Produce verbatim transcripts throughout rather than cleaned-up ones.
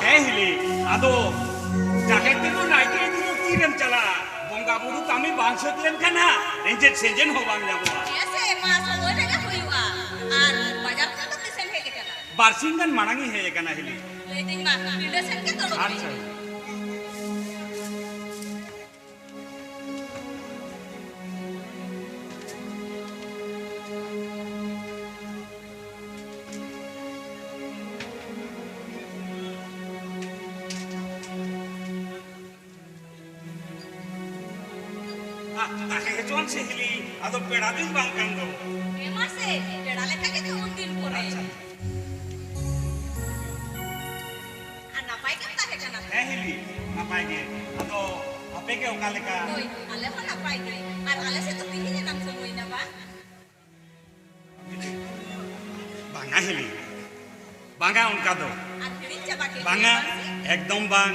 ᱦᱮᱸ ᱦᱤᱞᱤ, ᱟᱫᱚ ᱡᱟᱦᱮᱨ ᱛᱮᱫᱚ ᱱᱟᱭᱠᱮ ᱤᱫᱤ ᱫᱚ ᱛᱤᱨᱮᱢ ᱪᱟᱞᱟᱜᱼᱟ? ᱵᱚᱸᱜᱟ ᱵᱩᱨᱩ ᱠᱟᱹᱢᱤ ᱵᱟᱝ ᱥᱟᱹᱛ ᱞᱮᱱᱠᱷᱟᱱ ᱦᱟᱸᱜ ᱨᱮᱸᱡᱮᱫ ᱥᱮᱸᱡᱮᱫ ᱦᱚᱸ ᱵᱟᱝ ᱧᱟᱢᱚᱜᱼᱟ᱾ ᱦᱮᱸ ᱥᱮ, ᱢᱟ ᱥᱚᱢᱚᱭ ᱨᱮᱜᱮ ᱦᱩᱭᱩᱜᱼᱟ᱾ ᱟᱨ ᱵᱟᱡᱟᱨ ᱠᱷᱚᱱ ᱫᱚ ᱛᱤᱥᱮᱢ ᱦᱮᱡ ᱟᱠᱟᱱᱟ? ᱵᱟᱨᱥᱤᱧ ᱜᱟᱱ ᱢᱟᱲᱟᱝ ᱤᱧ ᱦᱮᱡ ᱟᱠᱟᱱᱟ ᱦᱤᱞᱤ᱾ ᱞᱟᱹᱭᱫᱟᱹᱧ ᱢᱟ, ᱯᱤᱸᱰᱟᱹ ᱥᱮᱱ ᱜᱮ ᱫᱩᱲᱩᱵ ᱢᱮ᱾ ᱟᱪᱪᱷᱟ᱾ ᱟ, ᱛᱟᱦᱮᱸ ᱦᱚᱪᱚᱣᱟᱱ ᱥᱮ ᱦᱤᱞᱤ, ᱟᱫᱚ ᱯᱮᱲᱟ ᱫᱚᱧ ᱵᱟᱝ ᱠᱟᱱ ᱫᱚ᱾ ᱦᱮᱸ ᱢᱟᱥᱮ, ᱯᱮᱲᱟ ᱞᱮᱠᱟ ᱜᱮ ᱛᱚ ᱩᱱᱫᱤᱱ ᱯᱚᱨᱮ᱾ ᱟᱪᱪᱷᱟ᱾ ᱟᱨ ᱱᱟᱯᱟᱭ ᱜᱮᱢ ᱛᱟᱦᱮᱸ ᱠᱟᱱᱟ ᱛᱚ? ᱦᱮᱸ ᱦᱤᱞᱤ, ᱱᱟᱯᱟᱭ ᱜᱮ᱾ ᱟᱫᱚ ᱟᱯᱮ ᱜᱮ ᱚᱠᱟ ᱞᱮᱠᱟ? ᱦᱳᱭ, ᱟᱞᱮ ᱦᱚᱸ ᱱᱟᱯᱟᱭ ᱜᱮ᱾ ᱟᱨ ᱟᱞᱮ ᱥᱮᱫ ᱫᱚ ᱛᱤᱦᱤᱧ ᱮᱱᱟᱝ ᱥᱚᱢᱚᱭ ᱮᱱᱟ ᱵᱟᱝ? ᱵᱟᱝᱟ ᱦᱤᱞᱤ, ᱵᱟᱝᱟ ᱚᱱᱠᱟ ᱫᱚ᱾ ᱟᱨ ᱦᱤᱲᱤᱧ ᱪᱟᱵᱟ ᱠᱮᱫ ᱵᱟᱝᱟ, ᱜᱮᱭᱟ ᱥᱮ? ᱮᱠᱫᱚᱢ ᱵᱟᱝ᱾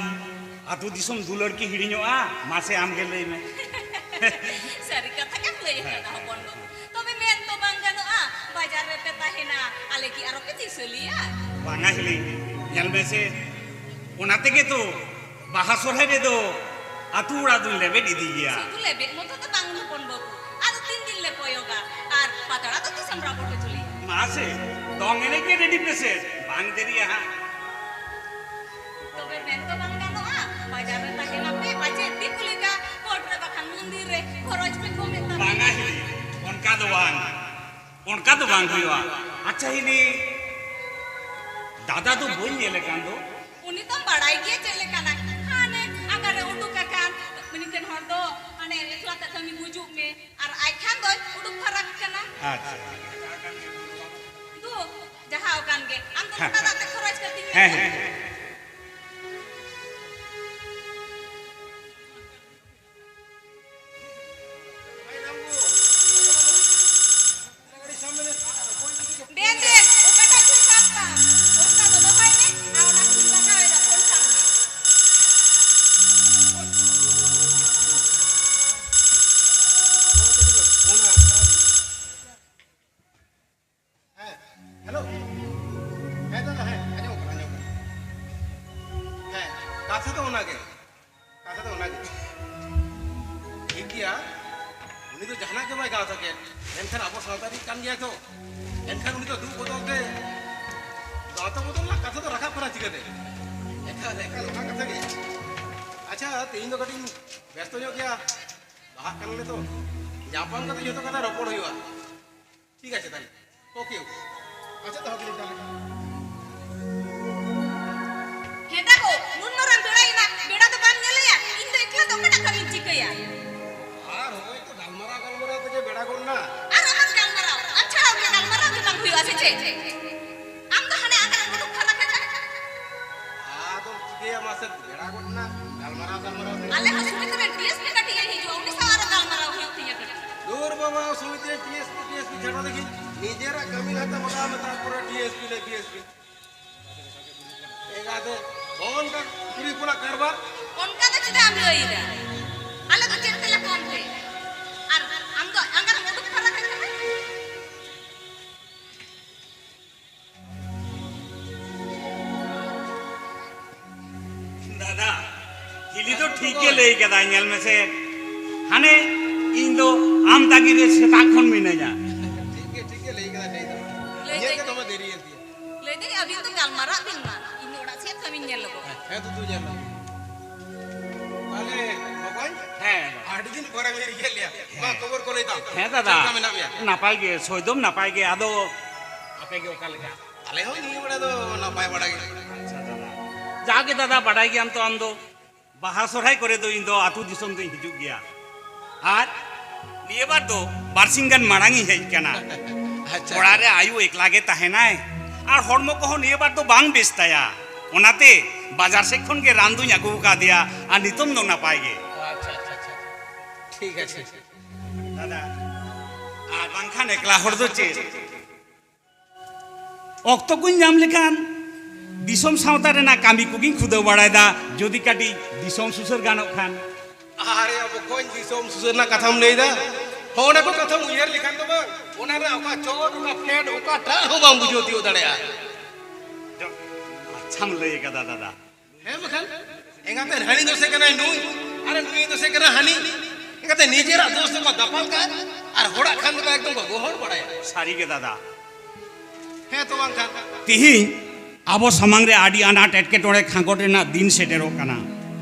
ᱟᱹᱛᱩ ᱫᱤᱥᱚᱢ ᱫᱩᱞᱟᱹᱲ ᱠᱤ ᱦᱤᱲᱤᱧᱚᱜᱼᱟ? ᱢᱟᱥᱮ ᱟᱢ ᱜᱮ ᱞᱟᱹᱭ ᱢᱮ᱾ ᱥᱟᱹᱨᱤ ᱠᱟᱛᱷᱟ ᱜᱮᱢ ᱞᱟᱹᱭ ᱟᱠᱟᱫᱟ, ᱦᱮᱸ᱾ ᱦᱚᱯᱚᱱ ᱵᱟᱹᱵᱩ᱾ ᱛᱚᱵᱮ ᱢᱮᱱ ᱫᱚ ᱵᱟᱝ ᱜᱟᱱᱚᱜᱼᱟ, ᱵᱟᱡᱟᱨ ᱨᱮᱯᱮ ᱛᱟᱦᱮᱱᱟ, ᱟᱞᱮ ᱠᱤ ᱟᱨᱚ ᱯᱮ ᱫᱤᱥᱟᱹ ᱞᱮᱭᱟ? ᱵᱟᱝᱟ ᱦᱤᱞᱤ, ᱧᱮᱞ ᱢᱮᱥᱮ, ᱚᱱᱟ ᱛᱮᱜᱮ ᱛᱚ ᱵᱟᱦᱟ ᱥᱚᱨᱦᱟᱭ ᱨᱮᱫᱚ ᱟᱹᱛᱩ ᱚᱲᱟᱜ ᱫᱚᱧ ᱞᱮᱵᱮᱫ ᱤᱫᱤ ᱜᱮᱭᱟ᱾ ᱥᱩᱫᱷᱩ ᱞᱮᱵᱮᱫ ᱢᱚᱛᱚ ᱫᱚ ᱵᱟᱝ ᱦᱚᱯᱚᱱ ᱵᱟᱹᱵᱩ, ᱟᱫᱚ ᱛᱤᱱ ᱫᱤᱱ ᱞᱮ ᱠᱚᱭᱚᱜᱟ? ᱟᱨ ᱯᱟᱛᱲᱟ ᱫᱚ ᱛᱤᱥᱮᱢ ᱨᱟᱵᱚᱲ ᱦᱚᱪᱚ ᱞᱮᱭᱟ? ᱢᱟᱥᱮ, ᱫᱚᱝ ᱮᱱᱮᱡ ᱜᱮ ᱨᱮᱰᱤ ᱯᱮᱥᱮ, ᱵᱟᱝ ᱫᱮᱨᱤᱜᱼᱟ ᱦᱟᱸᱜ᱾ ᱛᱚᱵᱮ ᱢᱮᱱ ᱫᱚ ᱵᱟᱝ ᱜᱟᱱᱚᱜᱼᱟ, ᱵᱟᱡᱟᱨ ᱨᱮ ᱛᱟᱦᱮᱱᱟᱯᱮ, ᱯᱟᱪᱮᱫ ᱫᱤᱠᱩ ᱞᱮᱠᱟ ᱠᱳᱨᱴ ᱨᱮ ᱵᱟᱠᱷᱟᱱ ᱢᱚᱱᱫᱤᱨ ᱨᱮ ᱠᱷᱚᱨᱚᱪ ᱯᱮ ᱠᱚᱢᱮᱫ ᱛᱟᱯᱮ᱾ ᱵᱟᱝᱟ ᱦᱤᱞᱤ, ᱚᱱᱠᱟ ᱫᱚ ᱵᱟᱝ, ᱚᱱᱠᱟ ᱫᱚ ᱵᱟᱝ ᱦᱩᱭᱩᱜᱼᱟ᱾ ᱟᱪᱪᱷᱟ ᱦᱤᱞᱤ, ᱫᱟᱫᱟ ᱫᱚ ᱵᱟᱹᱧ ᱧᱮᱞᱮ ᱠᱟᱱ ᱫᱚ? ᱩᱱᱤ ᱫᱚᱢ ᱵᱟᱲᱟᱭ ᱜᱮᱭᱟ ᱪᱮᱫ ᱞᱮᱠᱟᱱᱟᱭ, ᱦᱟᱱᱮ ᱟᱠᱟᱨᱮ ᱩᱰᱩᱠ ᱟᱠᱟᱱ, ᱢᱤᱫᱴᱮᱱ ᱦᱚᱲ ᱫᱚ ᱦᱟᱱᱮ ᱮᱠᱞᱟ ᱛᱮ ᱠᱟᱹᱢᱤ ᱜᱩᱡᱩᱜ ᱢᱮ, ᱟᱨ ᱟᱡ ᱠᱷᱟᱱ ᱫᱚᱭ ᱩᱰᱩᱠ ᱯᱷᱟᱨᱟᱠ ᱠᱟᱱᱟ᱾ ᱟᱪᱪᱷᱟ᱾ ᱫᱩ, ᱡᱟᱦᱟᱸ ᱟᱠᱟᱱ ᱜᱮ, ᱟᱢ ᱫᱚ ᱦᱮᱸ᱾ ᱞᱚᱴᱟ ᱫᱟᱜ ᱛᱮ ᱠᱷᱚᱨᱚᱪ ᱠᱟᱹᱛᱤᱧ ᱢᱮ᱾ ᱦᱮᱸ, ᱦᱮᱸ᱾ ᱫᱮᱱ, ᱫᱮᱱ, ᱚᱠᱟᱴᱟᱜ ᱪᱚᱭ ᱥᱟᱵ ᱛᱟᱢ? ᱵᱚᱥᱛᱟ ᱫᱚ ᱫᱚᱦᱚᱭ ᱢᱮ, ᱟᱨ ᱚᱱᱟ ᱠᱚᱧ ᱵᱟᱜᱟᱣ ᱮᱫᱟ, ᱯᱷᱳᱱ ᱥᱟᱵ ᱢᱮ᱾ ᱦᱮᱸ, ᱦᱮᱞᱳ᱾ ᱦᱮᱸ ᱫᱟᱫᱟ, ᱦᱮᱸ, ᱟᱸᱡᱚᱢᱚᱜ ᱠᱟᱱᱟ, ᱟᱸᱡᱚᱢᱚᱜ ᱠᱟᱱᱟ᱾ ᱠᱟᱛᱷᱟ ᱫᱚ ᱚᱱᱟᱜᱮ᱾ ᱠᱟᱛᱷᱟ ᱫᱚ ᱚᱱᱟᱜᱮ᱾ ᱴᱷᱤᱠ ᱜᱮᱭᱟ, ᱩᱱᱤ ᱫᱚ ᱡᱟᱦᱟᱱᱟᱜ ᱜᱮ ᱵᱟᱭ ᱜᱟᱶᱛᱟ ᱠᱮᱫ, ᱢᱮᱱᱠᱷᱟᱱ ᱟᱵᱚ ᱥᱟᱶᱛᱟ ᱨᱤᱱᱤᱡ ᱠᱟᱱ ᱜᱮᱭᱟᱭ ᱛᱚ᱾ ᱮᱱᱠᱷᱟᱱ ᱩᱱᱤ ᱫᱚ ᱫᱩ ᱵᱚᱫᱚᱞ ᱛᱮ ᱜᱟᱶᱛᱟ ᱵᱚᱫᱚᱞ ᱨᱮᱱᱟᱜ ᱠᱟᱛᱷᱟ ᱫᱚ ᱨᱟᱠᱟᱵ ᱠᱟᱱᱟ ᱪᱤᱠᱟᱹᱛᱮ? ᱮᱠᱟᱞ, ᱮᱠᱟᱞ, ᱚᱱᱟ ᱠᱟᱛᱷᱟ ᱜᱮ᱾ ᱟᱪᱪᱷᱟ, ᱛᱮᱦᱮᱧ ᱫᱚ ᱠᱟᱹᱴᱤᱡ ᱤᱧ ᱵᱮᱥᱛᱚ ᱧᱚᱜ ᱜᱮᱭᱟ, ᱵᱟᱦᱟᱜ ᱠᱟᱱᱟᱞᱮ ᱛᱚ᱾ ᱧᱟᱯᱟᱢ ᱠᱟᱛᱮ ᱡᱚᱛᱚ ᱠᱟᱛᱷᱟ ᱨᱚᱯᱚᱲ ᱦᱩᱭᱩᱜᱼᱟ᱾ ᱴᱷᱤᱠ ᱟᱪᱷᱮ ᱛᱟᱦᱞᱮ᱾ OK, OK. ᱟᱪᱪᱷᱟ, ᱛᱟᱦᱞᱮ ᱛᱟᱦᱞᱮ᱾ ᱦᱮᱸᱫᱟ ᱜᱳ, ᱱᱩᱱ ᱢᱟᱨᱟᱝ ᱵᱮᱲᱟᱭᱮᱱᱟ, ᱵᱮᱲᱟ ᱫᱚ ᱵᱟᱢ ᱧᱮᱞᱮᱭᱟ? ᱤᱧ ᱫᱚ ᱮᱠᱞᱟ ᱫᱚ ᱚᱠᱟᱴᱟᱜ ᱠᱟᱹᱢᱤᱧ ᱪᱤᱠᱟᱹᱭᱟ? ᱟᱨ ᱦᱚᱸᱜᱼᱚᱭ ᱛᱚ ᱜᱟᱞᱢᱟᱨᱟᱣ ᱜᱟᱞᱢᱟᱨᱟᱣ ᱛᱮᱜᱮ ᱵᱮᱲᱟ ᱜᱚᱫ ᱱᱟ᱾ ᱟᱨ ᱟᱢᱟᱜ ᱜᱟᱞᱢᱟᱨᱟᱣ, ᱟᱢ ᱪᱷᱟᱲᱟ ᱚᱠᱚᱭᱟᱜ ᱜᱟᱞᱢᱟᱨᱟᱣ ᱜᱮ ᱵᱟᱝ ᱦᱩᱭᱩᱜᱼᱟ ᱥᱮ ᱪᱮᱫ? ᱟᱢ ᱫᱚ ᱦᱟᱱᱮ ᱟᱠᱟᱨᱮᱢ ᱩᱰᱩᱠ ᱯᱷᱟᱨᱟᱠ ᱟᱠᱟᱱ᱾ ᱟᱫᱚᱢ ᱪᱤᱠᱟᱹᱭᱟ ᱢᱟᱥᱮ, ᱵᱮᱲᱟ ᱜᱚᱫ ᱱᱟ, ᱜᱟᱞᱢᱟᱨᱟᱣ ᱜᱟᱞᱢᱟᱨᱟᱣ ᱛᱮ᱾ ᱟᱞᱮ ᱦᱚᱸ ᱥᱩᱢᱤᱛ ᱨᱮᱱ DSP ᱠᱟᱹᱴᱤᱡ ᱮ ᱦᱤᱡᱩᱜᱼᱟ, ᱩᱱᱤ ᱥᱟᱶ ᱟᱨᱚ ᱜᱟᱞᱢᱟᱨᱟᱣ ᱦᱩᱭᱩᱜ ᱛᱤᱧᱟᱹ ᱠᱟᱹᱴᱤᱡ᱾ ᱫᱩᱨ ᱵᱟᱵᱟ, ᱥᱩᱢᱤᱛ ᱨᱮᱱ DSP, DSP ᱪᱷᱟᱰᱟ ᱫᱮᱠᱷᱤ, ᱱᱤᱡᱮᱨᱟᱜ ᱠᱟᱹᱢᱤ ᱞᱟᱦᱟ ᱛᱮ ᱵᱟᱜᱟᱣ ᱢᱮ, ᱛᱟᱨᱯᱚᱨᱮ DSP ᱞᱮ DSP᱾ ᱮᱸᱜᱟᱛᱮ, ᱦᱚᱸᱜᱼᱚ ᱱᱚᱝᱠᱟ ᱠᱩᱲᱤ ᱦᱚᱯᱚᱱᱟᱜ ᱠᱟᱨᱵᱟᱨ᱾ ᱚᱱᱠᱟ ᱫᱚ ᱪᱮᱫᱟᱜ ᱮᱢ ᱞᱟᱹᱭ ᱮᱫᱟ? ᱟᱞᱮ ᱫᱚ ᱪᱮᱫ ᱛᱮᱞᱮ ᱠᱚᱢ ᱛᱮ? ᱟᱨ ᱟᱢ ᱫᱚ ᱟᱸᱜᱟᱨ ᱩᱰᱩᱠ ᱯᱷᱟᱨᱟᱠ ᱟᱠᱟᱱᱟ? ᱫᱟᱫᱟ, ᱦᱤᱞᱤ ᱫᱚ ᱴᱷᱤᱠ ᱜᱮ ᱞᱟᱹᱭ ᱠᱟᱫᱟᱭ, ᱧᱮᱞ ᱢᱮᱥᱮ᱾ ᱦᱟᱱᱮ ᱤᱧ ᱫᱚ ᱟᱢ ᱛᱟᱺᱜᱤ ᱨᱮ ᱥᱮᱛᱟᱜ ᱠᱷᱚᱱ ᱢᱤᱱᱟᱹᱧᱟ᱾ ᱴᱷᱤᱠ ᱜᱮ, ᱴᱷᱤᱠ ᱜᱮ ᱞᱟᱹᱭ ᱠᱟᱫᱟᱭ, ᱞᱟᱹᱭ ᱫᱚ᱾ ᱞᱟᱹᱭ ᱤᱧᱟᱹᱜ ᱫᱟᱹᱧ, ᱜᱮ ᱫᱚᱢᱮ ᱫᱮᱨᱤᱭᱮᱱ ᱛᱤᱧᱟᱹ᱾ ᱞᱟᱹᱭ ᱫᱟᱹᱧ, ᱟᱹᱵᱤᱱ ᱫᱚ ᱜᱟᱞᱢᱟᱨᱟᱜ ᱵᱤᱱ ᱢᱟ, ᱤᱧ ᱫᱚ ᱚᱲᱟᱜ ᱥᱮᱫ ᱠᱟᱹᱢᱤᱧ ᱧᱮᱞ ᱞᱮᱜᱮ᱾ ᱦᱮᱸ, ᱦᱮᱸ, ᱫᱩᱫᱩ, ᱧᱮᱞ ᱞᱮᱜᱮ᱾ ᱛᱟᱦᱞᱮ ᱵᱚᱠᱚᱧ, ᱦᱮᱸ᱾ ᱟᱹᱰᱤ ᱫᱤᱱ ᱯᱚᱨᱮᱢ ᱦᱮᱡ ᱞᱮᱭᱟ᱾ ᱢᱟ, ᱦᱮᱸ᱾ ᱠᱷᱚᱵᱚᱨ ᱠᱚ ᱞᱟᱹᱭ ᱛᱟᱢ᱾ ᱦᱮᱸ ᱫᱟᱫᱟ, ᱪᱮᱫ ᱞᱮᱠᱟ ᱢᱮᱱᱟᱜ ᱢᱮᱭᱟ? ᱱᱟᱯᱟᱭ ᱜᱮ, ᱥᱚᱭᱫᱚᱢ ᱱᱟᱯᱟᱭ ᱜᱮ᱾ ᱟᱫᱚ ᱟᱯᱮ ᱜᱮ ᱚᱠᱟ ᱞᱮᱠᱟ? ᱟᱞᱮ ᱦᱚᱸ ᱱᱤᱭᱟᱹ ᱵᱮᱲᱟ ᱫᱚ ᱱᱟᱯᱟᱭ ᱵᱟᱲᱟ ᱜᱮ᱾ ᱟᱪᱪᱷᱟ ᱫᱟᱫᱟ, ᱡᱟᱜᱮ ᱫᱟᱫᱟ, ᱵᱟᱰᱟᱭ ᱜᱮᱭᱟᱢ ᱛᱚ ᱟᱢ ᱫᱚ, ᱵᱟᱦᱟ ᱥᱚᱨᱦᱟᱭ ᱠᱚᱨᱮ ᱫᱚ ᱤᱧ ᱫᱚ ᱟᱹᱛᱩ ᱫᱤᱥᱚᱢ ᱫᱚᱧ ᱦᱤᱡᱩᱜ ᱜᱮᱭᱟ᱾ ᱟᱨ ᱱᱤᱭᱟᱹ ᱵᱟᱨ ᱫᱚ ᱵᱟᱨᱥᱤᱧ ᱜᱟᱱ ᱢᱟᱲᱟᱝ ᱤᱧ ᱦᱮᱡ ᱠᱟᱱᱟ᱾ ᱟᱪᱪᱷᱟ, ᱚᱲᱟᱜ ᱨᱮ ᱟᱪᱪᱷᱟ᱾ ᱟᱭᱳ ᱮᱠᱞᱟ ᱜᱮ ᱛᱟᱦᱮᱱᱟᱭ ᱟᱨ ᱦᱚᱲᱢᱚ ᱠᱚᱦᱚᱸ ᱱᱤᱭᱟᱹ ᱵᱟᱨ ᱫᱚ ᱵᱟᱝ ᱵᱮᱥ ᱛᱟᱭᱟ, ᱚᱱᱟᱛᱮ ᱵᱟᱡᱟᱨ ᱥᱮᱫ ᱠᱷᱚᱱ ᱜᱮ ᱨᱟᱱ ᱫᱩᱧ ᱟᱹᱜᱩ ᱟᱠᱟᱫᱮᱭᱟ ᱟᱨ ᱱᱤᱛᱚᱝ ᱫᱚ ᱱᱟᱯᱟᱭ ᱜᱮ᱾ ᱟᱪᱪᱷᱟ, ᱟᱪᱪᱷᱟ, ᱟᱪᱪᱷᱟ᱾ ᱴᱷᱤᱠ ᱟᱪᱷᱮ᱾ ᱫᱟᱫᱟ, ᱟᱨ ᱵᱟᱝᱠᱷᱟᱱ ᱮᱠᱞᱟ ᱦᱚᱲ ᱫᱚ ᱪᱮᱫ? ᱚᱠᱛᱚ ᱠᱚᱧ ᱧᱟᱢ ᱞᱮᱠᱷᱟᱱ ᱫᱤᱥᱚᱢ ᱥᱟᱶᱛᱟ ᱨᱮᱱᱟᱜ ᱠᱟᱹᱢᱤ ᱠᱚᱜᱮᱧ ᱠᱷᱩᱫᱟᱹᱣ ᱵᱟᱲᱟᱭᱮᱫᱟ, ᱡᱩᱫᱤ ᱠᱟᱹᱴᱤᱡ ᱫᱤᱥᱚᱢ ᱥᱩᱥᱟᱹᱨ ᱜᱟᱱᱚᱜ ᱠᱷᱟᱱ᱾ ᱟᱨᱮ ᱵᱚᱠᱚᱧ, ᱫᱤᱥᱚᱢ ᱥᱩᱥᱟᱹᱨ ᱨᱮᱱᱟᱜ ᱠᱟᱛᱷᱟᱢ ᱞᱟᱹᱭᱫᱟ? ᱦᱚᱸ, ᱚᱱᱟ ᱠᱚ ᱠᱟᱛᱷᱟᱢ ᱩᱭᱦᱟᱹᱨ ᱞᱮᱠᱷᱟᱱ ᱫᱚ ᱵᱟᱝ, ᱚᱱᱟ ᱨᱮᱱᱟᱜ ᱚᱠᱟ ᱪᱚᱴ, ᱚᱠᱟ ᱯᱷᱮᱰ, ᱚᱠᱟᱴᱟᱜ ᱦᱚᱸ ᱵᱟᱢ ᱵᱩᱡᱷᱟᱹᱣ ᱛᱤᱭᱳᱜ ᱫᱟᱲᱮᱭᱟᱜᱼᱟ᱾ ᱟᱪᱪᱷᱟᱢ ᱞᱟᱹᱭ ᱠᱟᱫᱟ ᱫᱟᱫᱟ᱾ ᱦᱮᱸ ᱵᱟᱠᱷᱟᱱ᱾ ᱮᱸᱜᱟᱛᱮ ᱦᱟᱹᱱᱤ ᱫᱚᱥᱮ ᱠᱟᱱᱟᱭ ᱱᱩᱭ, ᱟᱨ ᱱᱩᱭ ᱫᱚᱥᱮ ᱠᱟᱱᱟ ᱦᱟᱹᱱᱤ᱾ ᱮᱸᱜᱟᱛᱮ ᱱᱤᱡᱮᱨᱟᱜ ᱫᱳᱥ ᱫᱚᱠᱚ ᱫᱟᱯᱟᱞ ᱠᱟᱜᱼᱟ, ᱟᱨ ᱦᱚᱲᱟᱜ ᱠᱷᱟᱱ ᱫᱚᱠᱚ ᱮᱠᱫᱚᱢ ᱠᱚ ᱜᱚᱦᱚᱲ ᱵᱟᱲᱟᱭᱟ᱾ ᱥᱟᱹᱨᱤ ᱜᱮ ᱫᱟᱫᱟ᱾ ᱦᱮᱸ ᱛᱚ ᱵᱟᱝᱠᱷᱟᱱ᱾ ᱛᱤᱦᱤᱧ ᱟᱵᱚ ᱥᱟᱢᱟᱝ ᱨᱮ ᱟᱹᱰᱤ ᱟᱱᱟᱴ ᱮᱴᱠᱮᱴᱚᱬᱮ ᱠᱷᱟᱸᱜᱚᱴ ᱨᱮᱱᱟᱜ ᱫᱤᱱ ᱥᱮᱴᱮᱨᱚᱜ ᱠᱟᱱᱟ᱾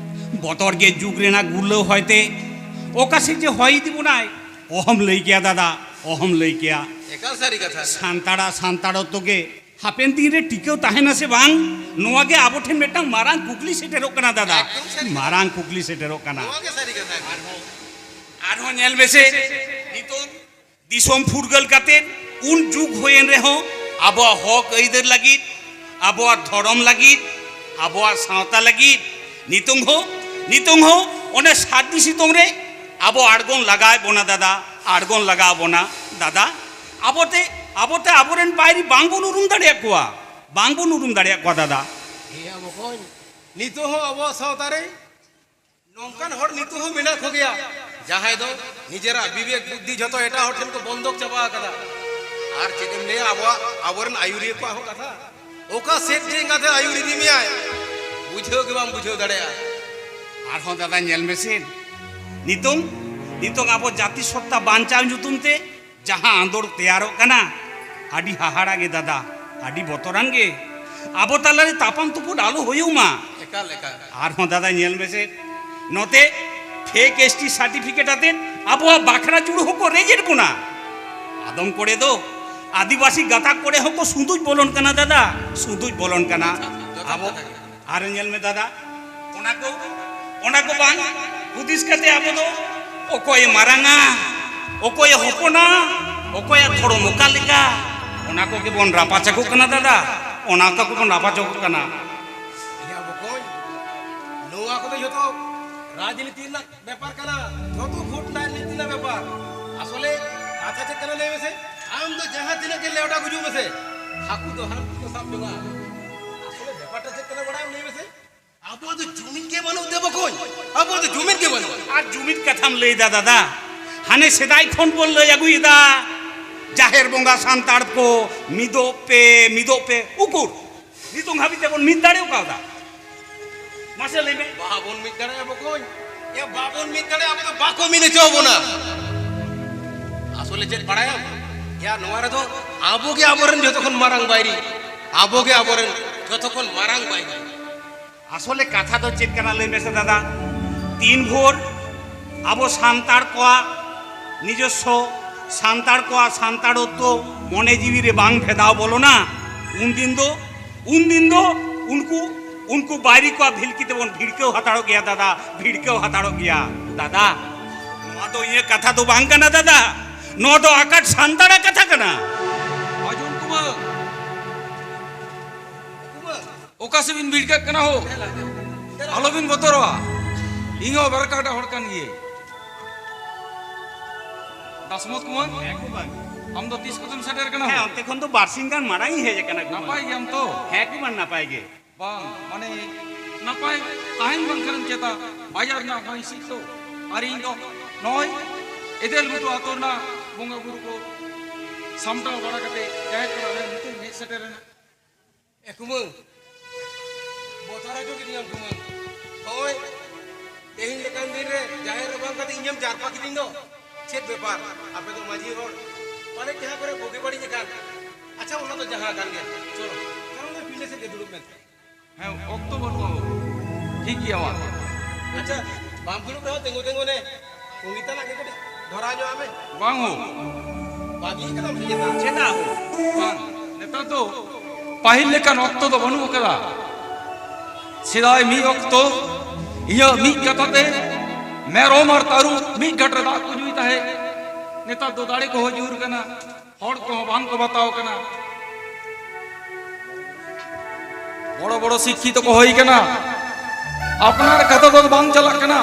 ᱵᱚᱛᱚᱨ ᱜᱮ ᱡᱩᱜᱽ ᱨᱮᱱᱟᱜ ᱜᱩᱨᱞᱟᱹᱣ ᱦᱚᱭᱛᱮ ᱚᱠᱟ ᱥᱮᱫ ᱡᱮ ᱦᱚᱭ ᱤᱫᱤ ᱵᱚᱱᱟᱭ, ᱚᱦᱚᱢ ᱞᱟᱹᱭ ᱠᱮᱭᱟ ᱫᱟᱫᱟ, ᱚᱦᱚᱢ ᱞᱟᱹᱭ ᱠᱮᱭᱟ᱾ ᱮᱠᱟᱞ ᱥᱟᱹᱨᱤ ᱠᱟᱛᱷᱟ᱾ ᱥᱟᱱᱛᱟᱲᱟᱜ ᱥᱟᱱᱛᱟᱲᱚᱛᱛᱚ ᱜᱮ ᱦᱟᱯᱮᱱ ᱫᱤᱱ ᱨᱮ ᱴᱤᱠᱟᱹᱣ ᱛᱟᱦᱮᱱᱟ ᱥᱮ ᱵᱟᱝ, ᱱᱚᱣᱟ ᱜᱮ ᱟᱵᱚ ᱴᱷᱮᱱ ᱢᱤᱫᱴᱟᱝ ᱢᱟᱨᱟᱝ ᱠᱩᱠᱞᱤ ᱥᱮᱴᱮᱨᱚᱜ ᱠᱟᱱᱟ ᱫᱟᱫᱟ᱾ ᱮᱠᱫᱚᱢ ᱥᱟᱹᱨᱤ ᱠᱟᱛᱷᱟ᱾ ᱢᱟᱨᱟᱝ ᱠᱩᱠᱞᱤ ᱥᱮᱴᱮᱨᱚᱜ ᱠᱟᱱᱟ᱾ ᱱᱚᱣᱟ ᱜᱮ ᱥᱟᱹᱨᱤ ᱠᱟᱛᱷᱟ᱾ ᱟᱨᱦᱚᱸ ᱧᱮᱞ ᱢᱮᱥᱮ, ᱱᱤᱛᱚᱜ ᱫᱤᱥᱚᱢ ᱯᱷᱩᱨᱜᱟᱹᱞ ᱠᱟᱛᱮ ᱩᱱ ᱡᱩᱜᱽ ᱦᱩᱭᱮᱱ ᱨᱮᱦᱚᱸ ᱟᱵᱚᱣᱟᱜ ᱦᱚᱠ ᱟᱹᱭᱫᱟᱹᱨ ᱞᱟᱹᱜᱤᱫ, ᱟᱵᱚᱣᱟᱜ ᱫᱷᱚᱨᱚᱢ ᱞᱟᱹᱜᱤᱫ, ᱟᱵᱚᱣᱟᱜ ᱥᱟᱶᱛᱟ ᱞᱟᱹᱜᱤᱫ ᱱᱤᱛᱚᱝ ᱦᱚᱸ, ᱱᱤᱛᱚᱝ ᱦᱚᱸ ᱚᱱᱮ ᱥᱟᱹᱨᱫᱤ ᱥᱤᱛᱩᱝ ᱨᱮ ᱟᱵᱚ ᱟᱬᱜᱚᱱ ᱞᱟᱜᱟᱣᱮᱫ ᱵᱚᱱᱟ ᱫᱟᱫᱟ, ᱟᱬᱜᱚᱱ ᱞᱟᱜᱟᱣ ᱵᱚᱱᱟ ᱫᱟᱫᱟ᱾ ᱟᱵᱚᱛᱮ, ᱟᱵᱚᱛᱮ ᱟᱵᱚᱨᱮᱱ ᱵᱟᱭᱨᱤ ᱵᱟᱝᱵᱚᱱ ᱩᱨᱩᱢ ᱫᱟᱲᱮᱭᱟᱜ ᱠᱚᱣᱟ, ᱵᱟᱝᱵᱚᱱ ᱩᱨᱩᱢ ᱫᱟᱲᱮᱭᱟᱜ ᱠᱚᱣᱟ ᱫᱟᱫᱟ᱾ ᱦᱮᱸ ᱵᱚᱠᱚᱧ, ᱱᱤᱛᱚᱜ ᱦᱚᱸ ᱟᱵᱚᱣᱟᱜ ᱥᱟᱶᱛᱟ ᱨᱮ ᱱᱚᱝᱠᱟᱱ ᱦᱚᱲ ᱱᱤᱛᱚᱜ ᱦᱚᱸ ᱢᱮᱱᱟᱜ ᱠᱚᱜᱮᱭᱟ, ᱡᱟᱦᱟᱸᱭ ᱫᱚ ᱱᱤᱡᱮᱨᱟᱜ ᱵᱤᱵᱮᱠ ᱵᱩᱫᱽᱫᱷᱤ ᱡᱷᱚᱛᱚ ᱮᱴᱟᱜ ᱦᱚᱲ ᱴᱷᱮᱱ ᱠᱚ ᱵᱚᱱᱫᱚᱠ ᱪᱟᱵᱟ ᱟᱠᱟᱫᱟ᱾ ᱟᱨ ᱪᱮᱫ ᱮᱢ ᱞᱟᱹᱭᱟ, ᱟᱵᱚᱣᱟᱜ, ᱟᱵᱚᱨᱮᱱ ᱟᱹᱭᱩᱨᱤᱭᱟᱹ ᱠᱚᱣᱟᱜ ᱦᱚᱸ ᱠᱟᱛᱷᱟ, ᱚᱠᱟ ᱥᱮᱫ ᱡᱮ ᱮᱸᱜᱟᱛᱮ ᱟᱹᱭᱩᱨ ᱤᱫᱤ ᱢᱮᱭᱟᱭ, ᱵᱩᱡᱷᱟᱹᱣ ᱜᱮ ᱵᱟᱢ ᱵᱩᱡᱷᱟᱹᱣ ᱫᱟᱲᱮᱭᱟᱜᱼᱟ᱾ ᱟᱨᱦᱚᱸ ᱫᱟᱫᱟ ᱧᱮᱞ ᱢᱮᱥᱮ, ᱱᱤᱛᱚᱝ, ᱱᱤᱛᱚᱝ ᱟᱵᱚ ᱡᱟᱹᱛᱤ ᱥᱚᱛᱛᱟ ᱵᱟᱧᱪᱟᱣ ᱧᱩᱛᱩᱢ ᱛᱮ ᱡᱟᱦᱟᱸ ᱟᱸᱫᱳᱲ ᱛᱮᱭᱟᱨᱚᱜ ᱠᱟᱱᱟ, ᱟᱹᱰᱤ ᱦᱟᱦᱟᱲᱟ ᱜᱮ ᱫᱟᱫᱟ, ᱟᱹᱰᱤ ᱵᱚᱛᱚᱨᱟᱱ ᱜᱮ᱾ ᱟᱵᱚ ᱛᱟᱞᱟᱨᱮ ᱛᱟᱯᱟᱢ ᱛᱩᱯᱩᱫ ᱟᱞᱚ ᱦᱩᱭᱩᱜ ᱢᱟ᱾ ᱮᱠᱟᱞ, ᱮᱠᱟᱞ᱾ ᱟᱨᱦᱚᱸ ᱫᱟᱫᱟ ᱧᱮᱞ ᱢᱮᱥᱮ, ᱱᱚᱛᱮ ᱯᱷᱮᱠ ᱮᱥ ᱴᱤ ᱥᱟᱨᱴᱤᱯᱷᱤᱠᱮᱴ ᱟᱛᱮ ᱟᱵᱚᱣᱟᱜ ᱵᱟᱠᱷᱨᱟ ᱪᱩᱲᱩ ᱦᱚᱸᱠᱚ ᱨᱮᱡᱮᱫ ᱵᱚᱱᱟ᱾ ᱟᱫᱚᱢ ᱠᱚᱨᱮ ᱫᱚ ᱟᱹᱫᱤᱵᱟᱹᱥᱤ ᱜᱟᱛᱟᱠ ᱠᱚᱨᱮ ᱦᱚᱸᱠᱚ ᱥᱩᱸᱫᱩᱡ ᱵᱚᱞᱚᱱ ᱠᱟᱱᱟ ᱫᱟᱫᱟ, ᱥᱩᱸᱫᱩᱡ ᱵᱚᱞᱚᱱ ᱠᱟᱱᱟ᱾ ᱡᱚᱛᱷᱟᱛ ᱟᱵᱚ ᱠᱟᱛᱷᱟ ᱜᱮ᱾ ᱟᱨ ᱧᱮᱞ ᱢᱮ ᱫᱟᱫᱟ, ᱚᱱᱟ ᱠᱚ, ᱚᱱᱟ ᱠᱚ ᱵᱟᱝ ᱦᱩᱫᱤᱥ ᱠᱟᱛᱮ ᱟᱵᱚ ᱫᱚ ᱚᱠᱚᱭᱮ ᱢᱟᱨᱟᱝᱟ, ᱚᱠᱚᱭᱮ ᱦᱚᱯᱚᱱᱟ, ᱚᱠᱚᱭᱟᱜ ᱫᱷᱚᱨᱚᱢ ᱚᱠᱟ ᱞᱮᱠᱟ, ᱚᱱᱟ ᱠᱚᱜᱮ ᱵᱚᱱ ᱨᱟᱯᱟᱪᱟᱜᱚᱜ ᱠᱟᱱᱟ ᱫᱟᱫᱟ, ᱚᱱᱟ ᱠᱚᱜᱮ ᱵᱚᱱ ᱨᱟᱯᱟᱪᱟᱜᱚᱜ ᱠᱟᱱᱟ᱾ ᱤᱭᱟᱹ ᱵᱚᱠᱚᱧ, ᱱᱚᱣᱟ ᱠᱚᱫᱚ ᱡᱷᱚᱛᱚ ᱨᱟᱡᱽᱱᱤᱛᱤ ᱨᱮᱱᱟᱜ ᱵᱮᱯᱟᱨ ᱠᱟᱱᱟ, ᱡᱷᱚᱛᱚ ᱵᱷᱳᱴ ᱨᱮᱱᱟᱜ ᱨᱤᱛᱤ ᱨᱮᱱᱟᱜ ᱵᱮᱯᱟᱨ᱾ ᱟᱥᱚᱞᱮ ᱠᱟᱛᱷᱟ ᱪᱮᱫ ᱠᱟᱱᱟ ᱞᱟᱹᱭ ᱢᱮᱥᱮ? ᱟᱢ ᱫᱚ ᱡᱟᱦᱟᱸ ᱛᱤᱱᱟᱹᱜ ᱜᱮ ᱞᱮᱣᱰᱟ ᱜᱩᱡᱩᱜ ᱢᱮᱥᱮ, ᱦᱟᱹᱠᱩ ᱫᱚ ᱦᱟᱹᱠᱩ ᱠᱚ ᱥᱟᱵ ᱡᱚᱝᱟ᱾ ᱟᱥᱚᱞᱮ ᱵᱮᱯᱟᱨ ᱴᱟ ᱪᱮᱫ ᱠᱟᱱᱟ ᱵᱟᱲᱟᱭᱟᱢ ᱞᱟᱹᱭ ᱢᱮᱥᱮ? ᱟᱵᱚᱣᱟᱜ ᱫᱚ ᱡᱩᱢᱤᱫ ᱜᱮ ᱵᱟᱹᱱᱩᱜ ᱛᱮ ᱵᱚᱠᱚᱧ, ᱟᱵᱚᱣᱟᱜ ᱫᱚ ᱡᱩᱢᱤᱫ ᱜᱮ ᱵᱟᱹᱱᱩᱜ᱾ ᱟᱨ ᱡᱩᱢᱤᱫ ᱠᱟᱛᱷᱟᱢ ᱞᱟᱹᱭ ᱫᱟ ᱫᱟᱫᱟ, ᱦᱟᱱᱮ ᱥᱮᱫᱟᱭ ᱠᱷᱚᱱ ᱵᱚᱱ ᱞᱟᱹᱭ ᱟᱹᱜᱩᱭᱮᱫᱟ, ᱡᱟᱦᱮᱨ ᱵᱚᱸᱜᱟ ᱥᱟᱱᱛᱟᱲ ᱠᱚ ᱢᱤᱫᱚᱜ ᱯᱮ, ᱢᱤᱫᱚᱜ ᱯᱮ, ᱩᱠᱩᱨ ᱱᱤᱛᱚᱝ ᱦᱟᱹᱵᱤᱡ ᱛᱮᱵᱚᱱ ᱢᱤᱫ ᱫᱟᱲᱮ ᱠᱟᱣᱫᱟ? ᱢᱟᱥᱮ ᱞᱟᱹᱭ ᱢᱮ᱾ ᱵᱟᱵᱚᱱ ᱢᱤᱫ ᱫᱟᱲᱮᱭᱟᱜᱼᱟ ᱵᱚᱠᱚᱧ᱾ ᱭᱟ, ᱵᱟᱵᱚᱱ ᱢᱤᱫ ᱫᱟᱲᱮᱭᱟᱜᱼᱟ, ᱟᱵᱚ ᱫᱚ ᱵᱟᱠᱚ ᱢᱤᱫ ᱦᱚᱪᱚ ᱵᱚᱱᱟ᱾ ᱟᱥᱚᱞᱮ ᱪᱮᱫ ᱵᱟᱲᱟᱭᱟᱢ? ᱭᱟ, ᱱᱚᱣᱟ ᱨᱮᱫᱚ ᱟᱵᱚ ᱜᱮ ᱟᱵᱚᱨᱮᱱ ᱡᱚᱛᱚ ᱠᱷᱚᱱ ᱢᱟᱨᱟᱝ ᱵᱟᱹᱭᱨᱤ, ᱟᱵᱚ ᱜᱮ ᱟᱵᱚᱨᱮᱱ ᱡᱚᱛᱚ ᱠᱷᱚᱱ ᱢᱟᱨᱟᱝ ᱵᱟᱹᱭᱨᱤ᱾ ᱟᱥᱚᱞᱮ ᱠᱟᱛᱷᱟ ᱫᱚ ᱪᱮᱫ ᱠᱟᱱᱟ ᱞᱟᱹᱭ ᱢᱮᱥᱮ ᱫᱟᱫᱟ? ᱛᱤᱱ ᱵᱷᱳᱨ ᱟᱵᱚ ᱥᱟᱱᱛᱟᱲ ᱠᱚᱣᱟᱜ ᱱᱤᱡᱚᱥᱥᱚ, ᱥᱟᱱᱛᱟᱲ ᱠᱚᱣᱟᱜ ᱥᱟᱱᱛᱟᱲᱚᱛᱛᱚ ᱢᱚᱱᱮ ᱡᱤᱣᱤ ᱨᱮ ᱵᱟᱝ ᱵᱷᱮᱫᱟᱣ ᱵᱚᱞᱚᱱᱟ, ᱩᱱᱫᱤᱱ ᱫᱚ, ᱩᱱᱫᱤᱱ ᱫᱚ ᱩᱱᱠᱩ, ᱩᱱᱠᱩ ᱵᱟᱹᱭᱨᱤ ᱠᱚᱣᱟᱜ ᱵᱷᱤᱞᱠᱤ ᱛᱮᱵᱚᱱ ᱵᱷᱤᱲᱠᱟᱹᱣ ᱦᱟᱛᱟᱲᱚᱜ ᱜᱮᱭᱟ ᱫᱟᱫᱟ, ᱵᱷᱤᱲᱠᱟᱹᱣ ᱦᱟᱛᱟᱲᱚᱜ ᱜᱮᱭᱟ᱾ ᱫᱟᱫᱟ, ᱱᱚᱣᱟ ᱫᱚ ᱤᱧᱟᱹᱜ ᱠᱟᱛᱷᱟ ᱫᱚ ᱵᱟᱝ ᱠᱟᱱᱟ ᱫᱟᱫᱟ, ᱱᱚᱣᱟ ᱫᱚ ᱟᱠᱟᱴ ᱥᱟᱱᱛᱟᱲᱟᱜ ᱠᱟᱛᱷᱟ ᱠᱟᱱᱟ᱾ ᱚᱡᱚᱱ ᱠᱩᱢᱟᱨ, ᱚᱠᱟ ᱥᱮᱫ ᱵᱤᱱ ᱵᱷᱤᱲᱠᱟᱹᱜ ᱠᱟᱱᱟ ᱦᱳ? ᱟᱞᱚᱵᱤᱱ ᱵᱚᱛᱚᱨᱚᱜᱼᱟ, ᱤᱧ ᱦᱚᱸ ᱵᱟᱨᱠᱟᱴᱟ ᱦᱚᱲ ᱠᱟᱱ ᱜᱤᱭᱟᱹᱧ᱾ ᱫᱟᱥᱢᱚᱛ ᱠᱩᱢᱟᱨ, ᱦᱮᱸ ᱠᱩᱢᱟᱨ᱾ ᱟᱢ ᱫᱚ ᱛᱤᱥ ᱠᱚᱛᱮᱢ ᱥᱮᱴᱮᱨ ᱠᱟᱱᱟ ᱦᱳ? ᱦᱮᱸ, ᱚᱱᱛᱮ ᱠᱷᱚᱱ ᱫᱚ ᱵᱟᱨᱥᱤᱧ ᱜᱟᱱ ᱢᱟᱲᱟᱝ ᱤᱧ ᱦᱮᱡ ᱟᱠᱟᱱᱟ ᱠᱩᱢᱟᱨ᱾ ᱱᱟᱯᱟᱭ ᱜᱮᱭᱟᱢ ᱛᱚ? ᱦᱮᱸ ᱠᱩᱢᱟᱨ, ᱱᱟᱯᱟᱭ ᱜᱮ᱾ ᱵᱟᱝ, ᱢᱟᱱᱮ, ᱱᱟᱯᱟᱭ ᱛᱟᱦᱮᱱ ᱵᱟᱝᱠᱷᱟᱱᱮᱢ ᱪᱮᱫᱟ? ᱵᱟᱡᱟᱨ ᱨᱮᱱᱟᱜ ᱦᱚᱭ ᱦᱤᱸᱥᱤᱫ ᱛᱚ᱾ ᱟᱨ ᱤᱧ ᱫᱚ ᱱᱚᱜᱼᱚᱭ ᱮᱫᱮᱞ ᱜᱷᱩᱴᱩ ᱟᱛᱳ ᱨᱮᱱᱟᱜ ᱵᱚᱸᱜᱟ ᱵᱩᱨᱩ ᱠᱚ ᱥᱟᱢᱴᱟᱣ ᱵᱟᱲᱟ ᱠᱟᱛᱮ ᱡᱟᱦᱮᱨ ᱠᱚ ᱱᱚᱜᱼᱚᱭ ᱱᱤᱛᱚᱜ ᱤᱧ ᱦᱮᱡ ᱥᱮᱴᱮᱨ ᱮᱱᱟ᱾ ᱮ ᱠᱩᱢᱟᱹᱝ, ᱵᱚᱛᱚᱨ ᱦᱚᱪᱚ ᱠᱤᱫᱤᱧᱟᱢ ᱠᱩᱢᱟᱹᱝ᱾ ᱱᱚᱜᱼᱚᱭ ᱛᱮᱦᱮᱧ ᱞᱮᱠᱟᱱ ᱫᱤᱱ ᱨᱮ ᱡᱟᱦᱮᱨ ᱨᱮ ᱵᱟᱝ ᱠᱟᱛᱮ ᱤᱧᱮᱢ ᱡᱟᱨᱯᱟ ᱠᱤᱫᱤᱧ ᱫᱚ᱾ ᱪᱮᱫ ᱵᱮᱯᱟᱨ? ᱟᱯᱮ ᱫᱚ ᱢᱟᱹᱡᱷᱤ ᱦᱚᱲ, ᱯᱟᱞᱮ ᱡᱟᱦᱟᱸ ᱠᱚᱨᱮ ᱵᱩᱜᱤ ᱵᱟᱹᱲᱤᱡ ᱟᱠᱟᱱ᱾ ᱟᱪᱪᱷᱟ, ᱚᱱᱟ ᱫᱚ ᱡᱟᱦᱟᱸ ᱟᱠᱟᱱ ᱜᱮ, ᱪᱚᱞᱚ, ᱪᱚᱞᱚ, ᱚᱸᱰᱮ ᱯᱤᱸᱰᱟᱹ ᱥᱮᱫ ᱜᱮ ᱫᱩᱲᱩᱵ ᱢᱮ᱾ ᱦᱮᱸ, ᱚᱠᱛᱚ ᱵᱟᱹᱱᱩᱜᱼᱟ ᱦᱳ᱾ ᱴᱷᱤᱠ ᱜᱮᱭᱟ ᱢᱟ᱾ ᱟᱪᱪᱷᱟ, ᱵᱟᱢ ᱫᱩᱲᱩᱵ ᱨᱮᱦᱚᱸ ᱛᱤᱸᱜᱩ ᱛᱤᱸᱜᱩ ᱱᱮ᱾ ᱯᱩᱸᱜᱤ ᱛᱟᱱᱟᱜ ᱜᱮ ᱠᱟᱹᱴᱤᱡ ᱫᱷᱚᱨᱟᱣ ᱧᱚᱜ ᱟᱜ ᱢᱮ᱾ ᱵᱟᱝ ᱦᱳ᱾ ᱵᱟᱹᱜᱤ ᱠᱟᱫᱟᱢ ᱥᱮ ᱪᱮᱫ? ᱪᱮᱫᱟᱜ ᱦᱳ? ᱵᱟᱝ, ᱱᱮᱛᱟᱨ ᱫᱚ ᱯᱟᱹᱦᱤᱞ ᱞᱮᱠᱟᱱ ᱚᱠᱛᱚ ᱫᱚ ᱵᱟᱹᱱᱩᱜ ᱟᱠᱟᱫᱟ᱾ ᱥᱮᱫᱟᱭ ᱢᱤᱫ ᱚᱠᱛᱚ ᱤᱧᱟᱹᱜ ᱢᱤᱫ ᱠᱟᱛᱷᱟ ᱛᱮ ᱢᱮᱨᱚᱢ ᱟᱨ ᱛᱟᱹᱨᱩᱵ ᱢᱤᱫ ᱜᱷᱟᱴ ᱨᱮ ᱫᱟᱜ ᱠᱚ ᱧᱩᱭ ᱛᱟᱦᱮᱸᱫ᱾ ᱱᱮᱛᱟᱨ ᱫᱚ ᱫᱟᱲᱮ ᱠᱚᱦᱚᱸ ᱡᱳᱨ ᱠᱟᱱᱟ, ᱦᱚᱲ ᱠᱚᱦᱚᱸ ᱵᱟᱝ ᱠᱚ ᱵᱟᱛᱟᱣ ᱠᱟᱱᱟ᱾ ᱵᱚᱲᱚ ᱵᱚᱲᱚ ᱥᱤᱠᱠᱷᱤᱛᱚ ᱠᱚ ᱦᱩᱭ ᱠᱟᱱᱟ᱾ ᱟᱯᱱᱟᱨ ᱠᱟᱛᱷᱟ ᱫᱚ ᱵᱟᱝ ᱪᱟᱞᱟᱜ ᱠᱟᱱᱟ᱾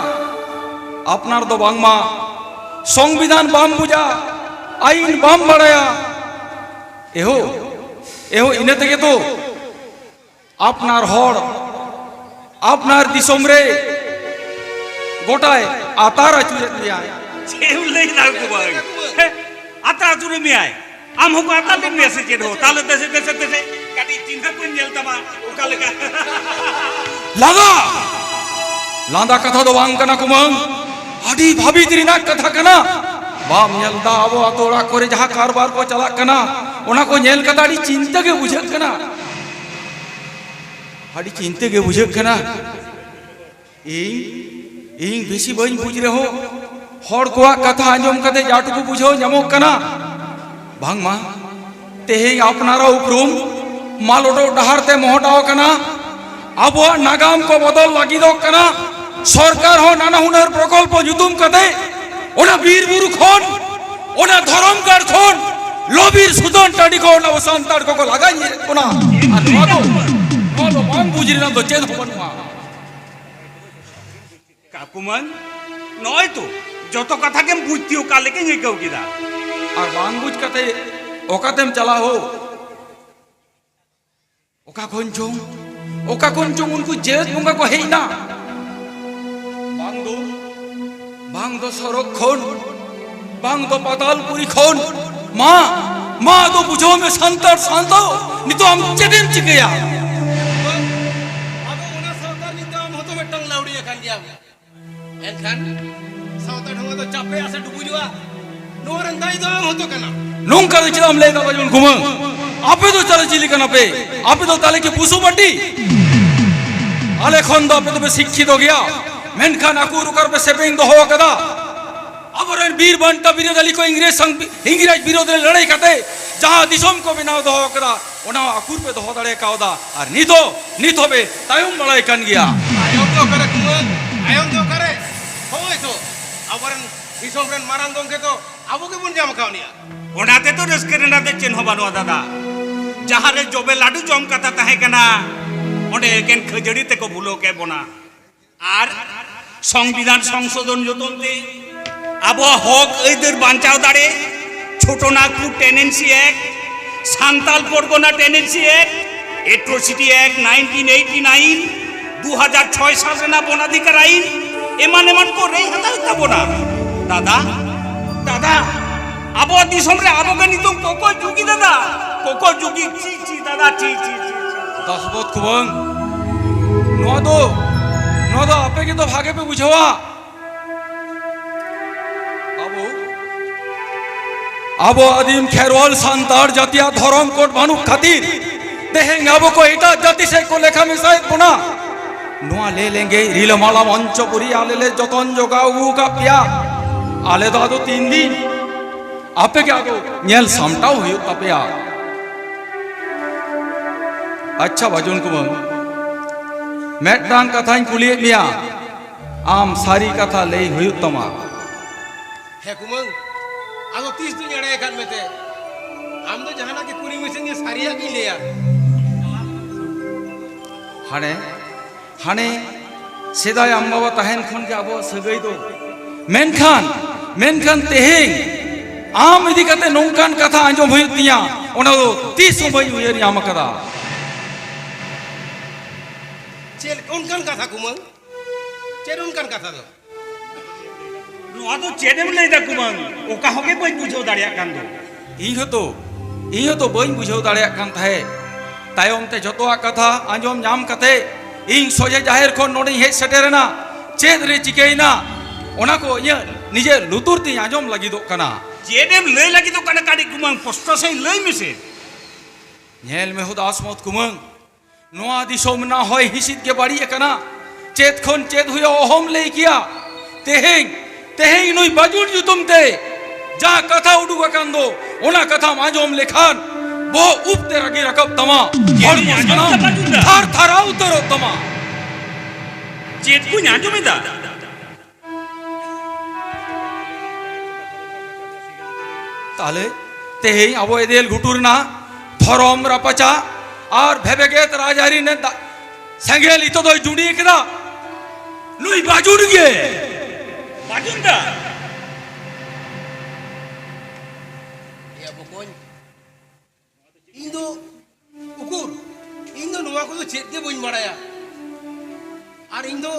ᱟᱯᱱᱟᱨ ᱫᱚ ᱵᱟᱝᱢᱟ ᱥᱚᱝᱵᱤᱫᱷᱟᱱ ᱵᱟᱢ ᱵᱩᱡᱟ, ᱟᱹᱭᱤᱱ ᱵᱟᱢ ᱵᱟᱲᱟᱭᱟ᱾ ᱮᱦᱳ, ᱮᱦᱳ, ᱤᱱᱟᱹ ᱛᱮᱜᱮ ᱛᱚ ᱟᱯᱱᱟᱨ ᱦᱚᱲ, ᱟᱯᱱᱟᱨ ᱫᱤᱥᱚᱢ ᱨᱮ ᱜᱚᱴᱟᱭ ᱟᱛᱟᱨ ᱟᱹᱪᱩᱨᱮᱫ ᱢᱮᱭᱟᱭ᱾ ᱪᱮᱫ ᱮᱢ ᱞᱟᱹᱭ ᱫᱟ ᱜᱳ ᱵᱷᱟᱹᱭ? ᱦᱮᱸ, ᱟᱛᱟᱨ ᱟᱹᱪᱩᱨᱮᱫ ᱢᱮᱭᱟᱭ᱾ ᱟᱢ ᱦᱚᱸᱠᱚ ᱟᱛᱟᱨ ᱞᱮᱫ ᱢᱮᱭᱟ ᱥᱮ ᱪᱮᱫ ᱦᱚᱸ? ᱛᱟᱦᱞᱮ ᱫᱮᱥᱮ, ᱫᱮᱥᱮ, ᱫᱮᱥᱮ, ᱠᱟᱹᱴᱤᱡ ᱪᱤᱱᱦᱟᱹ ᱠᱚᱧ ᱧᱮᱞ ᱛᱟᱢᱟ, ᱚᱠᱟ ᱞᱮᱠᱟ? ᱞᱟᱜᱟ! ᱞᱟᱸᱫᱟ ᱠᱟᱛᱷᱟ ᱫᱚ ᱵᱟᱝ ᱠᱟᱱᱟ ᱠᱩᱢᱟᱹᱝ, ᱟᱹᱰᱤ ᱵᱷᱟᱹᱵᱤᱛ ᱨᱮᱱᱟᱜ ᱠᱟᱛᱷᱟ ᱠᱟᱱᱟ᱾ ᱵᱟᱢ ᱧᱮᱞ ᱫᱟ ᱟᱵᱚ ᱟᱛᱳ ᱚᱲᱟᱜ ᱠᱚᱨᱮ ᱡᱟᱦᱟᱸ ᱠᱟᱨᱵᱟᱨ ᱠᱚ ᱪᱟᱞᱟᱜ ᱠᱟᱱᱟ, ᱚᱱᱟ ᱠᱚ ᱧᱮᱞ ᱠᱟᱛᱮ ᱟᱹᱰᱤ ᱪᱤᱱᱛᱟᱹ ᱜᱮ ᱵᱩᱡᱷᱟᱹᱜ ᱠᱟᱱᱟ, ᱟᱹᱰᱤ ᱪᱤᱱᱛᱟᱹ ᱜᱮ ᱵᱩᱡᱷᱟᱹᱜ ᱠᱟᱱᱟ᱾ ᱤᱧ ᱤᱧ ᱵᱮᱥᱤ ᱵᱟᱹᱧ ᱵᱩᱡᱽ ᱨᱮᱦᱚᱸ, ᱦᱚᱲ ᱠᱚᱣᱟᱜ ᱠᱟᱛᱷᱟ ᱟᱸᱡᱚᱢ ᱠᱟᱛᱮ ᱡᱟ ᱴᱩᱠᱩ ᱵᱩᱡᱷᱟᱹᱣ ᱧᱟᱢᱚᱜ ᱠᱟᱱᱟ, ᱵᱟᱝᱢᱟ ᱛᱮᱦᱮᱧ ᱟᱯᱱᱟᱨᱟᱜ ᱩᱯᱨᱩᱢ ᱢᱟᱞᱚᱴᱚᱜ ᱰᱟᱦᱟᱨ ᱛᱮ ᱢᱚᱦᱰᱟᱣ ᱟᱠᱟᱱᱟ᱾ ᱟᱵᱚᱣᱟᱜ ᱱᱟᱜᱟᱢ ᱠᱚ ᱵᱚᱫᱚᱞ ᱞᱟᱹᱜᱤᱫᱚᱜ ᱠᱟᱱᱟ᱾ ᱥᱚᱨᱠᱟᱨ ᱦᱚᱸ ᱱᱟᱱᱟ ᱦᱩᱱᱟᱹᱨ ᱯᱨᱚᱠᱚᱞᱯᱚ ᱧᱩᱛᱩᱢ ᱠᱟᱛᱮ ᱚᱱᱟ ᱵᱤᱨ ᱵᱩᱨᱩ ᱠᱷᱚᱱ, ᱚᱱᱟ ᱫᱷᱚᱨᱚᱢ ᱜᱟᱲ ᱠᱷᱚᱱ, ᱞᱚᱵᱤᱨ ᱥᱩᱛᱟᱹᱱ ᱴᱟᱺᱰᱤ ᱠᱷᱚᱱ ᱟᱵᱚ ᱥᱟᱱᱛᱟᱲ ᱠᱚᱠᱚ ᱞᱟᱜᱟ ᱤᱫᱤᱭᱮᱫ ᱵᱚᱱᱟ᱾ ᱟᱨ ᱱᱚᱣᱟ ᱫᱚ, ᱱᱚᱣᱟ ᱫᱚ ᱵᱟᱝ ᱵᱩᱡᱽ ᱨᱮᱱᱟᱜ ᱫᱚ ᱪᱮᱫ ᱦᱚᱸ ᱵᱟᱹᱱᱩᱜᱼᱟ᱾ ᱠᱟᱠᱩᱢᱟᱹᱱ, ᱱᱚᱜᱼᱚᱭ ᱛᱚ ᱡᱚᱛᱚ ᱠᱟᱛᱷᱟ ᱜᱮᱢ ᱵᱩᱡᱽ ᱛᱤᱭᱳᱜ ᱠᱟᱜ ᱞᱮᱠᱟᱧ ᱟᱹᱭᱠᱟᱹᱣ ᱠᱮᱫᱟ᱾ ᱟᱨ ᱵᱟᱝ ᱵᱩᱡᱽ ᱠᱟᱛᱮ ᱚᱠᱟᱛᱮᱢ ᱪᱟᱞᱟᱜᱼᱟ ᱦᱳ? ᱚᱠᱟ ᱠᱷᱚᱱ ᱪᱚᱝ, ᱚᱠᱟ ᱠᱷᱚᱱ ᱪᱚᱝ ᱩᱱᱠᱩ ᱡᱟᱹᱛ ᱵᱚᱸᱜᱟ ᱠᱚ ᱦᱮᱡ ᱮᱱᱟ᱾ ᱵᱟᱝ ᱫᱚ, ᱵᱟᱝ ᱫᱚ ᱥᱚᱨᱚᱜ ᱠᱷᱚᱱ, ᱵᱟᱝ ᱫᱚ ᱯᱟᱛᱟᱞᱯᱩᱨᱤ ᱠᱷᱚᱱ᱾ ᱢᱟ, ᱢᱟ ᱟᱫᱚ ᱵᱩᱡᱷᱟᱹᱣ ᱢᱮ ᱥᱟᱱᱛᱟᱲ ᱥᱟᱶᱛᱟ, ᱱᱤᱛᱚᱜ ᱟᱢ ᱪᱮᱫ ᱮᱢ ᱪᱤᱠᱟᱹᱭᱟ? ᱟᱫᱚ ᱚᱱᱟ ᱥᱟᱶᱛᱟ ᱱᱤᱛᱚᱜ ᱟᱢ ᱦᱚᱸᱛᱚ ᱢᱤᱫᱴᱟᱝ ᱞᱟᱹᱣᱲᱤ ᱟᱠᱟᱱ ᱜᱮᱭᱟᱢ᱾ ᱮᱱᱠᱷᱟᱱ ᱥᱟᱶᱛᱟ ᱰᱷᱚᱸᱜᱟ ᱫᱚ ᱪᱟᱯᱮᱜᱼᱟ ᱥᱮ ᱰᱩᱵᱩᱡᱚᱜᱼᱟ, ᱱᱚᱣᱟ ᱨᱮᱱ ᱫᱟᱭᱤ ᱫᱚ ᱟᱢ ᱦᱚᱸᱛᱚ ᱠᱟᱱᱟᱢ᱾ ᱱᱚᱝᱠᱟ ᱫᱚ ᱪᱮᱫᱟᱜ ᱮᱢ ᱞᱟᱹᱭ ᱫᱟ ᱵᱟᱡᱩᱱ ᱠᱩᱢᱟᱹᱝ? ᱟᱯᱮ ᱫᱚ ᱛᱟᱦᱞᱮ ᱪᱤᱞᱤ ᱠᱟᱱᱟ ᱯᱮ? ᱟᱯᱮ ᱫᱚ ᱛᱟᱦᱞᱮ ᱠᱤ ᱯᱚᱥᱩ ᱯᱟᱹᱴᱤ? ᱟᱞᱮ ᱠᱷᱚᱱ ᱫᱚ ᱟᱯᱮ ᱫᱚᱯᱮ ᱥᱤᱠᱠᱷᱤᱛᱚ ᱜᱮᱭᱟ, ᱢᱮᱱᱠᱷᱟᱱ ᱟᱹᱠᱩᱨ ᱚᱠᱟ ᱨᱮᱯᱮ ᱥᱮᱯᱮᱧ ᱫᱚᱦᱚ ᱟᱠᱟᱫᱟ? ᱟᱵᱚᱨᱮᱱ ᱵᱤᱨ ᱵᱟᱱᱴᱟ ᱵᱤᱨᱟᱹᱫᱟᱞᱤ ᱠᱚ ᱤᱝᱨᱮᱡᱽ ᱥᱟᱝ-, ᱤᱝᱨᱮᱡᱽ ᱵᱤᱨᱳᱫᱷ ᱨᱮ ᱞᱟᱹᱲᱦᱟᱹᱭ ᱠᱟᱛᱮ ᱡᱟᱦᱟᱸ ᱫᱤᱥᱚᱢ ᱠᱚ ᱵᱮᱱᱟᱣ ᱫᱚᱦᱚ ᱟᱠᱟᱫᱟ, ᱚᱱᱟ ᱟᱹᱠᱩᱨ ᱯᱮ ᱫᱚᱦᱚ ᱫᱟᱲᱮ ᱠᱟᱣᱫᱟ᱾ ᱟᱨ ᱱᱤᱛ ᱦᱚᱸ, ᱱᱤᱛ ᱦᱚᱸᱯᱮ ᱛᱟᱭᱚᱢ ᱵᱟᱲᱟᱭ ᱠᱟᱱ ᱜᱮᱭᱟ᱾ ᱛᱟᱭᱚᱢ ᱫᱚ ᱚᱠᱟᱨᱮ ᱠᱩᱢᱟᱹᱝ? ᱛᱟᱭᱚᱢ ᱫᱚ ᱚᱠᱟᱨᱮ? ᱦᱳᱭ ᱛᱚ, ᱟᱵᱚᱨᱮᱱ ᱫᱤᱥᱚᱢ ᱨᱮᱱ ᱢᱟᱨᱟᱝ ᱜᱚᱢᱠᱮ ᱫᱚ ᱟᱵᱚ ᱜᱮᱵᱚᱱ ᱧᱟᱢ ᱟᱠᱟᱫ ᱩᱱᱤᱭᱟᱜ᱾ ᱚᱱᱟ ᱛᱮᱫᱚ ᱨᱟᱹᱥᱠᱟᱹ ᱨᱮᱱᱟᱜ ᱫᱚ ᱪᱮᱫ ᱦᱚᱸ ᱵᱟᱹᱱᱩᱜᱼᱟ ᱫᱟᱫᱟ᱾ ᱡᱟᱦᱟᱸ ᱨᱮ ᱡᱚᱵᱮ ᱞᱟᱹᱰᱩ ᱡᱚᱢ ᱠᱟᱛᱷᱟ ᱛᱟᱦᱮᱸ ᱠᱟᱱᱟ, ᱚᱸᱰᱮ ᱮᱠᱮᱱ ᱠᱷᱟᱹᱡᱟᱹᱲᱤ ᱛᱮᱠᱚ ᱵᱷᱩᱞᱟᱹᱣ ᱠᱮᱫ ᱵᱚᱱᱟ᱾ ᱟᱨ ᱥᱚᱝᱵᱤᱫᱷᱟᱱ ᱥᱚᱝᱥᱳᱫᱷᱚᱱ ᱧᱩᱛᱩᱢ ᱛᱮ ᱟᱵᱚᱣᱟᱜ ᱦᱚᱠ ᱟᱹᱭᱫᱟᱹᱨ ᱵᱟᱧᱪᱟᱣ ᱫᱟᱲᱮ, Chota Nagpur tenancy act, Santal Pargana tenancy act, atrocity act nineteen eighty nine, ᱫᱩ ᱦᱟᱡᱟᱨ ᱪᱷᱚᱭ ᱥᱟᱞ ᱨᱮᱱᱟᱜ ᱵᱚᱱᱟᱫᱷᱤᱠᱟᱨ ᱟᱭᱤᱱ, ᱮᱢᱟᱱ ᱮᱢᱟᱱ ᱠᱚ ᱨᱮᱡ ᱦᱟᱛᱟᱣ ᱛᱟᱵᱚᱱᱟ᱾ ᱫᱟᱫᱟ, ᱫᱟᱫᱟ, ᱟᱵᱚᱣᱟᱜ ᱫᱤᱥᱚᱢ ᱨᱮ ᱟᱵᱚ ᱜᱮ ᱱᱤᱛᱚᱝ ᱠᱚᱠᱚ ᱡᱩᱜᱤ ᱫᱟᱫᱟ, ᱠᱚᱠᱚ ᱡᱩᱜᱤ ᱪᱤ ᱪᱤ ᱫᱟᱫᱟ ᱪᱤ ᱪᱤ ᱪᱤ᱾ ᱫᱟᱥᱵᱚᱛ ᱠᱩᱢᱟᱹᱝ, ᱱᱚᱣᱟ ᱫᱚ ᱱᱚᱣᱟ ᱫᱚ ᱟᱯᱮ ᱜᱮᱛᱚ ᱵᱷᱟᱜᱮ ᱯᱮ ᱵᱩᱡᱷᱟᱹᱣᱟ᱾ ᱟᱵᱚ, ᱟᱵᱚ ᱟᱹᱫᱤᱢ ᱠᱷᱮᱨᱣᱟᱞ ᱥᱟᱱᱛᱟᱲ ᱡᱟᱹᱛᱤᱭᱟᱜ ᱫᱷᱚᱨᱚᱢ ᱠᱳᱰ ᱵᱟᱹᱱᱩᱜ ᱠᱷᱟᱹᱛᱤᱨ ᱛᱮᱦᱮᱧ ᱟᱵᱚ ᱠᱚ ᱮᱴᱟᱜ ᱡᱟᱹᱛᱤ ᱥᱮᱫ ᱠᱚ ᱞᱮᱠᱷᱟ ᱢᱮᱥᱟᱭᱮᱫ ᱵᱚᱱᱟ᱾ ᱱᱚᱣᱟ ᱞᱮ ᱞᱮᱸᱜᱮᱡ ᱨᱤᱞᱟᱹᱢᱟᱞᱟ ᱢᱚᱧᱪᱚᱯᱩᱨᱤ ᱟᱞᱮ ᱞᱮ ᱡᱚᱛᱚᱱ ᱡᱚᱜᱟᱣ ᱟᱹᱜᱩ ᱟᱠᱟᱫ ᱯᱮᱭᱟ᱾ ᱟᱞᱮ ᱫᱚ ᱟᱫᱚ ᱛᱤᱱ ᱫᱤᱱ ᱟᱯᱮ ᱜᱮ ᱟᱫᱚ ᱧᱮᱞ ᱥᱟᱢᱴᱟᱣ ᱦᱩᱭᱩᱜ ᱛᱟᱯᱮᱭᱟ᱾ ᱟᱪᱪᱷᱟ ᱵᱟᱡᱩᱱ ᱠᱩᱢᱟᱹᱝ, ᱢᱤᱫᱴᱟᱝ ᱠᱟᱛᱷᱟᱧ ᱠᱩᱞᱤᱭᱮᱫ ᱢᱮᱭᱟ, ᱟᱢ ᱥᱟᱹᱨᱤ ᱠᱟᱛᱷᱟ ᱞᱟᱹᱭ ᱦᱩᱭᱩᱜ ᱛᱟᱢᱟ᱾ ᱦᱮᱸ ᱠᱩᱢᱟᱹᱝ, ᱟᱫᱚ ᱛᱤᱥ ᱫᱩᱧ ᱮᱲᱮ ᱟᱠᱟᱫ ᱢᱮᱛᱮ? ᱟᱢ ᱫᱚ ᱡᱟᱦᱟᱱᱟᱜ ᱜᱮ ᱠᱩᱞᱤ ᱢᱮᱥᱮ, ᱤᱧ ᱥᱟᱹᱨᱤᱭᱟᱜ ᱜᱤᱧ ᱞᱟᱹᱭᱟ᱾ ᱦᱟᱱᱮ, ᱦᱟᱱᱮ ᱥᱮᱫᱟᱭ ᱟᱢ ᱵᱟᱵᱟ ᱛᱟᱦᱮᱱ ᱠᱷᱚᱱ ᱜᱮ ᱟᱵᱚᱣᱟᱜ ᱥᱟᱹᱜᱟᱹᱭ ᱫᱚ᱾ ᱢᱮᱱᱠᱷᱟᱱ, ᱢᱮᱱᱠᱷᱟᱱ ᱛᱮᱦᱮᱧ ᱟᱢ ᱤᱫᱤ ᱠᱟᱛᱮ ᱱᱚᱝᱠᱟᱱ ᱠᱟᱛᱷᱟ ᱟᱸᱡᱚᱢ ᱦᱩᱭᱩᱜ ᱛᱤᱧᱟ, ᱚᱱᱟ ᱫᱚ ᱛᱤᱥ ᱦᱚᱸ ᱵᱟᱹᱧ ᱩᱭᱦᱟᱹᱨ ᱧᱟᱢ ᱟᱠᱟᱫᱟ᱾ ᱪᱮᱫ ᱚᱱᱠᱟᱱ ᱠᱟᱛᱷᱟ ᱠᱩᱢᱟᱹᱝ? ᱪᱮᱫ ᱚᱱᱠᱟᱱ ᱠᱟᱛᱷᱟ ᱫᱚ? ᱱᱚᱣᱟ ᱫᱚ ᱪᱮᱫ ᱮᱢ ᱞᱟᱹᱭ ᱫᱟ ᱠᱩᱢᱟᱹᱝ? ᱚᱠᱟ ᱦᱚᱸ ᱜᱮ ᱵᱟᱹᱧ ᱵᱩᱡᱷᱟᱹᱣ ᱫᱟᱲᱮᱭᱟᱜ ᱠᱟᱱ ᱫᱚ᱾ ᱤᱧ ᱦᱚᱸᱛᱚ, ᱤᱧ ᱦᱚᱸᱛᱚ ᱵᱟᱹᱧ ᱵᱩᱡᱷᱟᱹᱣ ᱫᱟᱲᱮᱭᱟᱜ ᱠᱟᱱ ᱛᱟᱦᱮᱸᱫ᱾ ᱛᱟᱭᱚᱢ ᱛᱮ ᱡᱷᱚᱛᱚᱣᱟᱜ ᱠᱟᱛᱷᱟ ᱟᱸᱡᱚᱢ ᱧᱟᱢ ᱠᱟᱛᱮ ᱤᱧ ᱥᱚᱡᱷᱮ ᱡᱟᱦᱮᱨ ᱠᱷᱚᱱ ᱱᱚᱰᱮᱧ ᱦᱮᱡ ᱥᱮᱴᱮᱨᱮᱱᱟ᱾ ᱪᱮᱫ ᱨᱮ ᱪᱤᱠᱟᱹᱭᱮᱱᱟ, ᱚᱱᱟ ᱠᱚ ᱤᱧᱟᱹᱜ ᱱᱤᱡᱮᱨ ᱞᱩᱛᱩᱨ ᱛᱤᱧ ᱟᱸᱡᱚᱢ ᱞᱟᱹᱜᱤᱫᱚᱜ ᱠᱟᱱᱟ᱾ ᱪᱮᱫ ᱮᱢ ᱞᱟᱹᱭ ᱞᱟᱹᱜᱤᱫᱚᱜ ᱠᱟᱱᱟ ᱠᱟᱹᱴᱤᱡ ᱠᱩᱢᱟᱹᱝ? ᱯᱚᱥᱴᱚ ᱥᱟᱺᱦᱤᱡ ᱞᱟᱹᱭ ᱢᱮᱥᱮ᱾ ᱧᱮᱞ ᱢᱮ ᱦᱩᱫᱟᱥ ᱢᱚᱛ ᱠᱩᱢᱟᱹᱝ, ᱱᱚᱣᱟ ᱫᱤᱥᱚᱢ ᱨᱮᱱᱟᱜ ᱦᱚᱭ ᱦᱤᱸᱥᱤᱫ ᱜᱮ ᱵᱟᱹᱲᱤᱡ ᱟᱠᱟᱱᱟ᱾ ᱪᱮᱫ ᱠᱷᱚᱱ ᱪᱮᱫ ᱦᱩᱭᱩᱜᱼᱟ ᱚᱦᱚᱢ ᱞᱟᱹᱭ ᱠᱮᱭᱟ᱾ ᱛᱮᱦᱮᱧ, ᱛᱮᱦᱮᱧ ᱱᱩᱭ ᱵᱟᱡᱩᱱ ᱧᱩᱛᱩᱢ ᱛᱮ ᱡᱟ ᱠᱟᱛᱷᱟ ᱩᱰᱩᱠ ᱟᱠᱟᱱ ᱫᱚ, ᱚᱱᱟ ᱠᱟᱛᱷᱟᱢ ᱟᱸᱡᱚᱢ ᱞᱮᱠᱷᱟᱱ ᱵᱚᱦᱚᱜ ᱩᱵ ᱛᱮ ᱨᱟᱹᱜᱤ ᱨᱟᱠᱟᱵ ᱛᱟᱢᱟ᱾ ᱪᱮᱫ ᱦᱚᱲᱢᱚ ᱤᱧ ᱟᱸᱡᱚᱢ ᱥᱟᱱᱟᱢ ᱮᱫᱟ ᱵᱟᱡᱩᱱ ᱫᱟ? ᱛᱷᱟᱨ ᱛᱷᱟᱨᱟᱣ ᱩᱛᱟᱹᱨᱚᱜ ᱛᱟᱢᱟ᱾ ᱪᱮᱫ ᱠᱚᱧ ᱟᱸᱡᱚᱢ ᱮᱫᱟ? ᱛᱟᱦᱞᱮ ᱛᱮᱦᱮᱧ ᱟᱵᱚ ᱮᱫᱮᱞ ᱜᱷᱩᱴᱩ ᱨᱮᱱᱟᱜ ᱫᱷᱚᱨᱚᱢ ᱨᱟᱯᱟᱪᱟᱜ ᱟᱨ ᱵᱷᱮᱵᱮᱜᱮᱛ ᱨᱟᱡᱽᱟᱹᱨᱤ ᱨᱮᱱᱟᱜ ᱫᱟ-, ᱥᱮᱸᱜᱮᱞ ᱤᱛᱟᱹ ᱫᱚᱭ ᱡᱩᱸᱰᱤ ᱠᱮᱫᱟ ᱱᱩᱭ ᱵᱟᱡᱩᱱ ᱜᱮ᱾ ᱵᱟᱡᱩᱱ ᱫᱟ᱾ ᱮᱭᱟ ᱵᱚᱠᱚᱧ, ᱤᱧ ᱫᱚ ᱩᱠᱩᱨ, ᱤᱧ ᱫᱚ ᱱᱚᱣᱟ ᱠᱚᱫᱚ ᱪᱮᱫ ᱜᱮ ᱵᱟᱹᱧ ᱵᱟᱲᱟᱭᱟ᱾ ᱟᱨ ᱤᱧ ᱫᱚ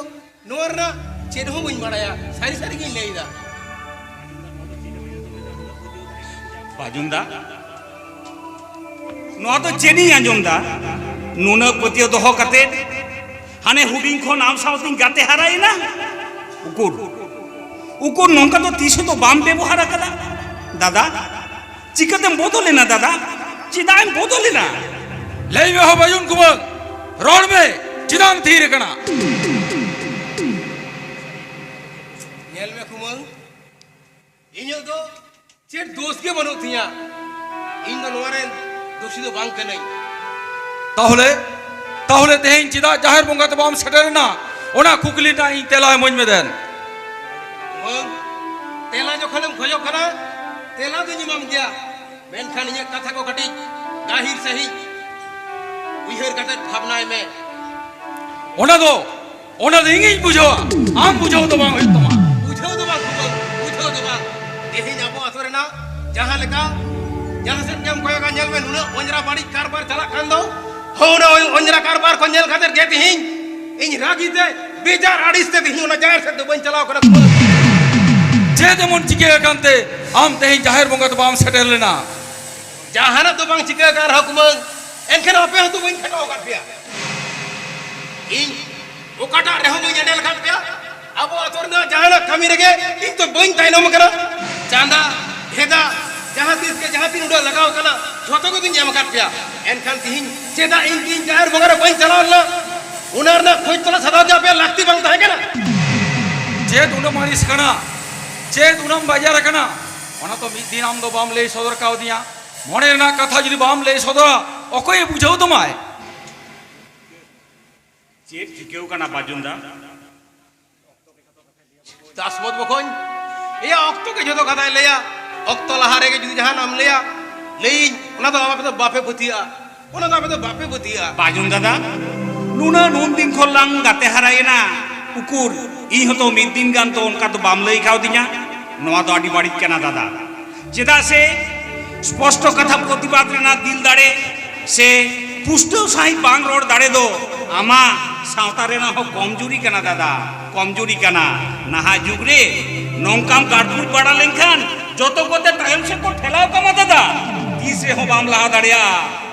ᱱᱚᱣᱟ ᱨᱮᱱᱟᱜ ᱪᱮᱫ ᱦᱚᱸ ᱵᱟᱹᱧ ᱵᱟᱲᱟᱭᱟ, ᱥᱟᱹᱨᱤ ᱥᱟᱹᱨᱤ ᱜᱤᱧ ᱞᱟᱹᱭ ᱮᱫᱟ᱾ ᱵᱟᱡᱩᱱ ᱫᱟ, ᱱᱚᱣᱟ ᱫᱚ ᱪᱮᱫ ᱤᱧ ᱟᱸᱡᱚᱢ ᱫᱟ? ᱱᱩᱱᱟᱹᱜ ᱯᱟᱹᱛᱭᱟᱹᱣ ᱫᱚᱦᱚ ᱠᱟᱛᱮ ᱦᱟᱱᱮ ᱦᱩᱰᱤᱧ ᱠᱷᱚᱱ ᱟᱢ ᱥᱟᱶᱛᱤᱧ ᱜᱟᱛᱮ ᱦᱟᱨᱟᱭᱮᱱᱟ᱾ ᱩᱠᱩᱨ, ᱩᱠᱩᱨ ᱱᱚᱝᱠᱟ ᱫᱚ ᱛᱤᱥ ᱦᱚᱸ ᱫᱚ ᱵᱟᱢ ᱵᱮᱵᱚᱦᱟᱨ ᱟᱠᱟᱫᱟ ᱫᱟᱫᱟ᱾ ᱪᱤᱠᱟᱹᱛᱮᱢ ᱵᱚᱫᱚᱞᱮᱱᱟ ᱫᱟᱫᱟ? ᱪᱮᱫᱟᱜ ᱮᱢ ᱵᱚᱫᱚᱞᱮᱱᱟ? ᱞᱟᱹᱭ ᱢᱮ ᱦᱳ ᱵᱟᱹᱡᱩᱱ ᱠᱩᱢᱟᱹᱝ, ᱨᱚᱲ ᱢᱮ, ᱪᱮᱫᱟᱜ ᱮᱢ ᱛᱷᱤᱨ ᱟᱠᱟᱱᱟ? ᱧᱮᱞ ᱢᱮ ᱠᱩᱢᱟᱹᱝ, ᱤᱧᱟᱹᱜ ᱫᱚ ᱪᱮᱫ ᱫᱳᱥ ᱜᱮ ᱵᱟᱹᱱᱩᱜ ᱛᱤᱧᱟ᱾ ᱤᱧ ᱫᱚ ᱱᱚᱣᱟ ᱨᱮᱱ ᱫᱳᱥᱤ ᱫᱚ ᱵᱟᱝ ᱠᱟᱹᱱᱟᱹᱧ᱾ ᱛᱟᱦᱚᱞᱮ, ᱛᱟᱦᱚᱞᱮ ᱛᱮᱦᱮᱧ ᱪᱮᱫᱟᱜ ᱡᱟᱦᱮᱨ ᱵᱚᱸᱜᱟ ᱛᱮ ᱵᱟᱢ ᱥᱮᱴᱮᱨᱮᱱᱟ? ᱚᱱᱟ ᱠᱩᱠᱞᱤ ᱨᱮᱱᱟᱜ ᱤᱧ ᱛᱮᱞᱟ ᱮᱢᱟᱹᱧ ᱢᱮ ᱫᱮᱱ᱾ ᱵᱟᱝ, ᱛᱮᱞᱟ ᱡᱚᱠᱷᱚᱱᱮᱢ ᱠᱷᱚᱡᱚᱜ ᱠᱟᱱᱟ, ᱛᱮᱞᱟ ᱫᱚᱧ ᱮᱢᱟᱢ ᱜᱮᱭᱟ, ᱢᱮᱱᱠᱷᱟᱱ ᱤᱧᱟᱹᱜ ᱠᱟᱛᱷᱟ ᱠᱚ ᱠᱟᱹᱴᱤᱡ ᱜᱟᱹᱦᱤᱨ ᱥᱟᱹᱦᱤᱡ ᱩᱭᱦᱟᱹᱨ ᱠᱟᱛᱮ ᱵᱷᱟᱵᱽᱱᱟᱭ ᱢᱮ᱾ ᱚᱱᱟ ᱫᱚ, ᱚᱱᱟ ᱫᱚ ᱤᱧᱤᱧ ᱵᱩᱡᱷᱟᱹᱣᱟ, ᱟᱢ ᱵᱩᱡᱷᱟᱹᱣ ᱫᱚ ᱵᱟᱝ ᱦᱩᱭᱩᱜ ᱛᱟᱢᱟ᱾ ᱵᱩᱡᱷᱟᱹᱣ ᱫᱚ ᱵᱟᱝ ᱠᱩᱢᱟᱹᱝ, ᱵᱩᱡᱷᱟᱹᱣ ᱫᱚ ᱵᱟᱝ᱾ ᱛᱮᱦᱮᱧ ᱟᱵᱚ ᱟᱛᱳ ᱨᱮᱱᱟᱜ ᱡᱟᱦᱟᱸ ᱞᱮᱠᱟ, ᱡᱟᱦᱟᱸ ᱥᱮᱫ ᱜᱮᱢ ᱠᱚᱭᱚᱜᱟ, ᱧᱮᱞ ᱢᱮ, ᱱᱩᱱᱟᱹᱜ ᱚᱸᱡᱽᱨᱟ ᱵᱟᱹᱲᱤᱡ ᱠᱟᱨᱵᱟᱨ ᱪᱟᱞᱟᱜ ᱠᱟᱱ ᱫᱚ᱾ ᱦᱳ, ᱚᱱᱟ ᱚᱸᱡᱽᱨᱟ ᱠᱟᱨᱵᱟᱨ ᱠᱚ ᱧᱮᱞ ᱠᱟᱛᱮ ᱜᱮ ᱛᱮᱦᱮᱧ ᱤᱧ ᱨᱟᱹᱜᱤ ᱛᱮ, ᱵᱮᱡᱟᱨ ᱟᱹᱲᱤᱥ ᱛᱮ ᱛᱮᱦᱮᱧ ᱚᱱᱟ ᱡᱟᱦᱮᱨ ᱥᱮᱫ ᱫᱚ ᱵᱟᱹᱧ ᱪᱟᱞᱟᱣ ᱠᱟᱱᱟ ᱠᱩᱢᱟᱹᱝ᱾ ᱪᱮᱫ ᱮᱢᱚᱱ ᱪᱤᱠᱟᱹ ᱟᱠᱟᱱ ᱛᱮ ᱟᱢ ᱛᱮᱦᱮᱧ ᱡᱟᱦᱮᱨ ᱵᱚᱸᱜᱟ ᱫᱚ ᱵᱟᱢ ᱥᱮᱴᱮᱨ ᱞᱮᱱᱟ? ᱡᱟᱦᱟᱱᱟᱜ ᱫᱚ ᱵᱟᱝ ᱪᱤᱠᱟᱹ ᱟᱠᱟᱱ ᱨᱮᱦᱚᱸ ᱠᱩᱢᱟᱹᱝ, ᱮᱱᱠᱷᱟᱱ ᱟᱯᱮ ᱦᱚᱸᱛᱚ ᱵᱟᱹᱧ ᱠᱷᱟᱴᱟᱣ ᱟᱠᱟᱫ ᱯᱮᱭᱟ᱾ ᱤᱧ ᱚᱠᱟᱴᱟᱜ ᱨᱮᱦᱚᱸ ᱵᱟᱹᱧ ᱮᱱᱮᱞ ᱟᱠᱟᱫ ᱯᱮᱭᱟ᱾ ᱟᱵᱚ ᱟᱛᱳ ᱨᱮᱱᱟᱜ ᱡᱟᱦᱟᱱᱟᱜ ᱠᱟᱹᱢᱤ ᱨᱮᱜᱮ ᱤᱧ ᱫᱚ ᱵᱟᱹᱧ ᱛᱟᱭᱱᱚᱢ ᱟᱠᱟᱱᱟ᱾ ᱪᱟᱸᱫᱟ, ᱵᱷᱮᱫᱟ, ᱡᱟᱦᱟᱸ ᱛᱤᱥ ᱜᱮ ᱡᱟᱦᱟᱸ ᱛᱤᱱ ᱩᱰᱟᱹᱜ ᱞᱟᱜᱟᱣ ᱟᱠᱟᱱᱟ, ᱡᱷᱚᱛᱚ ᱜᱮ ᱫᱩᱧ ᱮᱢ ᱟᱠᱟᱫ ᱯᱮᱭᱟ᱾ ᱮᱱᱠᱷᱟᱱ ᱛᱤᱦᱤᱧ ᱪᱮᱫᱟᱜ ᱤᱧ ᱛᱤᱦᱤᱧ ᱡᱟᱦᱮᱨ ᱵᱚᱸᱜᱟ ᱨᱮ ᱵᱟᱹᱧ ᱪᱟᱞᱟᱣ ᱞᱮᱱᱟ? ᱚᱱᱟ ᱨᱮᱱᱟᱜ ᱠᱷᱚᱡᱽ ᱛᱚᱞᱟᱥ ᱦᱟᱛᱟᱣ ᱜᱮ ᱟᱯᱮᱭᱟᱜ ᱞᱟᱹᱠᱛᱤ ᱵᱟᱝ ᱛᱟᱦᱮᱸ ᱠᱟᱱᱟ? ᱪᱮᱫ ᱩᱱᱟᱹᱜ ᱟᱹᱲᱤᱥ ᱠᱟᱱᱟ? ᱪᱮᱫ ᱩᱱᱟᱹᱜ ᱵᱟᱡᱟᱨ ᱟᱠᱟᱱᱟ? ᱚᱱᱟ ᱛᱚ ᱢᱤᱫ ᱫᱤᱱ ᱟᱢ ᱫᱚ ᱵᱟᱢ ᱞᱟᱹᱭ ᱥᱚᱫᱚᱨ ᱠᱟᱣᱫᱤᱧᱟ᱾ ᱢᱚᱱᱮ ᱨᱮᱱᱟᱜ ᱠᱟᱛᱷᱟ ᱡᱩᱫᱤ ᱵᱟᱢ ᱞᱟᱹᱭ ᱥᱚᱫᱚᱨᱟ, ᱚᱠᱚᱭᱮ ᱵᱩᱡᱷᱟᱹᱣ ᱛᱟᱢᱟᱭ? ᱪᱮᱫ ᱪᱤᱠᱟᱹᱣ ᱠᱟᱱᱟ ᱵᱟᱡᱩᱱ ᱫᱟ? ᱫᱟᱥᱵᱚᱛ ᱵᱚᱠᱚᱧ, ᱮᱭᱟ ᱚᱠᱛᱚ ᱜᱮ ᱡᱷᱚᱛᱚ ᱠᱟᱛᱷᱟᱭ ᱞᱟᱹᱭᱟ᱾ ᱚᱠᱛᱚ ᱞᱟᱦᱟ ᱨᱮᱜᱮ ᱡᱩᱫᱤ ᱡᱟᱦᱟᱱᱟᱜ ᱮᱢ ᱞᱟᱹᱭᱟ, ᱞᱟᱹᱭᱟᱹᱧ, ᱚᱱᱟ ᱫᱚ ᱟᱯᱮ ᱫᱚ ᱵᱟᱯᱮ ᱯᱟᱹᱛᱭᱟᱹᱜᱼᱟ᱾ ᱚᱱᱟ ᱫᱚ ᱟᱯᱮ ᱫᱚ ᱵᱟᱯᱮ ᱯᱟᱹᱛᱭᱟᱹᱜᱼᱟ᱾ ᱵᱟᱡᱩᱱ ᱫᱟᱫᱟ, ᱱᱩᱱᱟᱹᱜ ᱱᱩᱱ ᱫᱤᱱ ᱠᱷᱚᱱ ᱞᱟᱝ ᱜᱟᱛᱮ ᱦᱟᱨᱟᱭᱮᱱᱟ, ᱩᱠᱩᱨ ᱤᱧ ᱦᱚᱸᱛᱚ ᱢᱤᱫ ᱫᱤᱱ ᱜᱟᱱ ᱛᱚ ᱚᱱᱠᱟ ᱫᱚ ᱵᱟᱢ ᱞᱟᱹᱭ ᱠᱟᱣᱫᱤᱧᱟ᱾ ᱱᱚᱣᱟ ᱫᱚ ᱟᱹᱰᱤ ᱵᱟᱹᱲᱤᱡ ᱠᱟᱱᱟ ᱫᱟᱫᱟ᱾ ᱪᱮᱫᱟᱜ ᱥᱮ ᱥᱯᱚᱥᱴᱚ ᱠᱟᱛᱷᱟ ᱯᱨᱚᱛᱤᱵᱟᱫ ᱨᱮᱱᱟᱜ ᱫᱤᱞ ᱫᱟᱲᱮ ᱥᱮ ᱯᱩᱥᱴᱟᱹᱣ ᱥᱟᱺᱦᱤᱡ ᱵᱟᱝ ᱨᱚᱲ ᱫᱟᱲᱮ ᱫᱚ ᱟᱢᱟᱜ ᱥᱟᱶᱛᱟ ᱨᱮᱱᱟᱜ ᱦᱚᱸ ᱠᱚᱢᱡᱩᱨᱤ ᱠᱟᱱᱟ ᱫᱟᱫᱟ, ᱠᱚᱢᱡᱩᱨᱤ ᱠᱟᱱᱟ᱾ ᱱᱟᱦᱟᱜ ᱡᱩᱜᱽ ᱨᱮ ᱱᱚᱝᱠᱟᱢ ᱜᱟᱹᱴᱷᱩᱲ ᱵᱟᱲᱟ ᱞᱮᱱᱠᱷᱟᱱ ᱡᱚᱛᱚ ᱠᱚᱛᱮ ᱛᱟᱭᱚᱢ ᱥᱮᱫ ᱠᱚ ᱴᱷᱮᱞᱟᱣ ᱠᱟᱢᱟ ᱫᱟᱫᱟ, ᱛᱤᱥ ᱨᱮᱦᱚᱸ ᱵᱟᱢ ᱞᱟᱦᱟ ᱫᱟᱲᱮᱭᱟᱜᱼᱟ,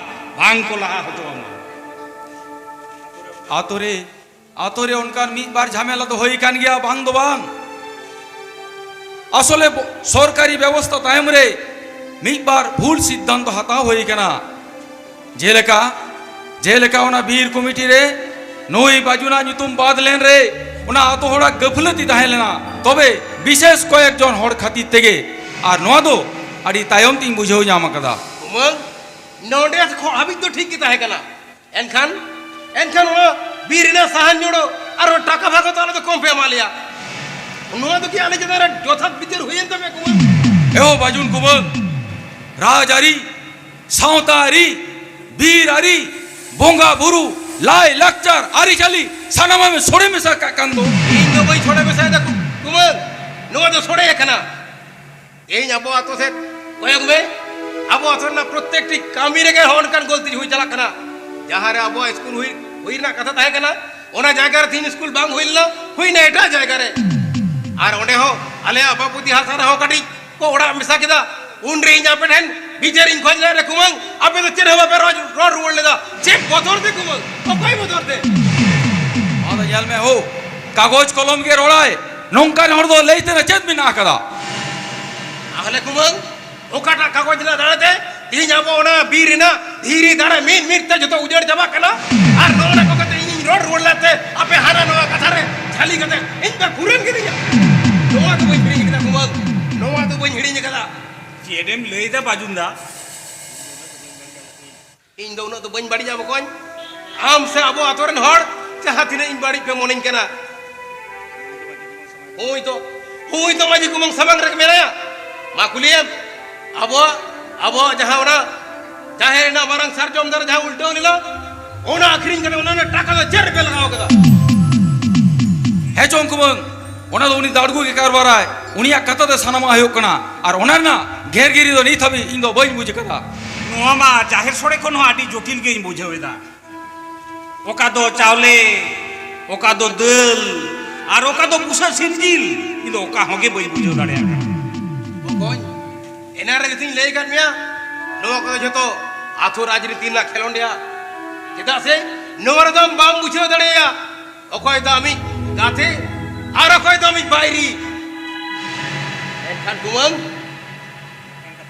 ᱵᱟᱝ ᱠᱚ ᱞᱟᱦᱟ ᱦᱚᱪᱚ ᱟᱢᱟ᱾ ᱟᱛᱳ ᱨᱮ ᱟᱛᱳ ᱨᱮ ᱚᱱᱠᱟᱱ ᱢᱤᱫ ᱵᱟᱨ ᱡᱷᱟᱢᱮᱞᱟ ᱫᱚ ᱦᱩᱭ ᱟᱠᱟᱱ ᱜᱮᱭᱟ, ᱵᱟᱝ ᱫᱚ ᱵᱟᱝ᱾ ᱟᱥᱚᱞᱮ ᱵᱚ-, ᱥᱚᱨᱠᱟᱨᱤ ᱵᱮᱵᱚᱥᱛᱷᱟ ᱛᱟᱭᱚᱢ ᱨᱮ ᱢᱤᱫ ᱵᱟᱨ ᱵᱷᱩᱞ ᱥᱤᱫᱽᱫᱷᱟᱱᱛᱚ ᱦᱟᱛᱟᱣ ᱦᱩᱭ ᱟᱠᱟᱱᱟ᱾ ᱡᱮᱞᱮᱠᱟ, ᱡᱮᱞᱮᱠᱟ ᱚᱱᱟ ᱵᱤᱨ ᱠᱚᱢᱤᱴᱤ ᱨᱮ ᱱᱩᱭ ᱵᱟᱡᱩᱱᱟᱜ ᱧᱩᱛᱩᱢ ᱵᱟᱫ ᱞᱮᱱ ᱨᱮ ᱚᱱᱟ ᱟᱛᱳ ᱦᱚᱲᱟᱜ ᱜᱟᱹᱯᱷᱞᱟᱹᱛᱤ ᱛᱟᱦᱮᱸ ᱞᱮᱱᱟ, ᱛᱚᱵᱮ ᱵᱤᱥᱮᱥ ᱠᱚᱭᱮᱠ ᱡᱚᱱ ᱦᱚᱲ ᱠᱷᱟᱹᱛᱤᱨ ᱛᱮᱜᱮ᱾ ᱟᱨ ᱱᱚᱣᱟ ᱫᱚ ᱟᱹᱰᱤ ᱛᱟᱭᱚᱢ ᱛᱤᱧ ᱵᱩᱡᱷᱟᱹᱣ ᱧᱟᱢ ᱟᱠᱟᱫᱟ᱾ ᱩᱢᱟᱹᱝ, ᱱᱚᱰᱮ ᱠᱷᱚᱱ ᱦᱟᱹᱵᱤᱡ ᱫᱚ ᱴᱷᱤᱠ ᱜᱮ ᱛᱟᱦᱮᱸ ᱠᱟᱱᱟ᱾ ᱮᱱᱠᱷᱟᱱ, ᱮᱱᱠᱷᱟᱱ ᱚᱱᱟ ᱵᱤᱨ ᱨᱮᱱᱟᱜ ᱥᱟᱦᱟᱱ ᱧᱩᱲᱟᱹ ᱟᱨ ᱚᱱᱟ ᱴᱟᱠᱟ ᱵᱷᱟᱜᱚ ᱫᱚ ᱟᱞᱮ ᱫᱚ ᱠᱚᱢ ᱯᱮ ᱮᱢᱟ ᱞᱮᱭᱟ᱾ ᱱᱚᱣᱟ ᱫᱚ ᱠᱤ ᱟᱞᱮ ᱪᱮᱛᱟᱱ ᱨᱮ ᱡᱚᱛᱷᱟᱛ ᱵᱤᱪᱟᱹᱨ ᱦᱩᱭᱮᱱ ᱛᱟᱯᱮᱭᱟ, ᱠᱩᱢᱟᱹᱝ? ᱮᱦᱳ ᱵᱟᱡᱩᱱ ᱠᱩᱢᱟᱹᱝ, ᱨᱟᱡᱽᱟᱹᱨᱤ, ᱥᱟᱶᱛᱟ ᱟᱹᱨᱤ, ᱵᱤᱨ ᱟᱹᱨᱤ, ᱵᱚᱸᱜᱟ ᱵᱩᱨᱩ, ᱞᱟᱭ ᱞᱟᱠᱪᱟᱨ, ᱟᱹᱨᱤᱪᱟᱹᱞᱤ ᱥᱟᱱᱟᱢᱟᱜ ᱮᱢ ᱥᱚᱲᱮ ᱢᱮᱥᱟ ᱠᱟᱜ ᱠᱟᱱ ᱫᱚ᱾ ᱤᱧ ᱫᱚ ᱵᱟᱹᱧ ᱥᱚᱲᱮ ᱢᱮᱥᱟᱭᱮᱫᱟ ᱠᱩ-, ᱠᱩᱢᱟᱹᱝ, ᱱᱚᱣᱟ ᱫᱚ ᱥᱚᱲᱮ ᱟᱠᱟᱱᱟ᱾ ᱛᱮᱦᱮᱧ ᱟᱵᱚ ᱟᱛᱳ ᱥᱮᱫ ᱠᱚᱭᱚᱜ ᱢᱮ, ᱟᱵᱚ ᱟᱛᱳ ᱨᱮᱱᱟᱜ ᱯᱨᱚᱛᱮᱠᱴᱤ ᱠᱟᱹᱢᱤ ᱨᱮᱜᱮ ᱦᱚᱸ ᱚᱱᱠᱟᱱ ᱜᱟᱹᱞᱛᱤ ᱦᱩᱭ ᱪᱟᱞᱟᱜ ᱠᱟᱱᱟ᱾ ᱡᱟᱦᱟᱸ ᱨᱮ ᱟᱵᱚᱣᱟᱜ ᱥᱠᱩᱞ ᱦᱩᱭ, ᱦᱩᱭ ᱨᱮᱱᱟᱜ ᱠᱟᱛᱷᱟ ᱛᱟᱦᱮᱸ ᱠᱟᱱᱟ, ᱚᱱᱟ ᱡᱟᱭᱜᱟ ᱨᱮ ᱛᱮᱦᱮᱧ ᱥᱠᱩᱞ ᱵᱟᱝ ᱦᱩᱭ ᱞᱮᱱᱟ, ᱦᱩᱭᱱᱟ ᱮᱴᱟᱜ ᱡᱟᱭᱜᱟ ᱨᱮ᱾ ᱟᱨ ᱚᱸᱰᱮ ᱦᱚᱸ ᱟᱞᱮᱭᱟᱜ ᱵᱟᱯᱩᱛᱤ ᱦᱟᱥᱟ ᱨᱮᱦᱚᱸ ᱠᱟᱹᱴᱤᱡ ᱠᱚ ᱚᱲᱟᱜ ᱢᱮᱥᱟ ᱠᱮᱫᱟ᱾ ᱩᱱᱨᱮ ᱤᱧ ᱟᱯᱮ ᱴᱷᱮᱱ ᱵᱤᱪᱟᱹᱨ ᱤᱧ ᱠᱷᱚᱡ ᱞᱮᱫ ᱨᱮ, ᱠᱩᱢᱟᱹᱝ, ᱟᱯᱮ ᱫᱚ ᱪᱮᱫ ᱦᱚᱸ ᱵᱟᱯᱮ ᱨᱚᱲ, ᱨᱚᱲ ᱨᱩᱣᱟᱹᱲ ᱞᱮᱫᱟ᱾ ᱪᱮᱫ ᱵᱚᱛᱚᱨ ᱛᱮ, ᱠᱩᱢᱟᱹᱝ? ᱚᱠᱚᱭ ᱵᱚᱛᱚᱨ ᱛᱮ? ᱟᱫᱚ ᱧᱮᱞ ᱢᱮ ᱦᱳ, ᱠᱟᱜᱚᱡᱽ ᱠᱚᱞᱚᱢ ᱜᱮ ᱨᱚᱲᱟᱭ᱾ ᱱᱚᱝᱠᱟᱱ ᱦᱚᱲ ᱫᱚ ᱞᱟᱹᱭ ᱛᱮᱱᱟᱜ ᱪᱮᱫ ᱢᱮᱱᱟᱜ ᱟᱠᱟᱫᱟ? ᱛᱟᱦᱚᱞᱮ ᱠᱩᱢᱟᱹᱝ, ᱚᱠᱟᱴᱟᱜ ᱠᱟᱜᱚᱡᱽ ᱨᱮᱱᱟᱜ ᱫᱟᱲᱮ ᱛᱮ ᱛᱮᱦᱮᱧ ᱟᱵᱚ ᱚᱱᱟ ᱵᱤᱨ ᱨᱮᱱᱟᱜ ᱫᱷᱤᱨᱤ ᱫᱟᱨᱮ ᱢᱤᱫ ᱢᱤᱫ ᱛᱮ ᱡᱚᱛᱚ ᱩᱡᱟᱹᱲ ᱪᱟᱵᱟᱜ ᱠᱟᱱᱟ? ᱟᱨ ᱱᱚᱜᱼᱚ ᱱᱟ ᱠᱚ ᱠᱟᱛᱮ ᱤᱧᱤᱧ ᱨᱚᱲ ᱨᱩᱣᱟᱹᱲ ᱞᱮᱫ ᱛᱮ ᱟᱯᱮ ᱦᱟᱱᱟ ᱱᱚᱣᱟ ᱠᱟᱛᱷᱟ ᱨᱮ ᱡᱷᱟᱹᱞᱤ ᱠᱟᱛᱮ ᱤᱧ ᱯᱮ ᱯᱷᱩᱨᱟᱹᱱ ᱠᱤᱫᱤᱧᱟ᱾ ᱱᱚᱣᱟ ᱫᱚ ᱵᱟᱹᱧ ᱦᱤᱲᱤᱧ ᱠᱟᱫᱟ ᱠᱩᱢᱟᱹᱝ, ᱱᱚᱣᱟ ᱫᱚ ᱵᱟᱹᱧ ᱦᱤᱲᱤᱧ ᱠᱟᱫᱟ᱾ ᱪᱮᱫ ᱮᱢ ᱞᱟᱹᱭᱫᱟ ᱵᱟᱡᱩᱱ ᱫᱟ? ᱤᱧ ᱫᱚ ᱩᱱᱟᱹᱜ ᱫᱚ ᱵᱟᱹᱧ ᱵᱟᱹᱲᱤᱡᱟ ᱵᱚᱠᱚᱧ᱾ ᱟᱢ ᱥᱮ ᱟᱵᱚ ᱟᱛᱳ ᱨᱮᱱ ᱦᱚᱲ ᱡᱟᱦᱟᱸ ᱛᱤᱱᱟᱹᱜ ᱤᱧ ᱵᱟᱹᱲᱤᱡ ᱯᱮ ᱢᱚᱱᱮᱧ ᱠᱟᱱᱟ, ᱦᱩᱭ ᱛᱚ, ᱦᱩᱭ ᱛᱚ ᱢᱟᱹᱡᱷᱤ ᱠᱩᱢᱟᱹᱝ ᱥᱟᱢᱟᱝ ᱨᱮ ᱢᱮᱱᱟᱭᱟ᱾ ᱢᱟ ᱠᱩᱞᱤᱭᱮᱢ, ᱟᱵᱚᱣᱟᱜ, ᱟᱵᱚᱣᱟᱜ ᱡᱟᱦᱟᱸ ᱚᱱᱟ ᱡᱟᱦᱮᱨ ᱨᱮᱱᱟᱜ ᱢᱟᱨᱟᱝ ᱥᱟᱨᱡᱚᱢ ᱫᱟᱨᱮ ᱡᱟᱦᱟᱸ ᱩᱞᱴᱟᱹᱣ ᱞᱮᱱᱟ, ᱚᱱᱟ ᱟᱹᱠᱷᱨᱤᱧ ᱠᱟᱛᱮ ᱚᱱᱟ ᱨᱮᱱᱟᱜ ᱴᱟᱠᱟ ᱫᱚ ᱪᱮᱫ ᱨᱮᱯᱮ ᱞᱟᱜᱟᱣ ᱠᱟᱫᱟ? ᱦᱮᱸ ᱪᱚᱝ ᱠᱩᱢᱟᱹᱝ, ᱚᱱᱟ ᱫᱚ ᱩᱱᱤ ᱫᱟᱲᱜᱩ ᱜᱮ ᱠᱟᱨᱵᱟᱨᱟᱭ, ᱩᱱᱤᱭᱟᱜ ᱠᱟᱛᱷᱟ ᱛᱮ ᱥᱟᱱᱟᱢᱟᱜ ᱦᱩᱭᱩᱜ ᱠᱟᱱᱟ᱾ ᱟᱨ ᱚᱱᱟ ᱨᱮᱱᱟᱜ ᱜᱷᱮᱨ ᱜᱷᱮᱨᱤ ᱫᱚ ᱱᱤᱛ ᱦᱟᱹᱵᱤᱡ ᱤᱧ ᱫᱚ ᱵᱟᱹᱧ ᱵᱩᱡᱽ ᱟᱠᱟᱫᱟ᱾ ᱱᱚᱣᱟ ᱢᱟ ᱡᱟᱦᱮᱨ ᱥᱚᱲᱮ ᱠᱷᱚᱱ ᱦᱚᱸ ᱟᱹᱰᱤ ᱡᱚᱴᱤᱞ ᱜᱮᱧ ᱵᱩᱡᱷᱟᱹᱣ ᱮᱫᱟ᱾ ᱚᱠᱟ ᱫᱚ ᱪᱟᱣᱞᱮ, ᱚᱠᱟ ᱫᱚ ᱫᱟᱹᱞ, ᱟᱨ ᱚᱠᱟ ᱫᱚ ᱵᱩᱥᱟᱹᱜ ᱥᱤᱢ ᱡᱤᱞ, ᱤᱧ ᱫᱚ ᱚᱠᱟ ᱦᱚᱸ ᱜᱮ ᱵᱟᱹᱧ ᱵᱩᱡᱷᱟᱹᱣ ᱫᱟᱲᱮᱭᱟᱜ ᱠᱟᱱᱟ᱾ ᱵᱚᱠᱚᱧ, ᱮᱱᱟᱝ ᱨᱮᱜᱮ ᱛᱚᱧ ᱞᱟᱹᱭ ᱟᱠᱟᱫ ᱢᱮᱭᱟ, ᱱᱚᱣᱟ ᱠᱚᱫᱚ ᱡᱷᱚᱛᱚ ᱟᱛᱳ ᱨᱟᱡᱽᱱᱤᱛᱤ ᱨᱮᱱᱟᱜ ᱠᱷᱮᱞᱳᱸᱰ ᱭᱟ᱾ ᱪᱮᱫᱟᱜ ᱥᱮ ᱱᱚᱣᱟ ᱨᱮᱫᱚ ᱟᱢ ᱵᱟᱢ ᱵᱩᱡᱷᱟᱹᱣ ᱫᱟᱲᱮᱭᱟᱜᱼᱟ᱾ ᱚᱠᱚᱭ ᱫᱚ ᱟᱢᱤᱡ ᱜᱟᱛᱮ ᱟᱨ ᱚᱠᱚᱭ ᱫᱚ ᱟᱢᱤᱡ ᱵᱟᱹᱭᱨᱤ᱾ ᱮᱱᱠᱷᱟᱱ ᱠᱩᱢᱟᱹᱝ,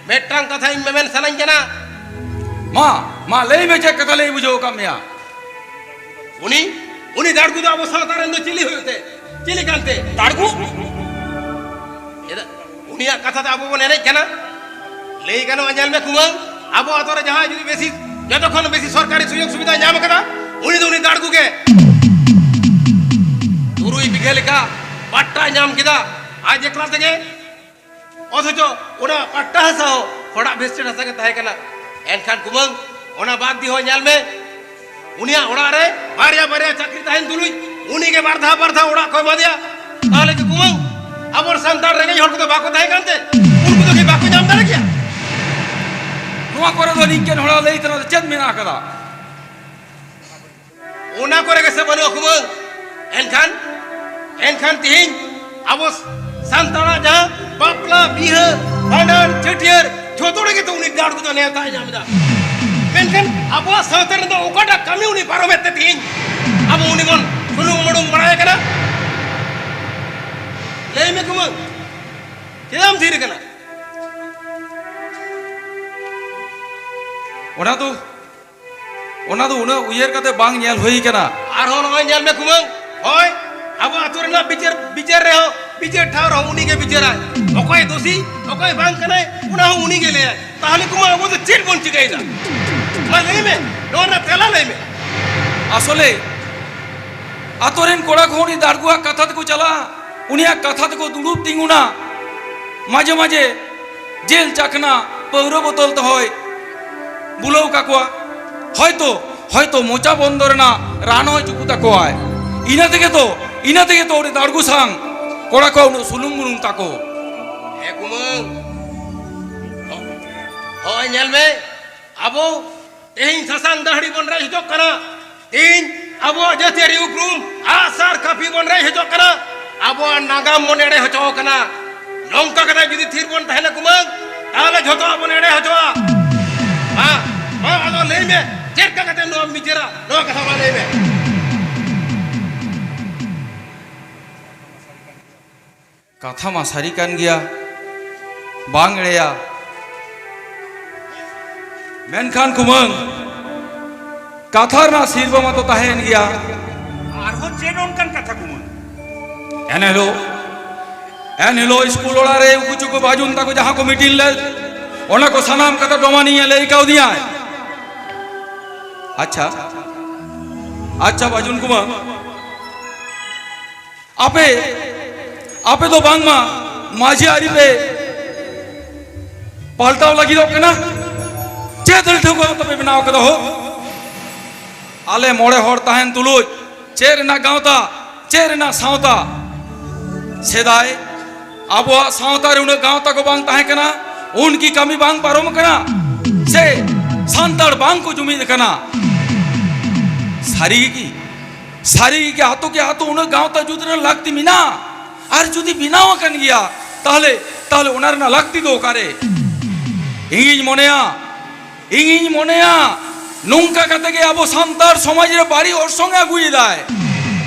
ᱢᱤᱫᱴᱟᱝ ᱠᱟᱛᱷᱟ ᱤᱧ ᱢᱮᱢᱮᱱ ᱥᱟᱱᱟᱧ ᱠᱟᱱᱟ᱾ ᱢᱟ, ᱢᱟ ᱞᱟᱹᱭ ᱢᱮ, ᱪᱮᱫ ᱠᱟᱛᱷᱟ ᱞᱟᱹᱭ ᱵᱩᱡᱷᱟᱹᱣ ᱟᱠᱟᱫ ᱢᱮᱭᱟ? ᱩᱱᱤ, ᱩᱱᱤ ᱫᱟᱲᱜᱩ ᱫᱚ ᱟᱵᱚ ᱥᱟᱶᱛᱟ ᱨᱮᱱ ᱫᱚ ᱪᱤᱞᱤ ᱦᱩᱭᱩᱜ ᱛᱮ, ᱪᱤᱞᱤ ᱠᱟᱱᱛᱮ? ᱫᱟᱲᱜᱩ? ᱪᱮᱫᱟᱜ? ᱩᱱᱤᱭᱟᱜ ᱠᱟᱛᱷᱟ ᱛᱮ ᱟᱵᱚ ᱵᱚᱱ ᱮᱱᱮᱡ ᱠᱟᱱᱟ᱾ ᱞᱟᱹᱭ ᱜᱟᱱᱚᱜᱼᱟ, ᱧᱮᱞ ᱢᱮ ᱠᱩᱢᱟᱹᱝ, ᱟᱵᱚ ᱟᱛᱳ ᱨᱮ ᱡᱟᱦᱟᱸᱭ ᱡᱩᱫᱤ ᱵᱮᱥᱤ, ᱡᱚᱛᱚ ᱠᱷᱚᱱ ᱵᱮᱥᱤ ᱥᱚᱨᱠᱟᱨᱤ ᱥᱩᱡᱳᱜᱽ ᱥᱩᱵᱤᱫᱷᱟ ᱧᱟᱢ ᱠᱟᱫᱟ, ᱩᱱᱤ ᱫᱚ ᱩᱱᱤ ᱫᱟᱲᱜᱩ ᱜᱮ᱾ ᱛᱩᱨᱩᱭ ᱵᱤᱜᱷᱟᱹ ᱞᱮᱠᱟ ᱯᱟᱴᱴᱟ ᱧᱟᱢ ᱠᱮᱫᱟ ᱟᱡ ᱮᱠᱞᱟ ᱛᱮᱜᱮ, ᱚᱛᱷᱚᱪᱚ ᱚᱱᱟ ᱯᱟᱴᱴᱟ ᱦᱟᱥᱟ ᱦᱚᱸ ᱦᱚᱲᱟᱜ vested ᱦᱟᱥᱟ ᱜᱮ ᱛᱟᱦᱮᱸ ᱠᱟᱱᱟ᱾ ᱮᱱᱠᱷᱟᱱ ᱠᱩᱢᱟᱹᱝ, ᱚᱱᱟ ᱵᱟᱜᱽᱫᱤ ᱦᱚᱸ ᱧᱮᱞ ᱢᱮ, ᱩᱱᱤᱭᱟᱜ ᱚᱲᱟᱜ ᱨᱮ ᱵᱟᱨᱭᱟ ᱵᱟᱨᱭᱟ ᱪᱟᱹᱠᱨᱤ ᱛᱟᱦᱮᱱ ᱛᱩᱞᱩᱡ ᱩᱱᱤ ᱜᱮ ᱵᱟᱨ ᱫᱷᱟᱣ ᱵᱟᱨ ᱫᱷᱟᱣ ᱚᱲᱟᱜ ᱠᱚ ᱮᱢᱟ ᱫᱮᱭᱟ᱾ ᱛᱟᱦᱚᱞᱮ ᱠᱤ ᱠᱩᱢᱟᱹᱝ, ᱟᱵᱚ ᱥᱟᱱᱛᱟᱲ ᱨᱮᱸᱜᱮᱡ ᱦᱚᱲ ᱠᱚᱫᱚ ᱵᱟᱠᱚ ᱛᱟᱦᱮᱸ ᱠᱟᱱᱛᱮ ᱩᱱᱠᱩ ᱫᱚ ᱠᱤ ᱵᱟᱠᱚ ᱧᱟᱢ ᱫᱟᱲᱮ ᱠᱮᱭᱟ? ᱱᱚᱣᱟ ᱠᱚᱨᱮ ᱫᱚ ᱱᱤᱝᱠᱟᱹᱱ ᱦᱚᱲᱟᱜ ᱞᱟᱹᱭ ᱛᱮᱱᱟᱜ ᱫᱚ ᱪᱮᱫ ᱢᱮᱱᱟᱜ ᱟᱠᱟᱫᱟ? ᱚᱱᱟ ᱠᱚᱨᱮ ᱜᱮᱥᱮ ᱵᱟᱹᱱᱩᱜᱼᱟ ᱠᱩᱢᱟᱹᱝ᱾ ᱮᱱᱠᱷᱟᱱ, ᱮᱱᱠᱷᱟᱱ ᱛᱮᱦᱮᱧ ᱟᱵᱚ ᱥᱟᱱᱛᱟᱲᱟᱜ ᱡᱟᱦᱟᱸ ᱵᱟᱯᱞᱟ, ᱵᱤᱦᱟᱹ, ᱵᱷᱟᱸᱰᱟᱱ, ᱪᱷᱟᱹᱴᱭᱟᱹᱨ, ᱡᱷᱚᱛᱚ ᱨᱮᱜᱮ ᱛᱚ ᱩᱱᱤ ᱫᱟᱲᱜᱩ ᱫᱚ ᱱᱮᱣᱛᱟᱭ ᱧᱟᱢ ᱮᱫᱟ᱾ ᱢᱮᱱᱠᱷᱟᱱ ᱟᱵᱚᱣᱟᱜ ᱥᱟᱶᱛᱟ ᱨᱮᱫᱚ ᱚᱠᱟᱴᱟᱜ ᱠᱟᱹᱢᱤ ᱩᱱᱤ ᱯᱟᱨᱚᱢᱮᱫ ᱛᱮ ᱛᱮᱦᱮᱧ ᱟᱵᱚ ᱩᱱᱤ ᱵᱚᱱ ᱥᱩᱱᱩᱢ ᱢᱩᱲᱩᱝ ᱵᱟᱲᱟᱭ ᱠᱟᱱᱟ? ᱞᱟᱹᱭ ᱢᱮ ᱠᱩᱢᱟᱹᱝ, ᱪᱮᱫᱟᱜ ᱮᱢ ᱛᱷᱤᱨ ᱠᱟᱱᱟ? ᱚᱱᱟ ᱫᱚ ᱚᱱᱟ ᱫᱚ ᱩᱱᱟᱹᱜ ᱩᱭᱦᱟᱹᱨ ᱠᱟᱛᱮ ᱵᱟᱝ ᱧᱮᱞ ᱦᱩᱭ ᱠᱟᱱᱟ᱾ ᱟᱨᱦᱚᱸ ᱱᱚᱜᱼᱚᱭ ᱧᱮᱞ ᱢᱮ ᱠᱩᱢᱟᱹᱝ, ᱦᱳᱭ, ᱟᱵᱚ ᱟᱹᱛᱩ ᱨᱮᱱᱟᱜ ᱵᱤᱪᱟᱹᱨ, ᱵᱤᱪᱟᱹᱨ ᱨᱮᱦᱚᱸ, ᱵᱤᱪᱟᱹᱨ ᱴᱷᱟᱶ ᱨᱮᱦᱚᱸ ᱩᱱᱤ ᱜᱮ ᱵᱤᱪᱟᱹᱨᱟᱭ᱾ ᱚᱠᱚᱭ ᱫᱳᱥᱤ, ᱚᱠᱚᱭ ᱵᱟᱝ ᱠᱟᱱᱟᱭ, ᱚᱱᱟ ᱦᱚᱸ ᱩᱱᱤ ᱜᱮ ᱞᱟᱹᱭᱟᱭ᱾ ᱛᱟᱦᱚᱞᱮ ᱠᱩᱢᱟᱹᱝ, ᱟᱵᱚ ᱫᱚ ᱪᱮᱫ ᱵᱚᱱ ᱪᱤᱠᱟᱹᱭᱮᱫᱟ? ᱢᱟ ᱞᱟᱹᱭ ᱢᱮ, ᱱᱚᱣᱟ ᱨᱮᱱᱟᱜ ᱛᱮᱞᱟ ᱞᱟᱹᱭ ᱢᱮ᱾ ᱟᱥᱚᱞᱮ ᱟᱛᱳ ᱨᱮᱱ ᱠᱚᱲᱟ ᱠᱚᱦᱚᱸ ᱩᱱᱤ ᱫᱟᱲᱜᱩᱣᱟᱜ ᱠᱟᱛᱷᱟ ᱛᱮᱠᱚ ᱪᱟᱞᱟᱜᱼᱟ, ᱩᱱᱤᱭᱟᱜ ᱠᱟᱛᱷᱟ ᱛᱮᱠᱚ ᱫᱩᱲᱩᱵ ᱛᱤᱸᱜᱩᱱᱟ᱾ ᱢᱟᱡᱷᱮ ᱢᱟᱡᱷᱮ ᱡᱮᱞ ᱪᱟᱠᱷᱱᱟ ᱯᱟᱹᱣᱨᱟᱹ ᱵᱳᱛᱚᱞ ᱛᱮᱦᱚᱸᱭ ᱵᱩᱞᱟᱹᱣ ᱠᱟᱠᱚᱣᱟ᱾ ᱦᱚᱭᱛᱚ, ᱦᱚᱭᱛᱚ ᱢᱚᱪᱟ ᱵᱚᱱᱫᱚ ᱨᱮᱱᱟᱜ ᱨᱟᱱ ᱦᱚᱸᱭ ᱪᱩᱠᱩ ᱛᱟᱠᱚᱣᱟᱭ᱾ ᱤᱱᱟᱹ ᱛᱮᱜᱮ ᱛᱚ, ᱤᱱᱟᱹ ᱛᱮᱜᱮ ᱛᱚ ᱩᱱᱤ ᱫᱟᱲᱜᱩ ᱥᱟᱝ ᱠᱚᱲᱟ ᱠᱚ ᱩᱱᱟᱹᱜ ᱥᱩᱱᱩᱢ ᱵᱩᱞᱩᱝ ᱛᱟᱠᱚ᱾ ᱦᱮᱸ ᱠᱩᱢᱟᱹᱝ, ᱦᱚ-, ᱦᱚᱸᱜᱼᱚᱭ ᱧᱮᱞ ᱢᱮ, ᱟᱵᱚ ᱛᱮᱦᱮᱧ ᱥᱟᱥᱟᱝ ᱫᱟᱹᱦᱲᱤ ᱵᱚᱱ ᱨᱮᱡ ᱦᱚᱪᱚᱜ ᱠᱟᱱᱟ, ᱛᱮᱦᱮᱧ ᱟᱵᱚᱣᱟᱜ ᱡᱟᱹᱛᱤᱭᱟᱹᱨᱤ ᱩᱯᱨᱩᱢ ᱟᱜᱼᱥᱟᱨ ᱠᱟᱹᱯᱤ ᱵᱚᱱ ᱨᱮᱡ ᱦᱚᱪᱚᱜ ᱠᱟᱱᱟ, ᱟᱵᱚᱣᱟᱜ ᱱᱟᱜᱟᱢ ᱵᱚᱱ ᱮᱲᱮ ᱦᱚᱪᱚ ᱠᱟᱱᱟ᱾ ᱱᱚᱝᱠᱟ ᱠᱟᱛᱮ ᱡᱩᱫᱤ ᱛᱷᱤᱨ ᱵᱚᱱ ᱛᱟᱦᱮᱱᱟ ᱠᱩᱢᱟᱹᱝ, ᱛᱟᱦᱚᱞᱮ ᱡᱷᱚᱛᱚᱣᱟᱜ ᱵᱚᱱ ᱮᱲᱮ ᱦᱚᱪᱚᱜᱼᱟ᱾ ᱢᱟ, ᱢᱟ ᱟᱫᱚ ᱞᱟᱹᱭ ᱢᱮ, ᱪᱮᱫ ᱞᱮᱠᱟ ᱠᱟᱛᱮ ᱱᱚᱣᱟᱢ ᱵᱤᱪᱟᱹᱨᱟ? ᱱᱚᱣᱟ ᱠᱟᱛᱷᱟ ᱢᱟ ᱞᱟᱹᱭ ᱢᱮ᱾ ᱠᱟᱛᱷᱟ ᱢᱟ ᱥᱟᱹᱨᱤ ᱠᱟᱱ ᱜᱮᱭᱟ, ᱵᱟᱝ ᱮᱲᱮᱭᱟ᱾ ᱢᱮᱱᱠᱷᱟᱱ ᱠᱩᱢᱟᱹᱝ, ᱠᱟᱛᱷᱟ ᱨᱮᱱᱟᱜ ᱥᱤᱨᱯᱟᱹ ᱢᱟᱛᱚ ᱛᱟᱦᱮᱸᱭᱮᱱ ᱜᱮᱭᱟ᱾ ᱟᱨᱦᱚᱸ ᱪᱮᱫ ᱚᱱᱠᱟᱱ ᱠᱟᱛᱷᱟ ᱠᱩᱢᱟᱹᱝ? ᱮᱱᱦᱤᱞᱳᱜ, ᱮᱱᱦᱤᱞᱳᱜ ᱥᱠᱩᱞ ᱚᱲᱟᱜ ᱨᱮ ᱩᱠᱩ ᱪᱩᱠᱩ ᱵᱟᱡᱩᱱ ᱛᱟᱠᱚ ᱡᱟᱦᱟᱸ ᱠᱚ ᱢᱤᱴᱤᱝ ᱞᱮᱫ, ᱚᱱᱟ ᱠᱚ ᱥᱟᱱᱟᱢ ᱠᱟᱛᱷᱟ ᱰᱚᱢᱟᱱᱤᱭᱮ ᱞᱟᱹᱭ ᱠᱟᱣᱫᱤᱧᱟᱭ᱾ ᱟᱪᱪᱷᱟ, ᱟᱪᱪᱷᱟ ᱵᱟᱡᱩᱱ ᱠᱩᱢᱟᱹᱝ, ᱟᱯᱮ, ᱟᱯᱮ ᱫᱚ ᱵᱟᱝᱢᱟ ᱢᱟᱹᱡᱷᱤ ᱟᱹᱨᱤ ᱯᱮ ᱯᱟᱞᱴᱟᱣ ᱞᱟᱹᱜᱤᱫᱚᱜ ᱠᱟᱱᱟ? ᱪᱮᱫ ᱨᱮ ᱴᱷᱟᱹᱣᱠᱟᱹ ᱠᱟᱛᱮ ᱯᱮ ᱵᱮᱱᱟᱣ ᱠᱟᱫᱟ ᱦᱳ? ᱟᱞᱮ ᱢᱚᱬᱮ ᱦᱚᱲ ᱛᱟᱦᱮᱱ ᱛᱩᱞᱩᱡ ᱪᱮᱫ ᱨᱮᱱᱟᱜ ᱜᱟᱶᱛᱟ, ᱪᱮᱫ ᱨᱮᱱᱟᱜ ᱥᱟᱶᱛᱟ? ᱥᱮᱫᱟᱭ ᱟᱵᱚᱣᱟᱜ ᱥᱟᱶᱛᱟ ᱨᱮ ᱩᱱᱟᱹᱜ ᱜᱟᱶᱛᱟ ᱠᱚ ᱵᱟᱝ ᱛᱟᱦᱮᱸ ᱠᱟᱱᱟ, ᱩᱱᱠᱤ ᱠᱟᱹᱢᱤ ᱵᱟᱝ ᱯᱟᱨᱚᱢ ᱟᱠᱟᱱᱟ, ᱥᱮ ᱥᱟᱱᱛᱟᱲ ᱵᱟᱝ ᱠᱚ ᱡᱩᱢᱤᱫ ᱟᱠᱟᱱᱟ? ᱥᱟᱹᱨᱤ ᱜᱮ ᱠᱤ? ᱥᱟᱹᱨᱤ ᱜᱮ ᱟᱛᱳ ᱠᱮ ᱟᱛᱳ ᱩᱱᱟᱹᱜ ᱜᱟᱶᱛᱟ ᱡᱩᱛ ᱨᱮᱱᱟᱜ ᱞᱟᱹᱠᱛᱤ ᱢᱮᱱᱟᱜᱼᱟ? ᱟᱨ ᱡᱩᱫᱤ ᱵᱮᱱᱟᱣ ᱟᱠᱟᱱ ᱜᱮᱭᱟ, ᱛᱟᱦᱞᱮ, ᱛᱟᱦᱞᱮ ᱚᱱᱟ ᱨᱮᱱᱟᱜ ᱞᱟᱹᱠᱛᱤ ᱫᱚ ᱚᱠᱟᱨᱮ? ᱤᱧᱤᱧ ᱢᱚᱱᱮᱭᱟ, ᱤᱧᱤᱧ ᱢᱚᱱᱮᱭᱟ, ᱱᱚᱝᱠᱟ ᱠᱟᱛᱮ ᱜᱮ ᱟᱵᱚ ᱥᱟᱱᱛᱟᱲ ᱥᱚᱢᱟᱡᱽ ᱨᱮ ᱵᱟᱹᱲᱤᱡ ᱚᱨᱥᱚᱝ ᱮ ᱟᱹᱜᱩᱭᱮᱫᱟᱭ᱾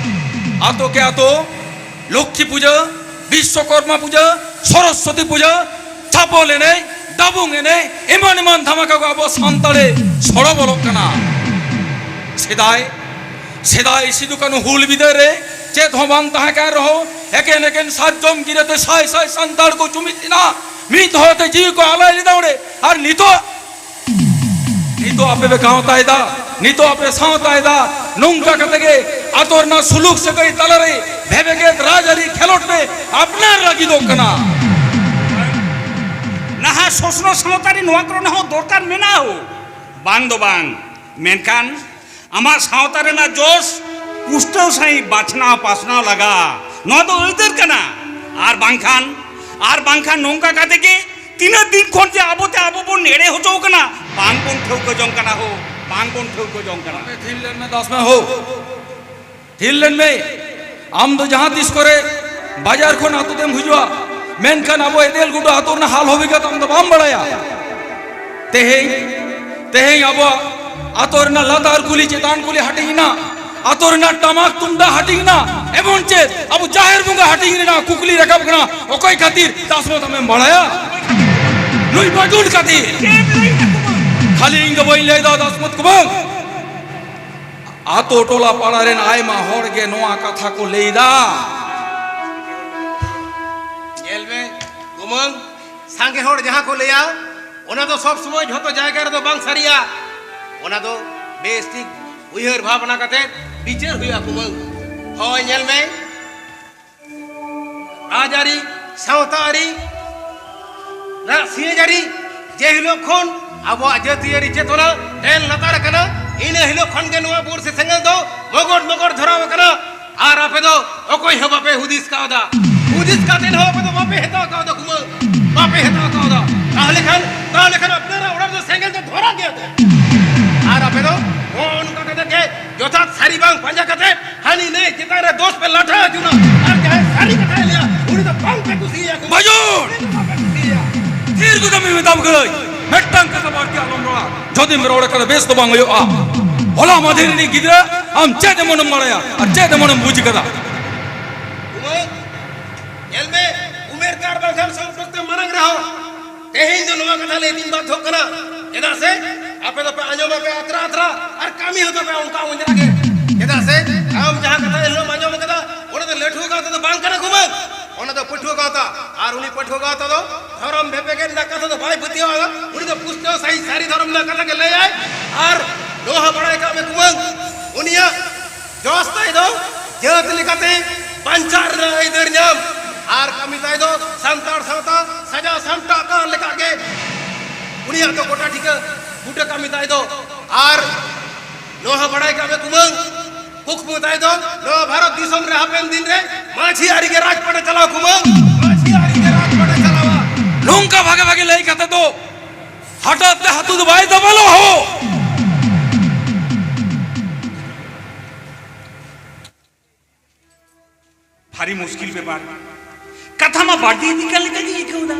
ᱟᱛᱳ ᱠᱮ ᱟᱛᱳ ᱞᱚᱠᱠᱷᱤ ᱯᱩᱡᱟᱹ, ᱵᱤᱥᱥᱚᱠᱚᱨᱢᱟ ᱯᱩᱡᱟᱹ, ᱥᱚᱨᱚᱥᱚᱛᱤ ᱯᱩᱡᱟᱹ, ᱪᱷᱟᱯᱚᱞ ᱮᱱᱮᱡ, ᱰᱟᱵᱩᱝ ᱮᱱᱮᱡ, ᱮᱢᱟᱱ ᱮᱢᱟᱱ ᱫᱷᱟᱢᱟᱠᱟ ᱠᱚ ᱟᱵᱚ ᱥᱟᱱᱛᱟᱲᱮ ᱥᱚᱲᱚ ᱵᱚᱞᱚᱜ ᱠᱟᱱᱟ᱾ ᱥᱮᱫᱟᱭ, ᱥᱮᱫᱟᱭ ᱥᱤᱫᱩ ᱠᱟᱹᱱᱦᱩ ᱦᱩᱞ ᱵᱤᱫᱟᱹᱭ ᱨᱮ ᱪᱮᱫ ᱦᱚᱸ ᱵᱟᱝ ᱛᱟᱦᱮᱸ ᱠᱟᱱ ᱨᱮᱦᱚᱸ, ᱮᱠᱮᱱ ᱮᱠᱮᱱ ᱥᱟᱨᱡᱚᱢ ᱜᱤᱨᱟᱹᱛᱮ ᱥᱟᱭ ᱥᱟᱭ ᱥᱟᱱᱛᱟᱲ ᱠᱚ ᱡᱩᱢᱤᱫ ᱮᱱᱟ, ᱢᱤᱫ ᱦᱚᱲᱛᱮ ᱡᱤᱣᱤ ᱠᱚ ᱟᱞᱟᱭ ᱞᱮᱫᱟ ᱚᱸᱰᱮ᱾ ᱟᱨ ᱱᱤᱛᱚᱜ, ᱱᱤᱛᱚᱜ ᱟᱯᱮ ᱯᱮ ᱜᱟᱶᱛᱟᱭᱮᱫᱟ, ᱱᱤᱛᱚᱜ ᱟᱯᱮ ᱥᱟᱶᱛᱟᱭᱮᱫᱟ, ᱱᱚᱝᱠᱟ ᱠᱟᱛᱮ ᱜᱮ ᱟᱛᱳ ᱨᱮᱱᱟᱜ ᱥᱩᱞᱩᱠ ᱥᱟᱹᱜᱟᱹᱭ ᱛᱟᱞᱟᱨᱮ ᱵᱷᱮᱵᱮᱜᱮᱫ ᱨᱟᱡᱽᱟᱹᱨᱤ ᱠᱷᱮᱞᱳᱰ ᱯᱮ ᱟᱯᱱᱟᱨ ᱞᱟᱹᱜᱤᱫᱚᱜ ᱠᱟᱱᱟ᱾ ᱱᱟᱦᱟᱜ ᱥᱚᱥᱱᱚ ᱥᱟᱶᱛᱟ ᱨᱮ ᱱᱚᱣᱟ ᱠᱚᱨᱮᱱᱟᱜ ᱦᱚᱸ ᱫᱚᱨᱠᱟᱨ ᱢᱮᱱᱟᱜᱼᱟ ᱦᱳ, ᱵᱟᱝ ᱫᱚ ᱵᱟᱝ, ᱢᱮᱱᱠᱷᱟᱱ ᱟᱢᱟᱜ ᱥᱟᱶᱛᱟ ᱨᱮᱱᱟᱜ ᱡᱚᱥ ᱯᱩᱥᱴᱟᱹᱣ ᱥᱟᱺᱦᱤᱡ ᱵᱟᱪᱷᱱᱟᱣ ᱯᱟᱥᱱᱟᱣ ᱞᱟᱜᱟᱜᱼᱟ᱾ ᱱᱚᱣᱟ ᱫᱚ ᱟᱹᱭᱫᱟᱹᱨ ᱠᱟᱱᱟ᱾ ᱟᱨ ᱵᱟᱝᱠᱷᱟᱱ, ᱟᱨ ᱵᱟᱝᱠᱷᱟᱱ ᱱᱚᱝᱠᱟ ᱠᱟᱛᱮ ᱜᱮ ᱛᱤᱱᱟᱹᱜ ᱫᱤᱱ ᱠᱷᱚᱱ ᱡᱮ ᱟᱵᱚ ᱛᱮ ᱟᱵᱚ ᱵᱚᱱ ᱮᱲᱮ ᱦᱚᱪᱚ ᱠᱟᱱᱟ, ᱵᱟᱝ ᱵᱚᱱ ᱴᱷᱟᱹᱣᱠᱟᱹ ᱡᱚᱝ ᱠᱟᱱᱟ ᱦᱳ, ᱵᱟᱝ ᱵᱚᱱ ᱴᱷᱟᱹᱣᱠᱟᱹ ᱡᱚᱝ ᱠᱟᱱᱟ᱾ ᱛᱷᱤᱨ ᱞᱮᱱ ᱢᱮ ᱫᱟᱥ ᱢᱮ ᱦᱳ, ᱛᱷᱤᱨ ᱞᱮᱱ ᱢᱮ᱾ ᱟᱢ ᱫᱚ ᱡᱟᱦᱟᱸ ᱛᱤᱥ ᱠᱚᱨᱮ ᱵᱟᱡᱟᱨ ᱠᱷᱚᱱ ᱟᱛᱳ ᱛᱮᱢ ᱦᱤᱡᱩᱜᱼᱟ, ᱢᱮᱱᱠᱷᱟᱱ ᱟᱵᱚ ᱮᱫᱮᱞ ᱜᱩᱰᱩ ᱟᱛᱳ ᱨᱮᱱᱟᱜ ᱦᱟᱞ ᱦᱚᱵᱤᱜᱟᱛ ᱟᱢ ᱫᱚ ᱵᱟᱢ ᱵᱟᱲᱟᱭᱟ᱾ ᱛᱮᱦᱮᱧ, ᱛᱮᱦᱮᱧ ᱟᱵᱚᱣᱟᱜ ᱟᱛᱳ ᱨᱮᱱᱟᱜ ᱞᱟᱛᱟᱨ ᱠᱩᱞᱦᱤ ᱪᱮᱛᱟᱱ ᱠᱩᱞᱦᱤ ᱦᱟᱹᱴᱤᱧ ᱮᱱᱟ, ᱟᱛᱳ ᱨᱮᱱᱟᱜ ᱴᱟᱢᱟᱠ ᱛᱩᱢᱫᱟᱜ ᱦᱟᱹᱴᱤᱧ ᱮᱱᱟ, ᱮᱢᱚᱱ ᱪᱮᱫ ᱟᱵᱚ ᱡᱟᱦᱮᱨ ᱵᱚᱸᱜᱟ ᱦᱟᱹᱴᱤᱧ ᱨᱮᱱᱟᱜ ᱠᱩᱠᱞᱤ ᱨᱟᱠᱟᱵ ᱠᱟᱱᱟ, ᱚᱠᱚᱭ ᱠᱷᱟᱹᱛᱤᱨ ᱫᱟᱥᱢᱚᱛ ᱟᱢᱮᱢ ᱵᱟᱲᱟᱭᱟ? ᱱᱩᱭ ᱵᱟᱹᱡᱩᱱ ᱠᱷᱟᱹᱛᱤᱨ᱾ ᱠᱷᱟᱹᱞᱤ ᱤᱧ ᱫᱚ ᱵᱟᱹᱧ ᱞᱟᱹᱭ ᱫᱟ ᱫᱟᱥᱢᱚᱛ ᱠᱩᱢᱟᱹᱝ, ᱟᱛᱳ ᱴᱚᱞᱟ ᱯᱟᱲᱟ ᱨᱮᱱ ᱟᱭᱢᱟ ᱦᱚᱲ ᱜᱮ ᱱᱚᱣᱟ ᱠᱟᱛᱷᱟ ᱠᱚ ᱞᱟᱹᱭ ᱫᱟ᱾ ᱧᱮᱞ ᱢᱮ ᱠᱩᱢᱟᱹᱝ, ᱥᱟᱸᱜᱮ ᱦᱚᱲ ᱡᱟᱦᱟᱸ ᱠᱚ ᱞᱟᱹᱭᱟ, ᱚᱱᱟ ᱫᱚ ᱥᱚᱵ ᱥᱚᱢᱚᱭ ᱡᱷᱚᱛᱚ ᱡᱟᱭᱜᱟ ᱨᱮᱫᱚ ᱵᱟᱝ ᱥᱟᱹᱨᱤᱭᱟ᱾ ᱚᱱᱟ ᱫᱚ ᱵᱮᱥ ᱴᱷᱤᱠ ᱩᱭᱦᱟᱹᱨ ᱵᱷᱟᱵᱽᱱᱟ ᱠᱟᱛᱮ ᱵᱤᱪᱟᱹᱨ ᱦᱩᱭᱩᱜᱼᱟ ᱠᱩᱢᱟᱹᱝ᱾ ᱦᱳᱭ, ᱧᱮᱞ ᱢᱮ, ᱨᱟᱡᱽᱟᱹᱨᱤ, ᱥᱟᱶᱛᱟ ᱟᱹᱨᱤ, ᱨᱟᱜ ᱥᱤᱭᱟᱹᱡᱟᱹᱨᱤ ᱡᱮ ᱦᱤᱞᱳᱜ ᱠᱷᱚᱱ ᱟᱵᱚᱣᱟᱜ ᱡᱟᱹᱛᱤᱭᱟᱹᱨᱤ ᱪᱮᱛᱚᱱᱟ ᱰᱷᱮᱨ ᱞᱟᱛᱟᱨ ᱟᱠᱟᱱᱟ, ᱤᱱᱟᱹ ᱦᱤᱞᱳᱜ ᱠᱷᱚᱱ ᱜᱮ ᱱᱚᱣᱟ ᱵᱩᱨᱥᱤ ᱥᱮᱸᱜᱮᱞ ᱫᱚ ᱢᱚᱜᱚᱨ ᱢᱚᱜᱚᱨ ᱫᱷᱚᱨᱟᱣ ᱟᱠᱟᱱᱟ᱾ ᱟᱨ ᱟᱯᱮ ᱫᱚ ᱚᱠᱚᱭ ᱦᱚᱸ ᱵᱟᱯᱮ ᱦᱩᱫᱤᱥ ᱠᱟᱣᱫᱟ᱾ ᱦᱩᱫᱤᱥ ᱠᱟᱛᱮ ᱦᱚᱸ ᱟᱯᱮ ᱫᱚ ᱵᱟᱯᱮ ᱦᱟᱛᱟᱣ ᱠᱟᱣᱫᱟ ᱠᱩᱢᱟᱹᱝ, ᱵᱟᱯᱮ ᱦᱟᱛᱟᱣ ᱠᱟᱣᱫᱟ᱾ ᱛᱟᱦᱞᱮ ᱠᱷᱟᱱ, ᱛᱟᱦᱞᱮ ᱠᱷᱟᱱ ᱟᱯᱱᱟᱨᱟᱜ ᱚᱲᱟᱜ ᱫᱚ ᱥᱮᱸᱜᱮᱞ ᱫᱚ ᱫᱷᱚᱨᱟᱣ ᱜᱮᱭᱟ ᱛᱚ᱾ ᱟᱨ ᱟᱯᱮ ᱫᱚ ᱱᱚᱜᱼᱚ ᱱᱚᱝᱠᱟ ᱠᱟᱛᱮ ᱜᱮ ᱡᱚᱛᱷᱟᱛ ᱥᱟᱹᱨᱤ ᱵᱟᱝ ᱯᱟᱸᱡᱟ ᱠᱟᱛᱮ ᱦᱟᱹᱱᱤ ᱱᱟᱹᱭ ᱪᱮᱛᱟᱱ ᱨᱮ ᱫᱳᱥ ᱯᱮ ᱞᱟᱴᱷᱟ ᱟᱹᱪᱩᱨᱟ᱾ ᱟᱨ ᱡᱟᱦᱟᱸᱭ ᱥᱟᱹᱨᱤ ᱠᱟᱛᱷᱟᱭ ᱞᱟᱹᱭᱟ, ᱩᱱᱤ ᱫᱚ ᱵᱟᱝ ᱯᱮ ᱠᱩᱥᱤᱭᱟᱭᱟ ᱠᱩᱢᱟᱹᱝ᱾ ᱵᱟᱹᱡᱩᱱ! ᱩᱱᱤ ᱫᱚ ᱵᱟᱝ ᱯᱮ ᱠᱩᱥᱤᱭᱟᱭᱟ᱾ ᱛᱷᱤᱨ ᱠᱚᱛᱟᱢ ᱢᱮ, ᱢᱮᱛᱟᱢ ᱠᱟᱹᱱᱟᱹᱧ, ᱢᱤᱫᱴᱟᱝ ᱠᱟᱛᱷᱟ ᱵᱟᱹᱲᱛᱤ ᱟᱞᱚᱢ ᱨᱚᱲᱟ᱾ ᱡᱩᱫᱤᱢ ᱨᱚᱲ ᱠᱷᱟᱱ ᱵᱮᱥ ᱫᱚ ᱵᱟᱝ ᱦᱩᱭᱩᱜᱼᱟ᱾ ᱦᱚᱞᱟ ᱢᱟᱫᱷᱮᱨ ᱨᱤᱱᱤᱡ ᱜᱤᱫᱽᱨᱟᱹ ᱟᱢ ᱪᱮᱫ ᱮᱢᱚᱱᱮᱢ ᱵᱟᱲᱟᱭᱟ ᱟᱨ ᱪᱮᱫ ᱮᱢᱚᱱᱮᱢ ᱵᱩᱡᱽ ᱠᱟᱫᱟ? ᱩᱢᱮᱨ, ᱧᱮᱞ ᱢᱮ, ᱩᱢᱮᱨ ᱛᱮ ᱟᱨ ᱵᱟᱝᱠᱷᱟᱱ ᱥᱚᱢᱯᱚᱨᱠ ᱛᱮ ᱢᱟᱨᱟᱝ ᱨᱮᱦᱚᱸ, ᱛᱮᱦᱮᱧ ᱫᱚ ᱱᱚᱣᱟ ᱠᱟᱛᱷᱟ ᱞᱟᱹᱭ ᱛᱤᱧ ᱵᱟᱫᱽᱫᱷᱚᱜ ᱠᱟᱱᱟ᱾ ᱪᱮᱫᱟᱜ ᱥᱮ ᱟᱯᱮ ᱫᱚᱯᱮ ᱟᱸᱡᱚᱢ ᱟᱯᱮ ᱟᱛᱨᱟ ᱟᱛᱨᱟ ᱟᱨ ᱠᱟᱹᱢᱤ ᱦᱚᱸ ᱛᱟᱯᱮ ᱚᱱᱠᱟ ᱚᱸᱡᱽᱨᱟ ᱜᱮ᱾ ᱪᱮᱫᱟᱜ ᱥᱮ ᱟᱢ ᱡᱟᱦᱟᱸ ᱠᱟᱛᱷᱟ ᱮᱱᱦᱤᱞᱳᱜ ᱮᱢ ᱟᱸᱡᱚᱢ ᱠᱟᱫᱟ, ᱚᱱᱟ ᱫᱚ ᱞᱟᱹᱴᱷᱩ ᱜᱟᱶᱛᱟ ᱫᱚ ᱵᱟᱝ ᱠᱟᱱᱟ ᱠᱩᱢᱟᱹᱝ, ᱚᱱᱟ ᱫᱚ ᱯᱟᱹᱴᱷᱩᱣᱟᱹ ᱜᱟᱶᱛᱟ᱾ ᱟᱨ ᱩᱱᱤ ᱯᱟᱹᱴᱷᱩᱣᱟᱹ ᱜᱟᱶᱛᱟ ᱫᱚ ᱫᱷᱚᱨᱚᱢ ᱵᱷᱮᱯᱮᱜᱮᱫ ᱨᱮᱱᱟᱜ ᱠᱟᱛᱷᱟ ᱫᱚ ᱵᱟᱭ ᱯᱟᱹᱛᱭᱟᱹᱣᱟᱜᱼᱟ᱾ ᱩᱱᱤ ᱫᱚ ᱯᱩᱥᱴᱟᱹᱣ ᱥᱟᱹᱦᱤᱡ ᱥᱟᱹᱨᱤ ᱫᱷᱚᱨᱚᱢ ᱨᱮᱱᱟᱜ ᱠᱟᱛᱷᱟ ᱜᱮ ᱞᱟᱹᱭᱟᱭ᱾ ᱟᱨ ᱱᱚᱣᱟ ᱦᱚᱸ ᱵᱟᱲᱟᱭ ᱠᱟᱜ ᱢᱮ ᱠᱩᱢᱟᱹᱝ, ᱩᱱᱤᱭᱟᱜ ᱡᱚᱥ ᱛᱟᱭ ᱫᱚ ᱡᱟᱹᱛ ᱞᱮᱠᱟᱛᱮ ᱵᱟᱧᱪᱟᱜ ᱨᱮᱱᱟᱜ ᱟᱹᱭᱫᱟᱹᱨ ᱧᱟᱢ, ᱟᱨ ᱠᱟᱹᱢᱤ ᱛᱟᱭ ᱫᱚ ᱥᱟᱱᱛᱟᱲ ᱥᱟᱶᱛᱟ ᱥᱟᱡᱟᱣ ᱥᱟᱢᱴᱟᱣ ᱠᱟᱱ ᱞᱮᱠᱟ ᱜᱮ ᱩᱱᱤᱭᱟᱜ ᱫᱚ ᱜᱚᱴᱟ ᱴᱷᱤᱠᱟᱹ ᱵᱩᱴᱟᱹ ᱠᱟᱹᱢᱤ ᱛᱟᱭ ᱫᱚ᱾ ᱟᱨ ᱱᱚᱣᱟ ᱦᱚᱸ ᱵᱟᱲᱟᱭ ᱠᱟᱜ ᱢᱮ ᱠᱩᱢᱟᱹᱝ, ᱠᱩᱠᱢᱩ ᱛᱟᱭ ᱫᱚ ᱱᱚᱣᱟ ᱵᱷᱟᱨᱚᱛ ᱫᱤᱥᱚᱢ ᱨᱮ ᱦᱟᱯᱮᱱ ᱫᱤᱱ ᱨᱮ ᱢᱟᱹᱡᱷᱤ ᱟᱹᱨᱤ ᱜᱮ ᱨᱟᱡᱽᱯᱟᱴ ᱮ ᱪᱟᱞᱟᱣ ᱠᱩᱢᱟᱹᱝ, ᱢᱟᱹᱡᱷᱤ ᱟᱹᱨᱤ ᱜᱮ ᱨᱟᱡᱽᱯᱟᱴ ᱮ ᱪᱟᱞᱟᱣᱟ᱾ ᱱᱚᱝᱠᱟ ᱵᱷᱟᱜᱮ ᱵᱷᱟᱜᱮ ᱞᱟᱹᱭ ᱠᱟᱛᱮ ᱫᱚ ᱦᱟᱴᱟᱜ ᱛᱮ ᱦᱟᱹᱛᱩ ᱫᱚ ᱵᱟᱭ ᱫᱟᱵᱟᱞᱚᱜ ᱦᱳ᱾ ᱵᱷᱟᱨᱤ ᱢᱩᱥᱠᱤᱞ ᱵᱮᱯᱟᱨ᱾ ᱠᱟᱛᱷᱟ ᱢᱟ ᱵᱟᱹᱲᱛᱤ ᱤᱫᱤᱜ ᱠᱟᱱ ᱞᱮᱠᱟ ᱜᱤᱧ ᱟᱹᱭᱠᱟᱹᱣ ᱫᱟ᱾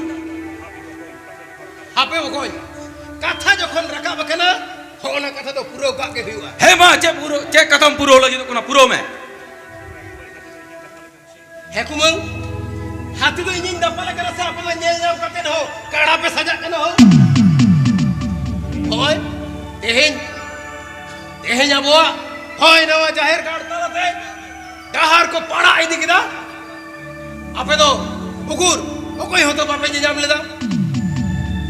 ᱦᱟᱯᱮ ᱵᱚᱠᱚᱧ, ᱠᱟᱛᱷᱟ ᱡᱚᱠᱷᱚᱱ ᱨᱟᱠᱟᱵ ᱟᱠᱟᱱᱟ, ᱦᱚᱸᱜᱼᱚᱱᱟ ᱠᱟᱛᱷᱟ ᱫᱚ ᱯᱩᱨᱟᱹᱣ ᱠᱟᱜ ᱜᱮ ᱦᱩᱭᱩᱜᱼᱟ᱾ ᱦᱮᱸ ᱢᱟ, ᱪᱮᱫ ᱯᱩᱨᱟᱹᱣ, ᱪᱮᱫ ᱠᱟᱛᱷᱟᱢ ᱯᱩᱨᱟᱹᱣ ᱞᱟᱹᱜᱤᱫᱚᱜ ᱠᱟᱱᱟ, ᱯᱩᱨᱟᱹᱣ ᱢᱮ᱾ ᱦᱮᱸ ᱠᱩᱢᱟᱹᱝ, ᱦᱟᱹᱛᱤ ᱫᱚ ᱤᱧᱤᱧ ᱫᱟᱯᱟᱞ ᱟᱠᱟᱱᱟ ᱥᱮ ᱟᱯᱮ ᱫᱚ ᱧᱮᱞ ᱧᱟᱢ ᱠᱟᱛᱮ ᱦᱚᱸ ᱠᱟᱲᱟ ᱯᱮ ᱥᱟᱡᱟᱜ ᱠᱟᱱᱟ ᱦᱳ? ᱦᱳᱭ, ᱛᱮᱦᱮᱧ, ᱛᱮᱦᱮᱧ ᱟᱵᱚᱣᱟᱜ ᱦᱳᱭ ᱱᱟᱣᱟ ᱡᱟᱦᱮᱨ ᱜᱟᱲ ᱛᱟᱞᱟᱛᱮ ᱰᱟᱦᱟᱨ ᱠᱚ ᱯᱟᱲᱟᱜ ᱤᱫᱤ ᱠᱮᱫᱟ᱾ ᱟᱯᱮ ᱫᱚ ᱩᱠᱩᱨ ᱚᱠᱚᱭ ᱦᱚᱸᱛᱚ ᱵᱟᱯᱮ ᱧᱮᱧᱟᱢ ᱞᱮᱫᱟ᱾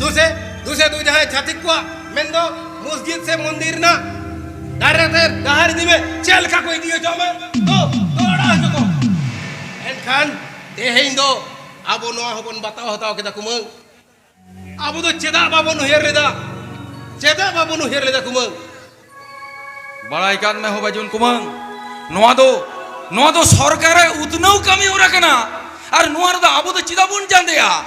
ᱫᱩᱥᱮ, ᱫᱩᱥᱮ ᱫᱩ ᱡᱟᱦᱟᱸᱭ ᱪᱷᱟᱹᱛᱤᱠ ᱠᱚᱣᱟᱜ ᱢᱮᱱᱫᱚ ᱢᱚᱥᱡᱤᱫ ᱥᱮ ᱢᱚᱱᱫᱤᱨ ᱨᱮᱱᱟᱜ ᱫᱟᱨᱮ ᱛᱮ ᱰᱟᱦᱟᱨ ᱤᱫᱤ ᱢᱮ, ᱪᱮᱫ ᱞᱮᱠᱟ ᱠᱚ ᱤᱫᱤ ᱦᱚᱪᱚ ᱢᱮ, ᱫᱚ, ᱫᱚ ᱟᱲᱟᱜ ᱦᱚᱪᱚ ᱠᱚᱢ᱾ ᱮᱱᱠᱷᱟᱱ ᱛᱮᱦᱮᱧ ᱫᱚ ᱟᱵᱚ ᱱᱚᱣᱟ ᱦᱚᱸᱵᱚᱱ ᱵᱟᱛᱟᱣ ᱦᱟᱛᱟᱣ ᱠᱮᱫᱟ ᱠᱩᱢᱟᱹᱝ᱾ ᱟᱵᱚ ᱫᱚ ᱪᱮᱫᱟᱜ ᱵᱟᱵᱚᱱ ᱩᱭᱦᱟᱹᱨ ᱞᱮᱫᱟ? ᱪᱮᱫᱟᱜ ᱵᱟᱵᱚᱱ ᱩᱭᱦᱟᱹᱨ ᱞᱮᱫᱟ ᱠᱩᱢᱟᱹᱝ? ᱵᱟᱲᱟᱭ ᱠᱟᱜ ᱢᱮ ᱦᱳ ᱵᱟᱹᱡᱩᱱ ᱠᱩᱢᱟᱹᱝ, ᱱᱚᱣᱟ ᱫᱚ, ᱱᱚᱣᱟ ᱫᱚ ᱥᱚᱨᱠᱟᱨᱟᱜ ᱩᱛᱱᱟᱹᱣ ᱠᱟᱹᱢᱤ ᱦᱚᱨᱟ ᱠᱟᱱᱟ᱾ ᱟᱨ ᱱᱚᱣᱟ ᱨᱮᱫᱚ ᱟᱵᱚ ᱫᱚ ᱪᱮᱫᱟᱜ ᱵᱚᱱ ᱡᱟᱸᱫᱮᱭᱟ?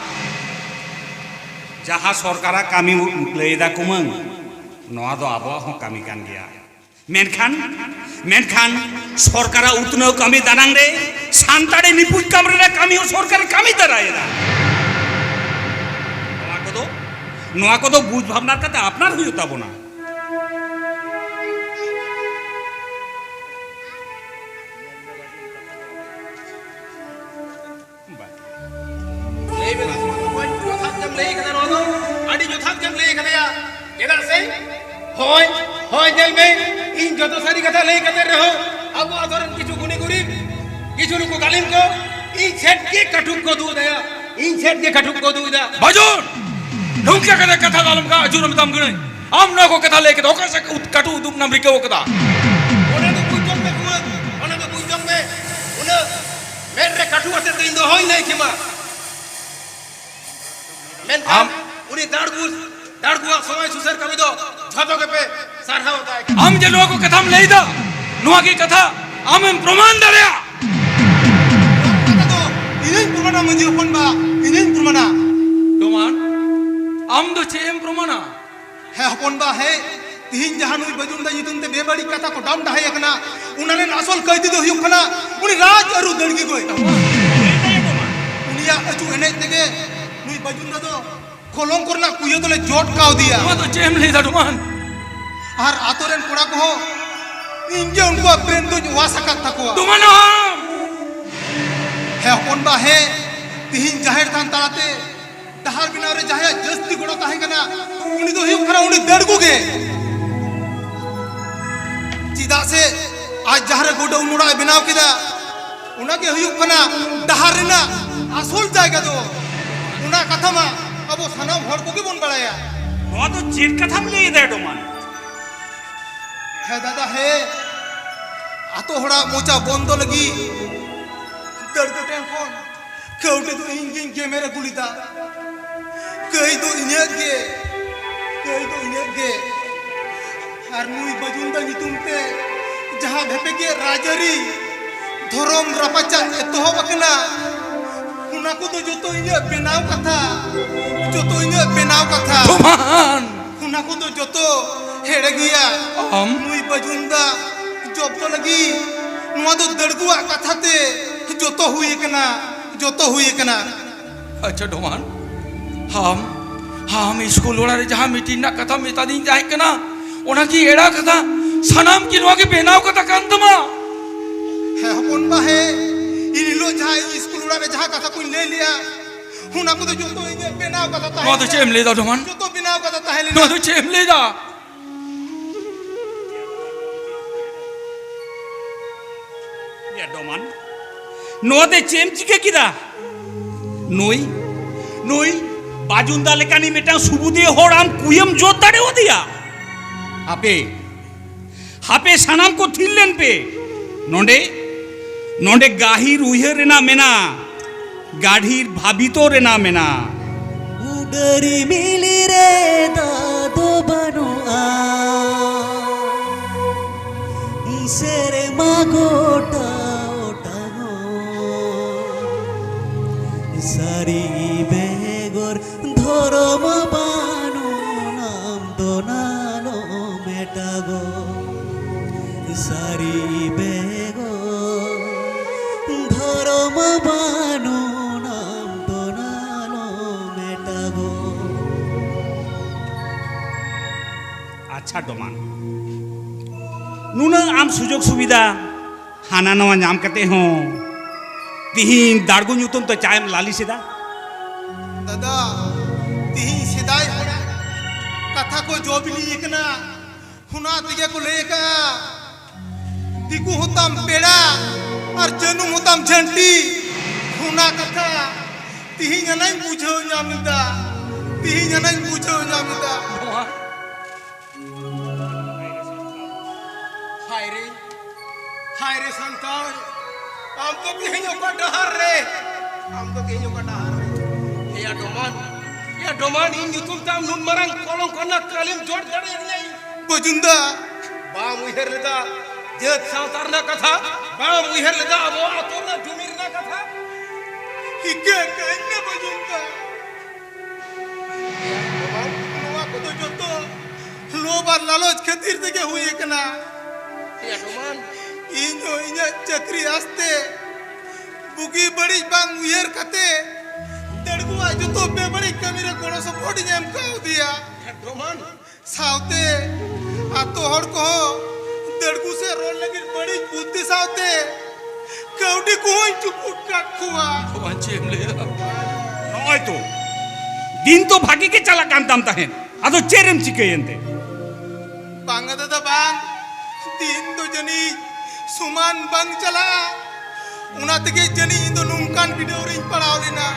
ᱡᱟᱦᱟᱸ ᱥᱚᱨᱠᱟᱨᱟᱜ ᱠᱟᱹᱢᱤ ᱞᱟᱹᱭ ᱮᱫᱟ ᱠᱩᱢᱟᱹᱝ, ᱱᱚᱣᱟ ᱫᱚ ᱟᱵᱚᱣᱟᱜ ᱦᱚᱸ ᱠᱟᱹᱢᱤ ᱠᱟᱱ ᱜᱮᱭᱟ᱾ ᱢᱮᱱᱠᱷᱟᱱ, ᱢᱮᱱᱠᱷᱟᱱ ᱥᱚᱨᱠᱟᱨᱟᱜ ᱩᱛᱱᱟᱹᱣ ᱠᱟᱹᱢᱤ ᱫᱟᱱᱟᱝ ᱨᱮ ᱥᱟᱱᱛᱟᱲᱤ ᱱᱤᱯᱩᱡ ᱠᱟᱢ ᱨᱮᱱᱟᱜ ᱠᱟᱹᱢᱤ ᱦᱚᱸ ᱥᱚᱨᱠᱟᱨᱮ ᱠᱟᱹᱢᱤ ᱛᱟᱨᱟᱭᱮᱫᱟ᱾ ᱱᱚᱣᱟ ᱠᱚᱫᱚ, ᱱᱚᱣᱟ ᱠᱚᱫᱚ ᱵᱩᱡᱽ ᱵᱷᱟᱵᱽᱱᱟ ᱠᱟᱛᱮ ᱟᱯᱱᱟᱨ ᱦᱩᱭᱩᱜ ᱛᱟᱵᱚᱱᱟ᱾ ᱞᱟᱹᱭ ᱢᱮ, ᱡᱚᱛᱷᱟᱛ ᱜᱮᱢ ᱞᱟᱹᱭ ᱠᱟᱫᱟ, ᱱᱚᱣᱟ ᱫᱚ ᱟᱹᱰᱤ ᱡᱚᱛᱷᱟᱛ ᱜᱮᱢ ᱞᱟᱹᱭ ᱠᱟᱫᱮᱭᱟ᱾ ᱪᱮᱫᱟᱜ ᱥᱮ, ᱦᱳᱭ, ᱦᱳᱭ, ᱧᱮᱞ ᱢᱮ, ᱤᱧ ᱡᱚᱛᱚ ᱥᱟᱹᱨᱤ ᱠᱟᱛᱷᱟ ᱞᱟᱹᱭ ᱠᱟᱛᱮ ᱨᱮᱦᱚᱸ ᱟᱵᱚ ᱟᱛᱳ ᱨᱮᱱ ᱠᱤᱪᱷᱩ ᱜᱩᱱᱤ ᱜᱩᱨᱤᱵ, ᱠᱤᱪᱷᱩ ᱱᱩᱠᱩ ᱜᱟᱹᱞᱤᱢ ᱠᱚ ᱤᱧ ᱥᱮᱫ ᱜᱮ ᱠᱟᱹᱴᱩᱵ ᱠᱚ ᱩᱫᱩᱜ ᱮᱫᱟ, ᱤᱧ ᱥᱮᱫ ᱜᱮ ᱠᱟᱹᱴᱩᱵ ᱠᱚ ᱩᱫᱩᱜ ᱮᱫᱟ᱾ ᱵᱟᱡᱩᱱ, ᱱᱚᱝᱠᱟ ᱠᱟᱛᱮ ᱠᱟᱛᱷᱟ ᱫᱚ ᱟᱞᱚᱢ ᱠᱟ ᱟᱹᱪᱩᱨ ᱢᱮᱛᱟᱢ ᱠᱟᱹᱱᱟᱹᱧ᱾ ᱟᱢ ᱱᱚᱣᱟ ᱠᱚ ᱠᱟᱛᱷᱟ ᱞᱟᱹᱭ ᱠᱮᱫᱟ, ᱚᱠᱟ ᱥᱮᱫ ᱩᱫ-, ᱠᱟᱹᱴᱩᱵ ᱩᱫᱩᱜ ᱮᱢ ᱨᱤᱠᱟᱹᱣ ᱠᱟᱫᱟ? ᱚᱱᱟ ᱫᱚ ᱵᱩᱡᱽ ᱡᱚᱝ ᱢᱮ ᱠᱩᱢᱟᱹᱝ, ᱚᱱᱟ ᱫᱚ ᱵᱩᱡᱽ ᱡᱚᱝ ᱢᱮ᱾ ᱩᱱᱟᱹᱜ ᱢᱮᱫ ᱨᱮ ᱠᱟᱹᱴᱩᱵ ᱟᱛᱮ ᱫᱚ ᱤᱧ ᱫᱚ ᱚᱦᱚᱧ ᱞᱟᱹᱭ ᱠᱮᱢᱟ᱾ ᱢᱮᱱᱠᱷᱟᱱ ᱟᱢ ᱩᱱᱤ ᱫᱟᱲᱜᱩ, ᱫᱟᱲᱜᱩᱣᱟᱜ ᱥᱚᱢᱚᱭ ᱥᱩᱥᱟᱹᱨ ᱠᱟᱹᱢᱤ ᱫᱚ ᱡᱷᱚᱛᱚ ᱜᱮᱯᱮ ᱥᱟᱨᱦᱟᱣ ᱛᱟᱭ ᱠᱟᱱᱟ᱾ ᱟᱢ ᱡᱮ ᱱᱚᱣᱟ ᱠᱚ ᱠᱟᱛᱷᱟᱢ ᱞᱟᱹᱭ ᱮᱫᱟ, ᱱᱚᱣᱟ ᱜᱮ ᱠᱟᱛᱷᱟ ᱟᱢᱮᱢ ᱯᱨᱚᱢᱟᱱ ᱫᱟᱲᱮᱭᱟᱜᱼᱟ᱾ ᱱᱚᱣᱟ ᱠᱟᱛᱷᱟ ᱫᱚ ᱤᱧᱤᱧ ᱯᱨᱚᱢᱟᱱᱟ, ᱢᱟᱹᱡᱷᱤ ᱦᱚᱯᱚᱱ ᱵᱟ, ᱤᱧᱤᱧ ᱯᱨᱚᱢᱟᱱᱟ᱾ ᱯᱨᱚᱢᱟᱱ? ᱟᱢ ᱫᱚ ᱪᱮᱫ ᱮᱢ ᱯᱨᱚᱢᱟᱱᱟ? ᱦᱮᱸ ᱦᱚᱯᱚᱱ ᱵᱟ, ᱦᱮᱸ, ᱛᱤᱦᱤᱧ ᱡᱟᱦᱟᱸ ᱱᱩᱭ ᱵᱟᱹᱡᱩᱱ ᱫᱟ ᱧᱩᱛᱩᱢ ᱛᱮ ᱵᱮᱵᱟᱹᱲᱤᱡ ᱠᱟᱛᱷᱟ ᱠᱚ ᱰᱟᱢ ᱰᱟᱦᱮ ᱟᱠᱟᱱᱟ, ᱚᱱᱟ ᱨᱮᱱ ᱟᱥᱚᱞ ᱠᱟᱹᱭᱫᱤ ᱫᱚ ᱦᱩᱭᱩᱜ ᱠᱟᱱᱟ ᱩᱱᱤ ᱨᱟᱡᱽ ᱟᱹᱨᱩ ᱫᱟᱹᱲᱜᱤ ᱜᱚᱭ᱾ ᱩᱱᱤᱭᱟᱜ ᱟᱹᱪᱩ ᱮᱱᱮᱡ ᱛᱮᱜᱮ ᱱᱩᱭ ᱵᱟᱹᱡᱩᱱ ᱫᱟ ᱫᱚ ᱠᱚᱞᱚᱝᱠᱚ ᱨᱮᱱᱟᱜ ᱠᱩᱭᱟᱹ ᱫᱚᱞᱮ ᱡᱚᱴ ᱠᱟᱣᱫᱮᱭᱟ᱾ ᱱᱚᱣᱟ ᱫᱚ ᱪᱮᱫ ᱮᱢ ᱞᱟᱹᱭ ᱫᱟ ᱰᱚᱢᱟᱱ? ᱟᱨ ᱟᱛᱳ ᱨᱮᱱ ᱠᱚᱲᱟ ᱠᱚᱦᱚᱸ ᱤᱧ ᱜᱮ ᱩᱱᱠᱩᱣᱟᱜ ᱵᱨᱮᱱ ᱫᱚᱧ ᱣᱟᱥ ᱟᱠᱟᱫ ᱛᱟᱠᱚᱣᱟ᱾ ᱰᱚᱢᱟᱱ ᱟᱢ! ᱦᱮᱸ, ᱛᱤᱦᱤᱧ ᱡᱟᱦᱮᱨ ᱛᱷᱟᱱ ᱛᱟᱞᱟᱛᱮ ᱰᱟᱦᱟᱨ ᱵᱮᱱᱟᱣ ᱨᱮ ᱡᱟᱦᱟᱸᱭᱟᱜ ᱡᱟᱹᱥᱛᱤ ᱜᱚᱲᱚ ᱛᱟᱦᱮᱸ ᱠᱟᱱᱟ, ᱩᱱᱤ ᱫᱚ ᱦᱩᱭᱩᱜ ᱠᱟᱱᱟ ᱩᱱᱤ ᱫᱟᱹᱲᱜᱩ ᱜᱮ᱾ ᱪᱮᱫᱟᱜ ᱥᱮ ᱟᱡ ᱡᱟᱦᱟᱸ ᱨᱮ ᱜᱚᱰᱟ ᱩᱢ ᱚᱲᱟᱜ ᱮ ᱵᱮᱱᱟᱣ ᱠᱮᱫᱟ, ᱚᱱᱟ ᱜᱮ ᱦᱩᱭᱩᱜ ᱠᱟᱱᱟ ᱰᱟᱦᱟᱨ ᱨᱮᱱᱟᱜ ᱟᱥᱚᱞ ᱡᱟᱭᱜᱟ ᱫᱚ᱾ ᱚᱱᱟ ᱠᱟᱛᱷᱟ ᱢᱟ ᱟᱵᱚ ᱥᱟᱱᱟᱢ ᱦᱚᱲ ᱠᱚᱜᱮ ᱵᱚᱱ ᱵᱟᱲᱟᱭᱟ᱾ ᱱᱚᱣᱟ ᱫᱚ ᱪᱮᱫ ᱠᱟᱛᱷᱟᱢ ᱞᱟᱹᱭ ᱮᱫᱟ, ᱰᱚᱢᱟᱱ? ᱦᱮᱸ ᱫᱟᱫᱟ, ᱦᱮᱸ, ᱟᱛᱳ ᱦᱚᱲᱟᱜ ᱢᱚᱪᱟ ᱵᱚᱱᱫᱚ ᱞᱟᱹᱜᱤᱫ ᱫᱟᱹᱲᱜᱩ ᱴᱷᱮᱱ ᱠᱷᱚᱱ ᱠᱟᱹᱣᱰᱤ ᱫᱚ ᱤᱧ ᱜᱤᱧ ᱜᱮᱢᱮᱨ ᱟᱹᱜᱩ ᱞᱮᱫᱟ᱾ ᱠᱟᱹᱭ ᱫᱚ ᱤᱧᱟᱹᱜ ᱜᱮ, ᱠᱟᱹᱭ ᱫᱚ ᱤᱧᱟᱹᱜ ᱜᱮ᱾ ᱟᱨ ᱱᱩᱭ ᱵᱟᱹᱡᱩᱱᱫᱟ ᱧᱩᱛᱩᱢ ᱛᱮ ᱡᱟᱦᱟᱸ ᱵᱷᱮᱯᱮᱜᱮ ᱨᱟᱡᱽᱟᱹᱨᱤ ᱫᱷᱚᱨᱚᱢ ᱨᱟᱯᱟᱪᱟᱜ ᱮᱛᱚᱦᱚᱵ ᱟᱠᱟᱱᱟ, ᱚᱱᱟ ᱠᱚᱫᱚ ᱡᱚᱛᱚ ᱤᱧᱟᱹᱜ ᱵᱮᱱᱟᱣ ᱠᱟᱛᱷᱟ, ᱡᱚᱛᱚ ᱤᱧᱟᱹᱜ ᱵᱮᱱᱟᱣ ᱠᱟᱛᱷᱟ᱾ ᱰᱚᱢᱟᱱ! ᱚᱱᱟ ᱠᱚᱫᱚ ᱡᱚᱛᱚ ᱮᱲᱮ ᱜᱮᱭᱟ᱾ ᱟᱢ? ᱱᱩᱭ ᱵᱟᱹᱡᱩᱱᱫᱟ ᱡᱚᱵᱫᱚ ᱞᱟᱹᱜᱤᱫ ᱱᱚᱣᱟ ᱫᱚ ᱫᱟᱹᱲᱜᱩᱣᱟᱜ ᱠᱟᱛᱷᱟ ᱛᱮ ᱡᱚᱛᱚ ᱦᱩᱭ ᱟᱠᱟᱱᱟ, ᱡᱚᱛᱚ ᱦᱩᱭ ᱟᱠᱟᱱᱟ᱾ ᱟᱪᱪᱷᱟ ᱰᱚᱢᱟᱱ, ᱟᱢ, ᱟᱢ ᱤᱥᱠᱩᱞ ᱚᱲᱟᱜ ᱨᱮ ᱡᱟᱦᱟᱸ ᱢᱤᱴᱤᱝ ᱨᱮᱱᱟᱜ ᱠᱟᱛᱷᱟ ᱢᱮᱛᱟᱫᱤᱧ ᱛᱟᱦᱮᱸ ᱠᱟᱱᱟ, ᱚᱱᱟ ᱠᱤ ᱮᱲᱟ ᱠᱟᱛᱷᱟ? ᱥᱟᱱᱟᱢ ᱠᱤ ᱱᱚᱣᱟ ᱜᱮ ᱵᱮᱱᱟᱣ ᱠᱟᱛᱷᱟ ᱠᱟᱱ ᱛᱟᱢᱟ? ᱦᱮᱸ ᱦᱚᱯᱚᱱ ᱵᱟ, ᱦᱮᱸ, ᱤᱱ ᱦᱤᱞᱳᱜ ᱡᱟᱦᱟᱸ ᱤᱧ ᱤᱥᱠᱩᱞ ᱚᱲᱟᱜ ᱨᱮ ᱡᱟᱦᱟᱸ ᱠᱟᱛᱷᱟ ᱠᱚᱧ ᱞᱟᱹᱭ ᱞᱮᱜᱼᱟ, ᱚᱱᱟ ᱠᱚᱫᱚ ᱡᱚᱛᱚ ᱤᱧᱟᱹᱜ ᱵᱮᱱᱟᱣ ᱠᱟᱛᱷᱟ ᱛᱟᱦᱮᱸ ᱱᱚᱣᱟ ᱫᱚ ᱠᱟᱱᱟ᱾ ᱪᱮᱫ ᱮᱢ ᱞᱟᱹᱭᱫᱟ ᱰᱚᱢᱟᱱ? ᱡᱚᱛᱚ ᱵᱮᱱᱟᱣ ᱠᱟᱛᱷᱟ ᱛᱟᱦᱮᱸ ᱞᱮᱱᱟ᱾ ᱱᱚᱣᱟ ᱫᱚ ᱪᱮᱫ ᱮᱢ ᱞᱟᱹᱭᱫᱟ? ᱭᱟ ᱰᱚᱢᱟᱱ, ᱱᱚᱣᱟ ᱫᱚ ᱪᱮᱫ ᱮᱢ ᱪᱤᱠᱟᱹ ᱠᱮᱫᱟ? ᱱᱩᱭ, ᱱᱩᱭ ᱵᱟᱡᱩᱱᱫᱟ ᱞᱮᱠᱟᱱᱤᱡ ᱢᱤᱫᱴᱟᱝ ᱥᱩᱵᱩᱫᱤᱭᱟᱹ ᱦᱚᱲ ᱟᱢ ᱠᱩᱭᱟᱹᱢ ᱡᱚᱛ ᱫᱟᱲᱮᱣᱟᱫᱮᱭᱟ? ᱦᱟᱯᱮ, ᱦᱟᱯᱮ ᱥᱟᱱᱟᱢ ᱠᱚ ᱛᱷᱤᱨ ᱞᱮᱱ ᱯᱮ᱾ ᱱᱚᱰᱮ, ᱱᱚᱰᱮ ᱜᱟᱹᱦᱤᱨ ᱩᱭᱦᱟᱹᱨ ᱨᱮᱱᱟᱜ ᱢᱮᱱᱟᱜᱼᱟ, ᱜᱟᱹᱦᱤᱨ ᱵᱷᱟᱵᱤᱛᱚ ᱨᱮᱱᱟᱜ ᱢᱮᱱᱟᱜᱼᱟ᱾ ᱩᱰᱟᱹᱨᱤ ᱢᱤᱞᱤ ᱨᱮ ᱫᱟᱜ ᱫᱚ ᱵᱟᱹᱱᱩᱜᱼᱟ, ᱥᱮᱨᱢᱟ ᱜᱚᱴᱟ ᱚᱴᱟᱝᱚᱜ᱾ ᱥᱟᱹᱨᱤ ᱵᱮᱜᱚᱨ ᱫᱷᱚᱨᱚᱢ ᱵᱟᱹᱱᱩᱜ ᱟᱢ ᱫᱚ ᱱᱟᱞᱚᱢ ᱮᱴᱟᱜᱚᱜ᱾ ᱥᱟᱹᱨᱤ ᱵᱮᱜᱚᱨ ᱫᱷᱚᱨᱚᱢ ᱵᱟᱹᱱᱩᱜ ᱟᱢ ᱫᱚ ᱱᱟᱞᱚᱢ ᱮᱴᱟᱜᱚᱜ᱾ ᱟᱪᱪᱷᱟ ᱰᱚᱢᱟᱱ, ᱱᱩᱱᱟᱹᱜ ᱟᱢ ᱥᱩᱡᱳᱜᱽ ᱥᱩᱵᱤᱫᱷᱟ ᱦᱟᱱᱟ ᱱᱟᱣᱟ ᱧᱟᱢ ᱠᱟᱛᱮ ᱦᱚᱸ ᱛᱤᱦᱤᱧ ᱫᱟᱲᱜᱩ ᱧᱩᱛᱩᱢ ᱛᱮ ᱪᱟᱭᱮᱢ ᱞᱟᱹᱞᱤᱥ ᱮᱫᱟ? ᱫᱟᱫᱟ, ᱛᱤᱦᱤᱧ ᱥᱮᱫᱟᱭ ᱦᱚᱲᱟᱜ ᱠᱟᱛᱷᱟ ᱠᱚ ᱡᱚ ᱵᱤᱞᱤ ᱟᱠᱟᱱᱟ᱾ ᱚᱱᱟ ᱛᱮᱜᱮ ᱠᱚ ᱞᱟᱹᱭ ᱟᱠᱟᱫᱼᱟ, ᱫᱤᱠᱩ ᱦᱚᱸᱛᱟᱢ ᱯᱮᱲᱟ ᱟᱨ ᱡᱟᱹᱱᱩᱢ ᱦᱚᱸᱛᱟᱢ ᱡᱷᱟᱹᱱᱴᱤ᱾ ᱚᱱᱟ ᱠᱟᱛᱷᱟ ᱛᱤᱦᱤᱧ ᱟᱱᱟᱧ ᱵᱩᱡᱷᱟᱹᱣ ᱧᱟᱢ ᱮᱫᱟ, ᱛᱤᱦᱤᱧ ᱟᱱᱟᱧ ᱵᱩᱡᱷᱟᱹᱣ ᱧᱟᱢ ᱮᱫᱟ᱾ ᱦᱟᱭ ᱨᱮ, ᱦᱟᱭ ᱨᱮ ᱥᱟᱱᱛᱟᱲ, ᱟᱢ ᱫᱚ ᱛᱮᱦᱮᱧ ᱚᱠᱟ ᱰᱟᱦᱟᱨ ᱨᱮ? ᱟᱢ ᱫᱚ ᱛᱮᱦᱮᱧ ᱚᱠᱟ ᱰᱟᱦᱟᱨ ᱨᱮ? ᱮᱭᱟ ᱰᱚᱢᱟᱱ, ᱮᱭᱟ ᱰᱚᱢᱟᱱ, ᱤᱧ ᱧᱩᱛᱩᱢ ᱛᱮ ᱟᱢ ᱱᱩᱱ ᱢᱟᱨᱟᱝ ᱠᱚᱞᱚᱝᱠᱚ ᱨᱮᱱᱟᱜ ᱠᱟᱹᱞᱤᱢ ᱡᱚᱲ ᱫᱟᱲᱮᱭᱟᱫᱤᱧᱟ ᱤᱧ? ᱵᱟᱹᱡᱩᱱ ᱫᱟ᱾ ᱵᱟᱢ ᱩᱭᱦᱟᱹᱨ ᱞᱮᱫᱟ ᱡᱟᱹᱛ ᱥᱟᱶᱛᱟ ᱨᱮᱱᱟᱜ ᱠᱟᱛᱷᱟ? ᱵᱟᱢ ᱩᱭᱦᱟᱹᱨ ᱞᱮᱫᱟ ᱟᱵᱚᱣᱟᱜ ᱟᱹᱛᱩ ᱨᱮᱱᱟᱜ ᱡᱩᱢᱤ ᱨᱮᱱᱟᱜ ᱠᱟᱛᱷᱟ? ᱦᱤᱠᱟᱹ ᱠᱟᱹᱧ ᱢᱮ ᱵᱟᱹᱡᱩᱱ ᱫᱟ᱾ ᱱᱚᱣᱟ ᱠᱚᱫᱚ ᱡᱚᱛᱚ ᱞᱳᱵᱷ ᱟᱨ ᱞᱟᱞᱚᱪ ᱠᱷᱟᱹᱛᱤᱨ ᱛᱮᱜᱮ ᱦᱩᱭ ᱟᱠᱟᱱᱟ᱾ ᱮᱭᱟ ᱰᱚᱢᱟᱱ᱾ ᱤᱧ ᱦᱚᱸ ᱤᱧᱟᱹᱜ ᱪᱟᱹᱠᱨᱤ ᱟᱥᱛᱮ ᱵᱩᱜᱤ ᱵᱟᱹᱲᱤᱡ ᱵᱟᱝ ᱩᱭᱦᱟᱹᱨ ᱠᱟᱛᱮ ᱫᱟᱹᱲᱜᱩᱣᱟᱜ ᱡᱚᱛᱚ ᱵᱮᱵᱟᱹᱲᱤᱡ ᱠᱟᱹᱢᱤ ᱨᱮ ᱜᱚᱲᱚ ᱥᱚᱯᱚᱦᱚᱫ ᱤᱧ ᱮᱢ ᱠᱟᱣᱫᱮᱭᱟ᱾ ᱮᱭᱟ ᱰᱚᱢᱟᱱ᱾ ᱥᱟᱶᱛᱮ ᱟᱛᱳ ᱦᱚᱲ ᱠᱚᱦᱚᱸ ᱫᱟᱹᱲᱜᱩ ᱥᱮᱫ ᱨᱚᱲ ᱞᱟᱹᱜᱤᱫ ᱵᱟᱹᱲᱤᱡ ᱵᱩᱫᱽᱫᱷᱤ ᱥᱟᱶᱛᱮ ᱠᱟᱹᱣᱰᱤ ᱠᱚᱦᱚᱸᱧ ᱪᱩᱯᱩᱫ ᱠᱟᱜ ᱠᱚᱣᱟ᱾ ᱵᱟᱵᱟ, ᱪᱮᱫ ᱮᱢ ᱞᱟᱹᱭᱫᱟ? ᱱᱚᱜᱼᱚᱭ ᱛᱚ, ᱫᱤᱱ ᱛᱚ ᱵᱷᱟᱜᱮ ᱜᱮ ᱪᱟᱞᱟᱜ ᱠᱟᱱ ᱛᱟᱢ ᱛᱟᱦᱮᱸᱫ, ᱟᱫᱚ ᱪᱮᱫ ᱮᱢ ᱪᱤᱠᱟᱹᱭᱮᱱ ᱛᱮ? ᱵᱟᱝᱟ ᱫᱟᱫᱟ, ᱵᱟᱝ, ᱫᱤᱱ ᱫᱚ ᱡᱟᱹᱱᱤᱡ ᱥᱚᱢᱟᱱ ᱵᱟᱝ ᱪᱟᱞᱟᱜᱼᱟ᱾ ᱚᱱᱟ ᱛᱮᱜᱮ ᱡᱟᱹᱱᱤᱡ ᱤᱧ ᱫᱚ ᱱᱚᱝᱠᱟᱱ ᱵᱤᱰᱟᱹᱣ ᱨᱤᱧ ᱯᱟᱲᱟᱣ ᱞᱮᱱᱟ᱾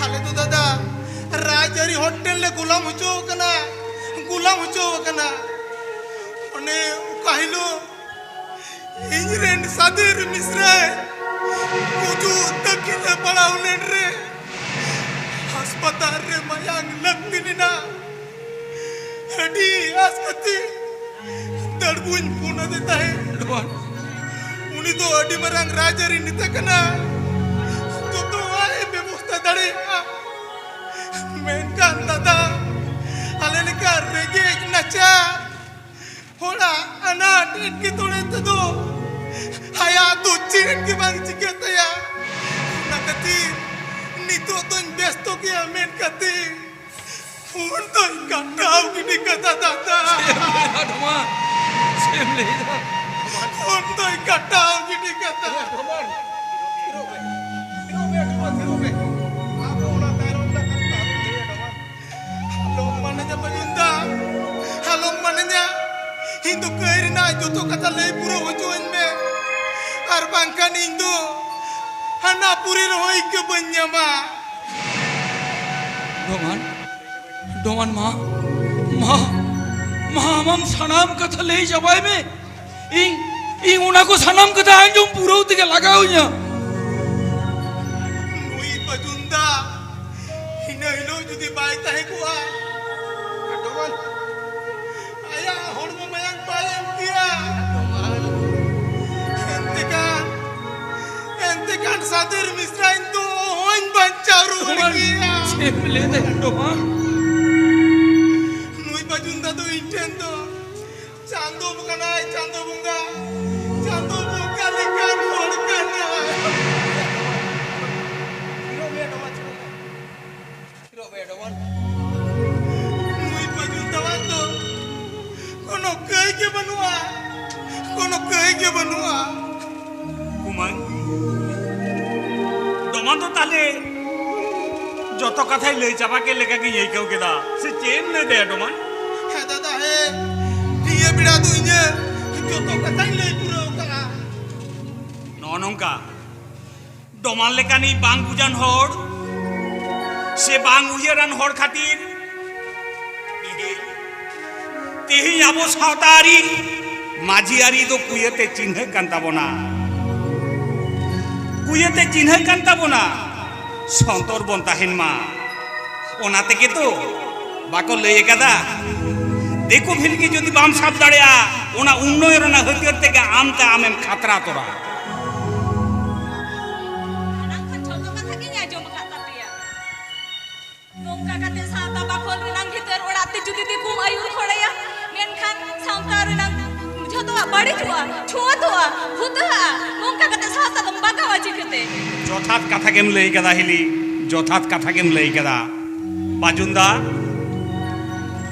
ᱟᱞᱮ ᱫᱚ ᱫᱟᱫᱟ, ᱨᱟᱡᱽᱟᱹᱨᱤ ᱦᱚᱲ ᱴᱷᱮᱱ ᱞᱮ ᱜᱩᱞᱟᱢ ᱦᱚᱪᱚ ᱟᱠᱟᱱᱟ, ᱜᱩᱞᱟᱢ ᱦᱚᱪᱚ ᱟᱠᱟᱱᱟ᱾ ᱚᱱᱮ ᱚᱠᱟ ᱦᱤᱞᱳᱜ ᱤᱧ ᱨᱮᱱ ᱥᱟᱫᱮᱨ ᱢᱤᱥᱨᱟᱭ ᱜᱩᱡᱩᱜ ᱛᱟᱹᱠᱤᱱ ᱮ ᱯᱟᱲᱟᱣ ᱞᱮᱱ ᱨᱮ, ᱦᱟᱥᱯᱟᱛᱟᱞ ᱨᱮ ᱢᱟᱭᱟᱝ ᱞᱟᱹᱠᱛᱤ ᱞᱮᱱᱟ᱾ ᱟᱹᱰᱤ ᱟᱸᱥ ᱠᱟᱛᱮ ᱫᱟᱹᱲᱜᱩᱧ ᱯᱷᱳᱱ ᱟᱫᱮ ᱛᱟᱦᱮᱸᱫ᱾ ᱩᱱᱤ ᱫᱚ ᱟᱹᱰᱤ ᱢᱟᱨᱟᱝ ᱨᱟᱡᱽᱟᱹᱨᱤ ᱱᱮᱛᱟ ᱠᱟᱱᱟ, ᱡᱚᱛᱚᱣᱟᱜ ᱮ ᱵᱮᱵᱚᱥᱛᱷᱟ ᱫᱟᱲᱮᱭᱟᱜᱼᱟ᱾ ᱢᱮᱱᱠᱷᱟᱱ ᱫᱟᱫᱟ, ᱟᱞᱮ ᱞᱮᱠᱟ ᱨᱮᱸᱜᱮᱡ ᱱᱟᱪᱟᱨ ᱦᱚᱲᱟᱜ ᱟᱱᱟᱴ ᱮᱴᱠᱮᱴᱚᱬᱮ ᱛᱮᱫᱚ ᱟᱭᱟᱜ ᱫᱚ ᱪᱮᱫ ᱜᱮ ᱵᱟᱝ ᱪᱤᱠᱟᱹᱜ ᱛᱟᱭᱟ᱾ ᱚᱱᱟ ᱠᱷᱟᱹᱛᱤᱨ ᱱᱤᱛᱚᱜ ᱫᱚᱧ ᱵᱮᱥᱛᱚ ᱜᱮᱭᱟ ᱢᱮᱱ ᱠᱟᱛᱮ ᱯᱷᱳᱱ ᱫᱚᱧ ᱠᱟᱴᱟᱣ ᱜᱤᱰᱤ ᱠᱟᱫᱟ ᱫᱟᱫᱟ᱾ ᱪᱮᱫ ᱮᱢ ᱞᱟᱹᱭᱫᱟ ᱰᱚᱢᱟᱱ? ᱪᱮᱫ ᱮᱢ ᱞᱟᱹᱭᱫᱟ? ᱯᱷᱳᱱ ᱫᱚᱧ ᱠᱟᱴᱟᱣ ᱜᱤᱰᱤ ᱠᱟᱫᱟ᱾ ᱰᱚᱢᱟᱱ᱾ ᱛᱷᱤᱨᱚᱜ ᱢᱮ, ᱛᱷᱤᱨᱚᱜ ᱢᱮ, ᱰᱚᱢᱟᱱ, ᱛᱷᱤᱨᱚᱜ ᱢᱮ᱾ ᱟᱵᱚ ᱚᱱᱟ ᱛᱟᱭᱱᱚᱢ ᱨᱮᱱᱟᱜ ᱠᱟᱛᱷᱟ ᱫᱚ ᱟᱞᱚᱢ ᱞᱟᱹᱭᱟ, ᱰᱚᱢᱟᱱ᱾ ᱟᱞᱚᱢ ᱢᱟᱱᱟᱧᱟ ᱵᱟᱹᱡᱩᱱ ᱫᱟ, ᱟᱞᱚᱢ ᱢᱟᱱᱟᱧᱟ᱾ ᱤᱧ ᱫᱚ ᱠᱟᱹᱭ ᱨᱮᱱᱟᱜ ᱡᱚᱛᱚ ᱠᱟᱛᱷᱟ ᱞᱟᱹᱭ ᱯᱩᱨᱟᱹᱣ ᱦᱚᱪᱚᱣᱟᱹᱧ ᱢᱮ, ᱟᱨ ᱵᱟᱝᱠᱷᱟᱱ ᱤᱧ ᱫᱚ ᱦᱟᱱᱟ ᱯᱩᱨᱤ ᱨᱮᱦᱚᱸ ᱤᱠᱟᱹ ᱵᱟᱹᱧ ᱧᱟᱢᱟ᱾ ᱰᱚᱢᱟᱱ, ᱰᱚᱢᱟᱱ ᱢᱟ, ᱢᱟ, ᱢᱟ, ᱟᱢᱟᱜ ᱥᱟᱱᱟᱢ ᱠᱟᱛᱷᱟ ᱞᱟᱹᱭ ᱪᱟᱵᱟᱭ ᱢᱮ᱾ ᱤᱧ, ᱤᱧ ᱚᱱᱟ ᱠᱚ ᱥᱟᱱᱟᱢ ᱠᱟᱛᱷᱟ ᱟᱸᱡᱚᱢ ᱯᱩᱨᱟᱹᱣ ᱛᱮᱜᱮ ᱞᱟᱜᱟᱣ ᱤᱧᱟ᱾ ᱱᱩᱭ ᱵᱟᱹᱡᱩᱱ ᱫᱟ ᱤᱱᱟᱹ ᱦᱤᱞᱳᱜ ᱡᱩᱫᱤ ᱵᱟᱭ ᱛᱟᱦᱮᱸ ᱠᱚᱜᱼᱟ, ᱰᱚᱢᱟᱱ, ᱟᱭᱟᱜ ᱦᱚᱲᱢᱚ ᱢᱟᱭᱟᱝ ᱵᱟᱭ ᱮᱢ ᱠᱮᱭᱟ᱾ ᱮᱱᱛᱮ ᱠᱷᱟᱱ, ᱮᱱᱛᱮ ᱠᱷᱟᱱ ᱥᱟᱫᱮᱨ ᱢᱤᱥᱨᱟ ᱤᱧ ᱫᱚ ᱚᱦᱚᱧ ᱵᱟᱧᱪᱟᱣ ᱨᱩᱣᱟᱹᱲ ᱰᱚᱢᱟᱱ, ᱠᱮᱭᱟ᱾ ᱪᱮᱫ ᱮᱢ ᱞᱟᱹᱭ ᱫᱟ, ᱰᱚᱢᱟᱱ? ᱱᱩᱭ ᱵᱟᱹᱡᱩᱱ ᱫᱟ ᱫᱚ ᱤᱧ ᱴᱷᱮᱱ ᱫᱚ ᱪᱟᱸᱫᱚ ᱠᱟᱱᱟᱭ, ᱪᱟᱸᱫᱚ ᱵᱚᱸᱜᱟ, ᱪᱟᱸᱫᱚ ᱵᱚᱸᱜᱟ ᱞᱮᱠᱟᱱ ᱦᱚᱲ ᱠᱟᱱᱟᱭ᱾ ᱛᱷᱤᱨᱚᱜ ᱢᱮ, ᱰᱚᱢᱟᱱ, ᱛᱷᱤᱨᱚᱜ ᱢᱮ᱾ ᱛᱷᱤᱨᱚᱜ ᱢᱮ, ᱰᱚᱢᱟᱱ᱾ ᱱᱩᱭ ᱵᱟᱹᱡᱩᱱ ᱫᱟᱣᱟᱜ ᱫᱚ ᱠᱳᱱᱳ ᱠᱟᱹᱭ ᱜᱮ ᱵᱟᱹᱱᱩᱜᱼᱟ, ᱠᱳᱱᱳ ᱠᱟᱹᱭ ᱜᱮ ᱵᱟᱹᱱᱩᱜᱼᱟ᱾ ᱠᱩᱢᱟᱹᱝ, ᱰᱚᱢᱟᱱ ᱫᱚ ᱛᱟᱦᱞᱮ ᱡᱚᱛᱚ ᱠᱟᱛᱷᱟᱭ ᱞᱟᱹᱭ ᱪᱟᱵᱟ ᱠᱮᱫ ᱞᱮᱠᱟ ᱜᱤᱧ ᱟᱹᱭᱠᱟᱹᱣ ᱠᱮᱫᱟ᱾ ᱥᱮ ᱪᱮᱫ ᱮᱢ ᱞᱟᱹᱭ ᱫᱟᱭᱟ, ᱰᱚᱢᱟᱱ? ᱦᱮᱸ ᱫᱟᱫᱟ, ᱦᱮᱸ, ᱱᱤᱭᱟᱹ ᱵᱮᱲᱟ ᱫᱚ ᱤᱧᱟᱹᱜ ᱡᱚᱛᱚ ᱠᱟᱛᱷᱟᱧ ᱞᱟᱹᱭ ᱯᱩᱨᱟᱹᱣ ᱠᱟᱜᱼᱟ᱾ ᱱᱚᱜᱼᱚ ᱱᱚᱝᱠᱟ ᱰᱚᱢᱟᱱ ᱞᱮᱠᱟᱱᱤᱡ ᱵᱟᱝ ᱵᱩᱡᱟᱱ ᱦᱚᱲ ᱥᱮ ᱵᱟᱝ ᱩᱭᱦᱟᱹᱨᱟᱱ ᱦᱚᱲ ᱠᱷᱟᱹᱛᱤᱨ ᱛᱮᱦᱮᱧ ᱟᱵᱚ ᱥᱟᱶᱛᱟ ᱟᱹᱨᱤ, ᱢᱟᱹᱡᱷᱤ ᱟᱹᱨᱤ ᱫᱚ ᱠᱩᱭᱟᱹᱛᱮ ᱪᱤᱱᱦᱟᱹᱜ ᱠᱟᱱ ᱛᱟᱵᱚᱱᱟ, ᱠᱩᱭᱟᱹᱛᱮ ᱪᱤᱱᱦᱟᱹᱜ ᱠᱟᱱ ᱛᱟᱵᱚᱱᱟ᱾ ᱥᱚᱱᱛᱚᱨ ᱵᱚᱱ ᱛᱟᱦᱮᱱ ᱢᱟ᱾ ᱚᱱᱟ ᱛᱮᱜᱮ ᱛᱚ ᱵᱟᱠᱚ ᱞᱟᱹᱭ ᱟᱠᱟᱫᱟ, ᱫᱤᱠᱩ ᱵᱷᱤᱞ ᱜᱮ ᱡᱩᱫᱤ ᱵᱟᱢ ᱥᱟᱵ ᱫᱟᱲᱮᱭᱟᱜᱼᱟ, ᱚᱱᱟ ᱩᱱᱱᱚᱭᱚᱱ ᱨᱮᱱᱟᱜ ᱦᱟᱹᱛᱭᱟᱹᱨ ᱛᱮᱜᱮ ᱟᱢ ᱛᱮ ᱟᱢᱮᱢ ᱠᱷᱟᱛᱨᱟ ᱛᱚᱨᱟ᱾ ᱢᱟᱲᱟᱝ ᱠᱷᱚᱱ ᱡᱷᱚᱛᱚ ᱠᱟᱛᱷᱟ ᱜᱤᱧ ᱟᱸᱡᱚᱢ ᱟᱠᱟᱫ ᱛᱟᱯᱮᱭᱟ᱾ ᱱᱚᱝᱠᱟ ᱠᱟᱛᱮ ᱥᱟᱶᱛᱟ ᱵᱟᱠᱷᱳᱞ ᱨᱮᱱᱟᱝ ᱵᱷᱤᱛᱟᱹᱨ ᱚᱲᱟᱜ ᱛᱮ ᱡᱩᱫᱤ ᱫᱤᱠᱩᱢ ᱟᱹᱭᱩᱨ ᱠᱷᱚᱲᱮᱭᱟ, ᱢᱮᱱᱠᱷᱟᱱ ᱥᱟᱶᱛᱟ ᱨᱮᱱᱟᱝ ᱡᱷᱚᱛᱚᱣᱟᱜ ᱵᱟᱹᱲᱤᱡᱚᱜᱼᱟ, ᱪᱷᱩᱣᱟᱹᱛᱚᱜᱼᱟ, ᱵᱷᱩᱛᱟᱹᱜᱼᱟ᱾ ᱱᱚᱝᱠᱟ ᱠᱟᱛᱮ ᱥᱟᱶᱛᱟ ᱫᱚᱢ ᱵᱟᱜᱟᱣᱟ ᱪᱤᱠᱟᱹᱛᱮ? ᱡᱚᱛᱷᱟᱛ ᱠᱟᱛᱷᱟ ᱜᱮᱢ ᱞᱟᱹᱭ ᱠᱟᱫᱟ ᱦᱤᱞᱤ, ᱡᱚᱛᱷᱟᱛ ᱠᱟᱛᱷᱟ ᱜᱮᱢ ᱞᱟᱹᱭ ᱠᱟᱫᱟ᱾ ᱵᱟᱡᱩᱱ ᱫᱟ,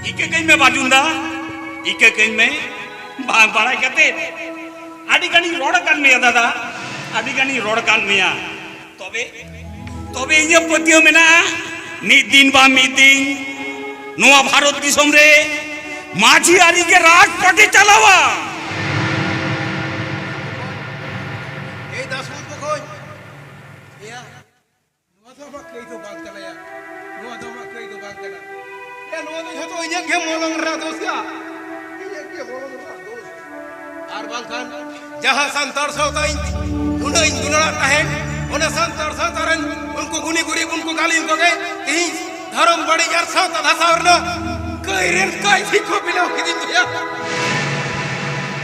ᱤᱠᱟᱹ ᱠᱟᱹᱧ ᱢᱮ ᱵᱟᱡᱩᱱ ᱫᱟ, ᱤᱠᱟᱹ ᱠᱟᱹᱧ ᱢᱮ᱾ ᱵᱟᱝ ᱵᱟᱲᱟᱭ ᱠᱟᱛᱮ ᱟᱹᱰᱤ ᱜᱟᱱᱤᱧ ᱨᱚᱲ ᱟᱠᱟᱫ ᱢᱮᱭᱟ ᱫᱟᱫᱟ, ᱟᱹᱰᱤ ᱜᱟᱱᱤᱧ ᱨᱚᱲ ᱠᱟᱱ ᱢᱮᱭᱟ᱾ ᱛᱚᱵᱮ, ᱛᱚᱵᱮ ᱤᱧᱟᱹᱜ ᱯᱟᱹᱛᱭᱟᱹᱣ ᱢᱮᱱᱟᱜᱼᱟ, ᱢᱤᱫ ᱫᱤᱱ ᱵᱟᱝ ᱢᱤᱫ ᱫᱤᱱ ᱱᱚᱣᱟ ᱵᱷᱟᱨᱚᱛ ᱫᱤᱥᱚᱢ ᱨᱮ ᱢᱟᱹᱡᱷᱤ ᱟᱹᱨᱤ ᱜᱮ ᱨᱟᱡᱽ ᱯᱟᱹᱴᱤ ᱪᱟᱞᱟᱣᱟ᱾ ᱮᱭ ᱫᱟᱥ ᱢᱩᱨᱢᱩ ᱠᱷᱚᱡ, ᱮᱭᱟ, ᱱᱚᱣᱟ ᱫᱚ ᱟᱢᱟᱜ ᱠᱟᱹᱭ ᱫᱚ ᱵᱟᱝ ᱠᱟᱱᱟ ᱭᱟ᱾ ᱱᱚᱣᱟ ᱫᱚ ᱟᱢᱟᱜ ᱠᱟᱹᱭ ᱫᱚ ᱵᱟᱝ ᱠᱟᱱᱟ ᱭᱟ᱾ ᱱᱚᱣᱟ ᱫᱚ ᱡᱷᱚᱛᱚ ᱤᱧᱟᱹᱜ ᱜᱮ ᱢᱚᱞᱚᱝ ᱨᱮᱱᱟᱜ ᱫᱳᱥ ᱭᱟ᱾ ᱤᱧᱟᱹᱜ ᱜᱮ ᱢᱚᱞᱚᱝ ᱨᱮᱱᱟᱜ ᱫᱳᱥ᱾ ᱟᱨ ᱵᱟᱝᱠᱷᱟᱱ ᱡᱟᱦᱟᱸ ᱥᱟᱱᱛᱟᱲ ᱥᱟᱶᱛᱟ ᱤᱧ ᱩᱱᱟᱹᱜ ᱤᱧ ᱫᱩᱞᱟᱹᱲᱟᱜ ᱛᱟᱦᱮᱸᱫ, ᱚᱱᱟ ᱥᱟᱱᱛᱟᱲ ᱥᱟᱶᱛᱟ ᱨᱮᱱ ᱩᱱᱠᱩ ᱜᱩᱱᱤ ᱜᱩᱨᱤᱵ, ᱩᱱᱠᱩ ᱜᱟᱹᱞᱤᱢ ᱠᱚᱜᱮ ᱛᱮᱦᱮᱧ ᱫᱷᱚᱨᱚᱢ ᱵᱟᱹᱲᱤᱡ ᱟᱨ ᱥᱟᱶᱛᱟ ᱫᱷᱟᱥᱟᱣ ᱨᱮᱱᱟᱜ ᱠᱟᱹᱭ ᱨᱮᱱ ᱠᱟᱹᱭᱫᱷᱤ ᱠᱚ ᱵᱮᱱᱟᱣ ᱠᱤᱫᱤᱧ ᱫᱚᱭᱟ᱾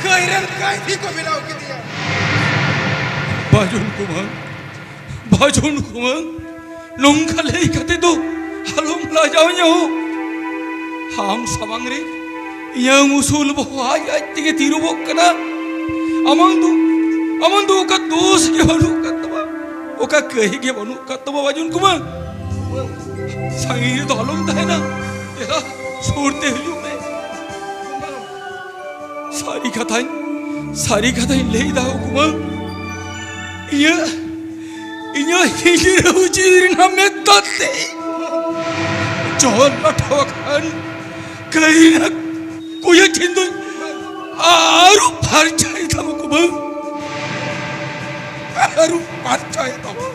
ᱠᱟᱹᱭ ᱨᱮᱱ ᱠᱟᱹᱭᱫᱷᱤ ᱠᱚ ᱵᱮᱱᱟᱣ ᱠᱤᱫᱤᱧᱟ᱾ ᱵᱟᱡᱩᱱ ᱠᱩᱢᱟᱨ, ᱵᱟᱡᱩᱱ ᱠᱩᱢᱟᱨ, ᱱᱚᱝᱠᱟ ᱞᱟᱹᱭ ᱠᱟᱛᱮ ᱫᱚ ᱟᱞᱚᱢ ᱞᱟᱡᱟᱣᱤᱧᱟ ᱦᱳ᱾ ᱟᱢ ᱥᱟᱢᱟᱝ ᱨᱮ ᱤᱧᱟᱹᱝ ᱩᱥᱩᱞ ᱵᱚᱦᱚᱜ ᱟᱡ ᱟᱡ ᱛᱮᱜᱮ ᱛᱤᱨᱩᱵᱚᱜ ᱠᱟᱱᱟ᱾ ᱟᱢᱟᱝ ᱫᱚ, ᱟᱢᱟᱝ ᱫᱚ ᱚᱠᱟ ᱫᱳᱥ ᱜᱮ ᱵᱟᱹᱱᱩᱜ ᱠᱟᱫ ᱛᱟᱢᱟ, ᱚᱠᱟ ᱠᱟᱹᱦᱤ ᱜᱮ ᱵᱟᱹᱱᱩᱜ ᱠᱟᱫ ᱛᱟᱢᱟ ᱵᱟᱡᱩᱱ ᱠᱩᱢᱟᱨ᱾ ᱥᱟᱺᱜᱤᱧ ᱨᱮᱫᱚ ᱟᱞᱚᱢ ᱛᱟᱦᱮᱱᱟ, ᱫᱮᱞᱟ ᱥᱩᱨ ᱛᱮ ᱦᱤᱡᱩᱜ ᱢᱮ᱾ ᱥᱟᱹᱨᱤ ᱠᱟᱛᱷᱟᱧ, ᱥᱟᱹᱨᱤ ᱠᱟᱛᱷᱟᱧ ᱞᱟᱹᱭ ᱫᱟ ᱦᱳ ᱠᱩᱢᱟᱹᱝ᱾ ᱤᱧᱟᱹᱜ, ᱤᱧᱟᱹᱜ ᱦᱤᱡᱲᱟᱹᱣ ᱡᱤᱣᱤ ᱨᱮᱱᱟᱜ ᱢᱮᱫ ᱫᱟᱜ ᱛᱮ ᱡᱚᱞ ᱞᱚᱴᱷᱚ ᱟᱠᱟᱱ ᱠᱟᱹᱭ ᱨᱮᱱᱟᱜ ᱠᱩᱭᱟᱹ ᱪᱷᱤᱱ ᱫᱚᱧ ᱟᱹᱨᱩᱵ ᱯᱷᱟᱨᱪᱟᱭ ᱛᱟᱢᱟ ᱠᱩᱢᱟᱹᱝ, ᱟᱹᱨᱩᱵ ᱯᱷᱟᱨᱪᱟᱭ ᱛᱟᱢᱟ᱾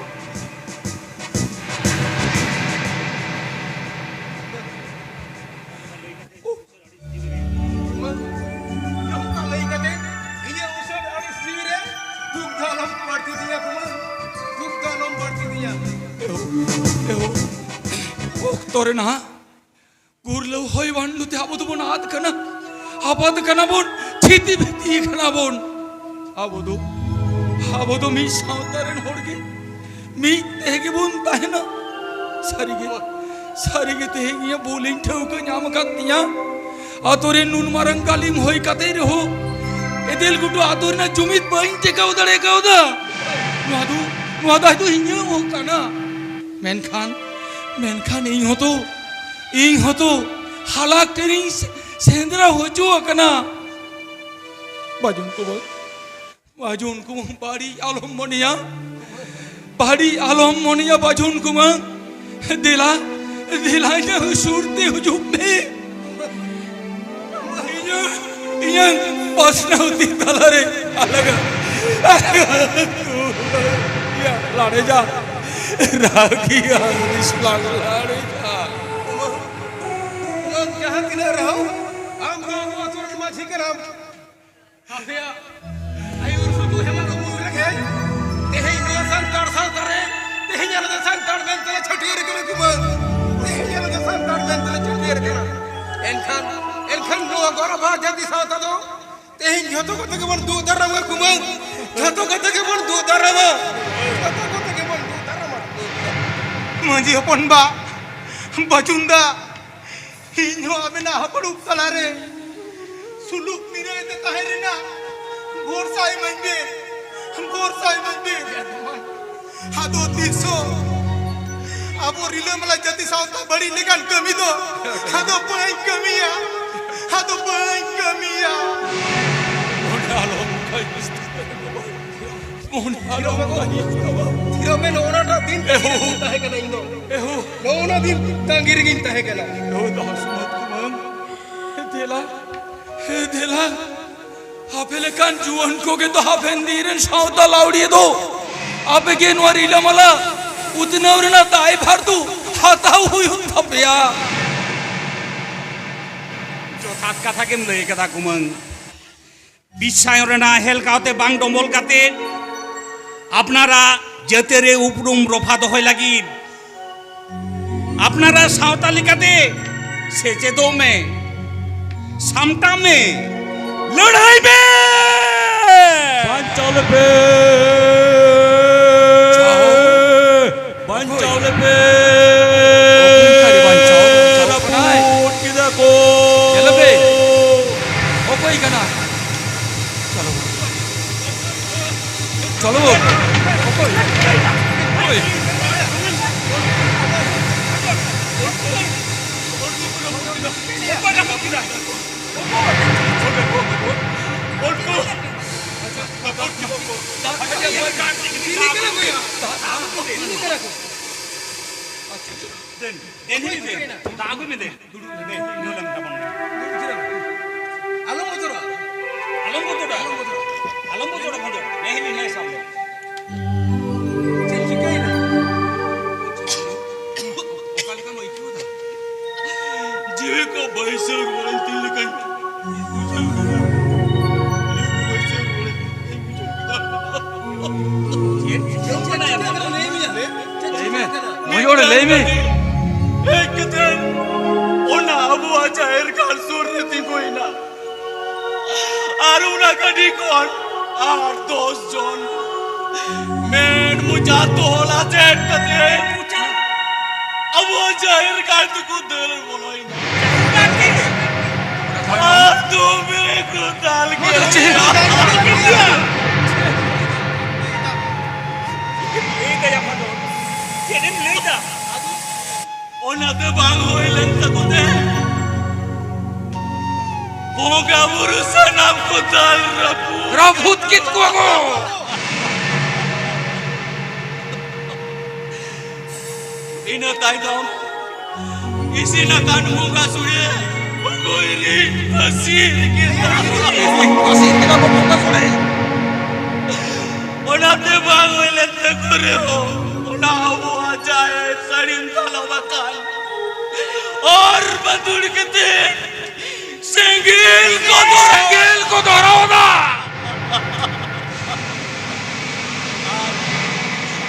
ᱱᱚᱝᱠᱟ ᱞᱟᱹᱭ ᱠᱟᱛᱮ ᱤᱧᱟᱹᱜ ᱩᱥᱟᱹᱫ ᱟᱹᱲᱤᱥ ᱡᱤᱣᱤ ᱨᱮ ᱫᱩᱠ ᱫᱚ ᱟᱞᱚᱢ ᱵᱟᱹᱲᱛᱤ ᱛᱤᱧᱟ ᱠᱩᱢᱟᱹᱝ, ᱫᱩᱠ ᱫᱚ ᱟᱞᱚᱢ ᱵᱟᱹᱲᱛᱤ ᱛᱤᱧᱟ᱾ ᱮᱦᱳ, ᱮᱦᱳ, ᱚᱠᱛᱚ ᱨᱮᱱᱟᱜ ᱜᱩᱨᱞᱟᱹᱣ ᱦᱚᱭ ᱵᱷᱟᱱᱰᱩ ᱛᱮ ᱟᱵᱚ ᱫᱚᱵᱚᱱ ᱟᱫ ᱠᱟᱱᱟ, ᱟᱯᱟᱫ ᱠᱟᱱᱟ ᱵᱚᱱ, ᱪᱷᱤᱛᱤ ᱵᱷᱤᱛᱤ ᱠᱟᱱᱟ ᱵᱚᱱ᱾ ᱟᱵᱚ ᱫᱚ, ᱟᱵᱚ ᱫᱚ ᱢᱤᱫ ᱥᱟᱶᱛᱟ ᱨᱮᱱ ᱦᱚᱲ ᱜᱮ, ᱢᱤᱫ ᱛᱮ ᱜᱮᱵᱚᱱ ᱛᱟᱦᱮᱱᱟ᱾ ᱥᱟᱹᱨᱤᱜᱮ, ᱥᱟᱹᱨᱤᱜᱮ ᱛᱮᱦᱮᱧ ᱤᱧᱟᱹᱜ ᱵᱷᱩᱞ ᱤᱧ ᱴᱷᱟᱹᱣᱠᱟᱹ ᱧᱟᱢ ᱟᱠᱟᱫ ᱛᱤᱧᱟ᱾ ᱟᱛᱳ ᱨᱮ ᱱᱩᱱ ᱢᱟᱨᱟᱝ ᱜᱟᱹᱞᱤᱢ ᱦᱩᱭ ᱠᱟᱛᱮ ᱨᱮᱦᱚᱸ ᱮᱫᱮᱞ ᱜᱷᱩᱴᱩ ᱟᱛᱳ ᱨᱮᱱᱟᱜ ᱡᱩᱢᱤᱫ ᱵᱟᱹᱧ ᱴᱮᱠᱟᱣ ᱫᱟᱲᱮ ᱠᱟᱣᱫᱟ᱾ ᱱᱚᱣᱟ ᱫᱚ, ᱱᱚᱣᱟ ᱫᱚ ᱟᱡ ᱫᱚ ᱤᱧᱟᱹᱜ ᱦᱚᱸ ᱠᱟᱱᱟ᱾ ᱢᱮᱱᱠᱷᱟᱱ, ᱢᱮᱱᱠᱷᱟᱱ ᱤᱧ ᱦᱚᱸᱛᱚ, ᱤᱧ ᱦᱚᱸᱛᱚ ᱦᱟᱞᱟᱠ ᱴᱷᱮᱱᱤᱧ ᱥᱮ-, ᱥᱮᱸᱫᱽᱨᱟ ᱦᱚᱪᱚ ᱟᱠᱟᱱᱟ᱾ ᱵᱟᱡᱩᱱ ᱠᱚ ᱵᱟᱹᱭ᱾ ᱵᱟᱹᱡᱩᱱ ᱠᱩᱢᱟᱹᱝ, ᱵᱟᱹᱲᱤᱡ ᱟᱞᱚᱢ ᱢᱚᱱᱮᱭᱟ, ᱵᱟᱹᱲᱤᱡ ᱟᱞᱚᱢ ᱢᱚᱱᱮᱭᱟ ᱵᱟᱹᱡᱩᱱ ᱠᱩᱢᱟᱹᱝ᱾ ᱫᱮᱞᱟ, ᱫᱮᱞᱟ ᱤᱧᱟᱹᱜ ᱥᱩᱨ ᱛᱮ ᱦᱤᱡᱩᱜ ᱢᱮ᱾ ᱤᱧᱟᱹᱜ, ᱤᱧᱟᱹᱜ ᱯᱟᱥᱱᱟᱣ ᱛᱤ ᱛᱟᱞᱟᱨᱮ ᱟᱞᱟᱜᱟ, ᱟᱞᱟᱜᱟ ᱤᱭᱟᱹ ᱞᱟᱲᱮᱡᱟ, ᱨᱟᱹᱜᱤ ᱟᱹᱲᱤᱥ ᱞᱟᱲᱮᱡᱟ᱾ ᱩᱱᱟᱹᱜ ᱡᱟᱦᱟᱸ ᱛᱤᱱᱟᱹᱜ ᱨᱮᱦᱚᱸ ᱟᱢ ᱫᱚ ᱟᱵᱚ ᱟᱹᱛᱩ ᱨᱮᱱ ᱢᱟᱹᱡᱷᱤ ᱠᱟᱱᱟᱢ᱾ ᱟᱯᱮᱭᱟᱜ ᱟᱹᱭᱩᱨ ᱥᱩᱛᱩᱜ ᱦᱮᱢᱟᱞ ᱩᱢᱩᱞ ᱨᱮᱜᱮ ᱛᱮᱦᱮᱧ ᱱᱚᱣᱟ ᱥᱟᱱᱛᱟᱲ ᱥᱟᱶᱛᱟ ᱨᱮ ᱛᱮᱦᱮᱧ ᱟᱞᱮ ᱫᱚ ᱥᱟᱱᱛᱟᱲ ᱢᱮᱱᱛᱮ ᱞᱮ ᱪᱷᱟᱹᱴᱭᱟᱹᱨ ᱠᱟᱱᱟ ᱠᱩᱢᱟᱹᱝ᱾ ᱛᱮᱦᱮᱧ ᱟᱞᱮ ᱫᱚ ᱥᱟᱱᱛᱟᱲ ᱢᱮᱱᱛᱮ ᱞᱮ ᱪᱷᱟᱹᱴᱭᱟᱹᱨ ᱠᱟᱱᱟ᱾ ᱮᱱᱠᱷᱟᱱ, ᱮᱱᱠᱷᱟᱱ ᱱᱚᱣᱟ ᱜᱚᱨᱚᱵᱟ ᱡᱟᱹᱛᱤ ᱥᱟᱶᱛᱟ ᱫᱚ ᱛᱮᱦᱮᱧ ᱡᱷᱚᱛᱚ ᱠᱚᱛᱮ ᱜᱮᱵᱚᱱ ᱫᱩᱜ ᱫᱟᱨᱟᱢᱟ ᱠᱩᱢᱟᱹᱝ᱾ ᱡᱷᱚᱛᱚ ᱠᱚᱛᱮ ᱜᱮᱵᱚᱱ ᱫᱩᱜ ᱫᱟᱨᱟᱢᱟ᱾ ᱡᱷᱚᱛᱚ ᱠᱚᱛᱮ ᱜᱮᱵᱚᱱ ᱫᱩᱜ ᱫᱟᱨᱟᱢᱟ᱾ ᱢᱟᱹᱡᱷᱤ ᱦᱚᱯᱚᱱ ᱵᱟ, ᱵᱟᱹᱡᱩᱱ ᱫᱟ, ᱤᱧ ᱦᱚᱸ ᱟᱵᱮᱱᱟᱜ ᱦᱟᱯᱲᱩᱵ ᱛᱟᱞᱟᱨᱮ ᱥᱩᱞᱩᱠ ᱱᱤᱨᱟᱹᱭ ᱛᱮ ᱛᱟᱦᱮᱸ ᱨᱮᱱᱟᱜ ᱵᱷᱚᱨᱥᱟ ᱤᱢᱟᱹᱧ ᱵᱮᱱ, ᱵᱷᱚᱨᱥᱟ ᱤᱢᱟᱹᱧ ᱵᱮᱱ᱾ ᱟᱫᱚ ᱛᱤᱥ ᱦᱚᱸ ᱟᱵᱚ ᱨᱤᱞᱟᱹᱢᱟᱞᱟ ᱡᱟᱹᱛᱤ ᱥᱟᱶᱛᱟ ᱵᱟᱹᱲᱤᱡ ᱞᱮᱠᱟᱱ ᱠᱟᱹᱢᱤ ᱫᱚ ᱟᱫᱚ ᱵᱟᱹᱧ ᱠᱟᱹᱢᱤᱭᱟ, ᱟᱫᱚ ᱵᱟᱹᱧ ᱠᱟᱹᱢᱤᱭᱟ᱾ ᱢᱚᱱᱮ ᱟᱞᱚᱢ ᱠᱟᱹᱭᱩᱥ ᱛᱟᱵᱚᱱ᱾ ᱢᱚᱱᱮ ᱟᱞᱚᱢ ᱠᱟᱹᱭᱩᱥ ᱛᱟᱵᱚᱱ᱾ ᱛᱷᱤᱨᱚᱜ ᱢᱮ, ᱱᱚᱜᱼᱚ ᱱᱟᱴᱟᱜ ᱫᱤᱱ ᱛᱟᱺᱜᱤ ᱨᱮᱜᱤᱧ ᱛᱟᱦᱮᱸ ᱠᱟᱱᱟ ᱤᱧ ᱫᱚ᱾ ᱮᱦᱳ᱾ ᱱᱚᱜᱼᱚ ᱱᱟ ᱫᱤᱱ ᱛᱟᱺᱜᱤ ᱨᱮᱜᱤᱧ ᱛᱟᱦᱮᱸ ᱠᱟᱱᱟ᱾ ᱮᱦᱳ, ᱫᱟᱥ ᱢᱟᱛ ᱠᱩᱢᱟᱹᱝ᱾ ᱫᱮᱞᱟ, ᱫᱮᱞᱟ᱾ ᱟᱯᱮ ᱞᱮᱠᱟᱱ ᱡᱩᱣᱟᱹᱱ ᱠᱚᱜᱮ ᱫᱚ ᱦᱟᱯᱮᱱ ᱫᱤᱱ ᱨᱮᱱ ᱥᱟᱶᱛᱟ ᱞᱟᱹᱣᱲᱤᱭᱟᱹ ᱫᱚ᱾ ᱟᱯᱮ ᱜᱮ ᱱᱚᱣᱟ ᱨᱤᱞᱟᱹᱢᱟᱞᱟ ᱩᱛᱱᱟᱹᱣ ᱨᱮᱱᱟᱜ ᱫᱟᱭᱵᱷᱟᱨ ᱫᱚ ᱦᱟᱛᱟᱣ ᱦᱩᱭᱩᱜ ᱛᱟᱯᱮᱭᱟ᱾ ᱡᱚᱛᱷᱟᱛ ᱠᱟᱛᱷᱟ ᱜᱮᱢ ᱞᱟᱹᱭ ᱠᱟᱫᱟ ᱠᱩᱢᱟᱹᱝ᱾ ᱵᱤᱥᱥᱟᱭᱚᱱ ᱨᱮᱱᱟᱜ ᱦᱮᱞ ᱠᱟᱣᱛᱮ ᱵᱟᱝ ᱰᱚᱢᱵᱚᱞ ᱠᱟᱛᱮ ᱟᱯᱱᱟᱨᱟᱜ ᱡᱟᱹᱛᱤᱭᱟᱹᱨᱤ ᱩᱯᱨᱩᱢ ᱨᱚᱯᱷᱟ ᱫᱚᱦᱚᱭ ᱞᱟᱹᱜᱤᱫ ᱟᱯᱱᱟᱨᱟᱜ ᱥᱟᱶᱛᱟ ᱞᱮᱠᱟᱛᱮ ᱥᱮᱪᱮᱫᱚᱜ ᱢᱮ, ᱥᱟᱢᱴᱟᱣ ᱢᱮ, ᱞᱟᱹᱲᱦᱟᱹᱭ ᱢᱮ! ᱵᱟᱧᱪᱟᱣ ᱞᱮᱯᱮ! ᱵᱟᱧᱪᱟᱣ ᱞᱮᱯᱮ! ᱚᱠᱚᱭ ᱠᱟᱨᱮ ᱵᱟᱧᱪᱟᱣ? ᱵᱟᱧᱪᱟᱣ ᱠᱟᱱᱟᱭ᱾ ᱨᱟᱹᱯᱩᱫ ᱠᱮᱫᱟ ᱠᱚ! ᱧᱮᱞ ᱞᱮᱯᱮ! ᱚᱠᱚᱭ ᱠᱟᱱᱟ? ᱪᱚᱞᱚ᱾ ᱪᱚᱞᱚ᱾ ᱚᱠᱚᱭ? ᱚᱠᱚᱭ? ᱫᱮᱱ, ᱫᱮᱱ, ᱫᱮᱱ, ᱫᱟᱜ ᱟᱹᱜᱩᱭ ᱢᱮ, ᱫᱮᱱ᱾ ᱫᱩᱲᱩᱵ ᱢᱮ, ᱫᱮᱱ, ᱤᱱᱟᱹ ᱞᱮᱱ ᱛᱟᱵᱚᱱ ᱢᱮ᱾ ᱟᱞᱚᱢ ᱵᱚᱛᱚᱨᱚᱜᱼᱟ᱾ ᱟᱞᱚᱢ ᱵᱚᱛᱚᱨᱚᱜᱼᱟ᱾ ᱟᱞᱚᱢ ᱵᱚᱛᱚᱨᱚᱜᱼᱟ᱾ ᱟᱞᱚᱢ ᱵᱚᱛᱚᱨᱚᱜᱼᱟ, ᱵᱚᱛᱚᱨᱚᱜᱼᱟ᱾ ᱦᱮᱸ, ᱦᱮᱸ, ᱦᱮᱸ, ᱥᱟᱵ ᱢᱮ᱾ ᱪᱮᱫ ᱪᱤᱠᱟᱹᱭᱮᱱᱟ? ᱚᱠᱟ ᱞᱮᱠᱟᱢ ᱟᱹᱭᱠᱟᱹᱣ ᱮᱫᱟ? ᱡᱤᱣᱤ ᱠᱚ ᱵᱟᱹᱭᱥᱟᱹᱣ ᱨᱩᱣᱟᱹᱲᱮᱱ ᱛᱤᱧ ᱞᱮᱠᱟᱧ ᱵᱩᱡᱷᱟᱹᱣ ᱠᱮᱫᱟ᱾ ᱡᱤᱣᱤ ᱠᱚ ᱵᱟᱹᱭᱥᱟᱹᱣ ᱨᱩᱣᱟᱹᱲᱮᱱ ᱛᱤᱧ ᱞᱮᱠᱟᱧ ᱵᱩᱡᱷᱟᱹᱣ ᱠᱮᱫᱟ᱾ ᱪᱮᱫ ᱪᱤᱠᱟᱹᱣ ᱠᱟᱱᱟ ᱭᱟ? ᱞᱟᱹᱭ ᱢᱮ᱾ ᱢᱟᱹᱭ ᱦᱚᱲ, ᱞᱟᱹᱭ ᱢᱮ᱾ ᱦᱮᱡ ᱠᱟᱛᱮ ᱚᱱᱟ ᱟᱵᱚᱣᱟᱜ ᱡᱟᱦᱮᱨ ᱜᱟᱲ ᱥᱩᱨ ᱨᱮ ᱛᱤᱸᱜᱩᱭᱮᱱᱟ᱾ ᱟᱨ ᱚᱱᱟ ᱜᱟᱹᱰᱤ ᱠᱷᱚᱱ ᱟᱨ ᱫᱚᱥ ᱡᱚᱱ ᱢᱮᱫ ᱢᱚᱪᱟ ᱛᱚᱞ ᱟᱛᱮᱫ ᱠᱟᱛᱮ ᱟᱵᱚ ᱡᱟᱦᱮᱨ ᱜᱟᱲ ᱛᱮᱠᱚ ᱫᱟᱹᱲ ᱵᱚᱞᱚᱭᱮᱱᱟ᱾ ᱟᱨ ᱫᱚᱢᱮ ᱠᱚ ᱫᱟᱞ ᱠᱮᱫ ᱞᱮᱭᱟ᱾ ᱪᱮᱫ ᱮᱢ ᱞᱟᱹᱭᱫᱟ? ᱚᱱᱟᱛᱮ ᱵᱟᱝ ᱦᱩᱭ ᱞᱮᱱ ᱛᱟᱠᱚ ᱛᱮ ᱵᱚᱸᱜᱟ ᱵᱩᱨᱩ ᱥᱟᱱᱟᱢ ᱠᱚ ᱫᱟᱞ ᱨᱟᱹᱯᱩᱫ᱾ ᱨᱟᱹᱯᱩᱫ ᱠᱮᱫ ᱠᱚᱣᱟ ᱠᱚ᱾ ᱤᱱᱟᱹ ᱛᱟᱭᱱᱚᱢ ᱤᱥᱤᱱ ᱟᱠᱟᱱ ᱵᱚᱸᱜᱟ ᱥᱩᱲᱮ ᱚᱠᱚᱭ ᱨᱤᱱ ᱯᱟᱹᱥᱤᱨ ᱠᱮᱫᱟ᱾ ᱯᱟᱹᱥᱤᱨ ᱠᱮᱫᱟ ᱠᱚ ᱵᱚᱸᱜᱟ ᱥᱩᱲᱮ᱾ ᱚᱱᱟᱛᱮ ᱵᱟᱝ ᱦᱩᱭ ᱞᱮᱱ ᱛᱟᱠᱚ ᱨᱮᱦᱚᱸ, ᱚᱱᱟ ᱟᱵᱚᱣᱟᱜ ᱡᱟᱦᱮᱨ ᱥᱟᱹᱲᱤᱢ ᱫᱟᱞᱚᱵ ᱟᱠᱟᱱ ᱚᱨ ᱵᱟᱹᱫᱩᱲ ᱠᱟᱛᱮ ᱥᱮᱸᱜᱮᱞ ᱠᱚ ᱫᱷᱚᱨᱟᱣ ᱥᱮᱸᱜᱮᱞ ᱠᱚ ᱫᱷᱚᱨᱟᱣ ᱮᱫᱟ᱾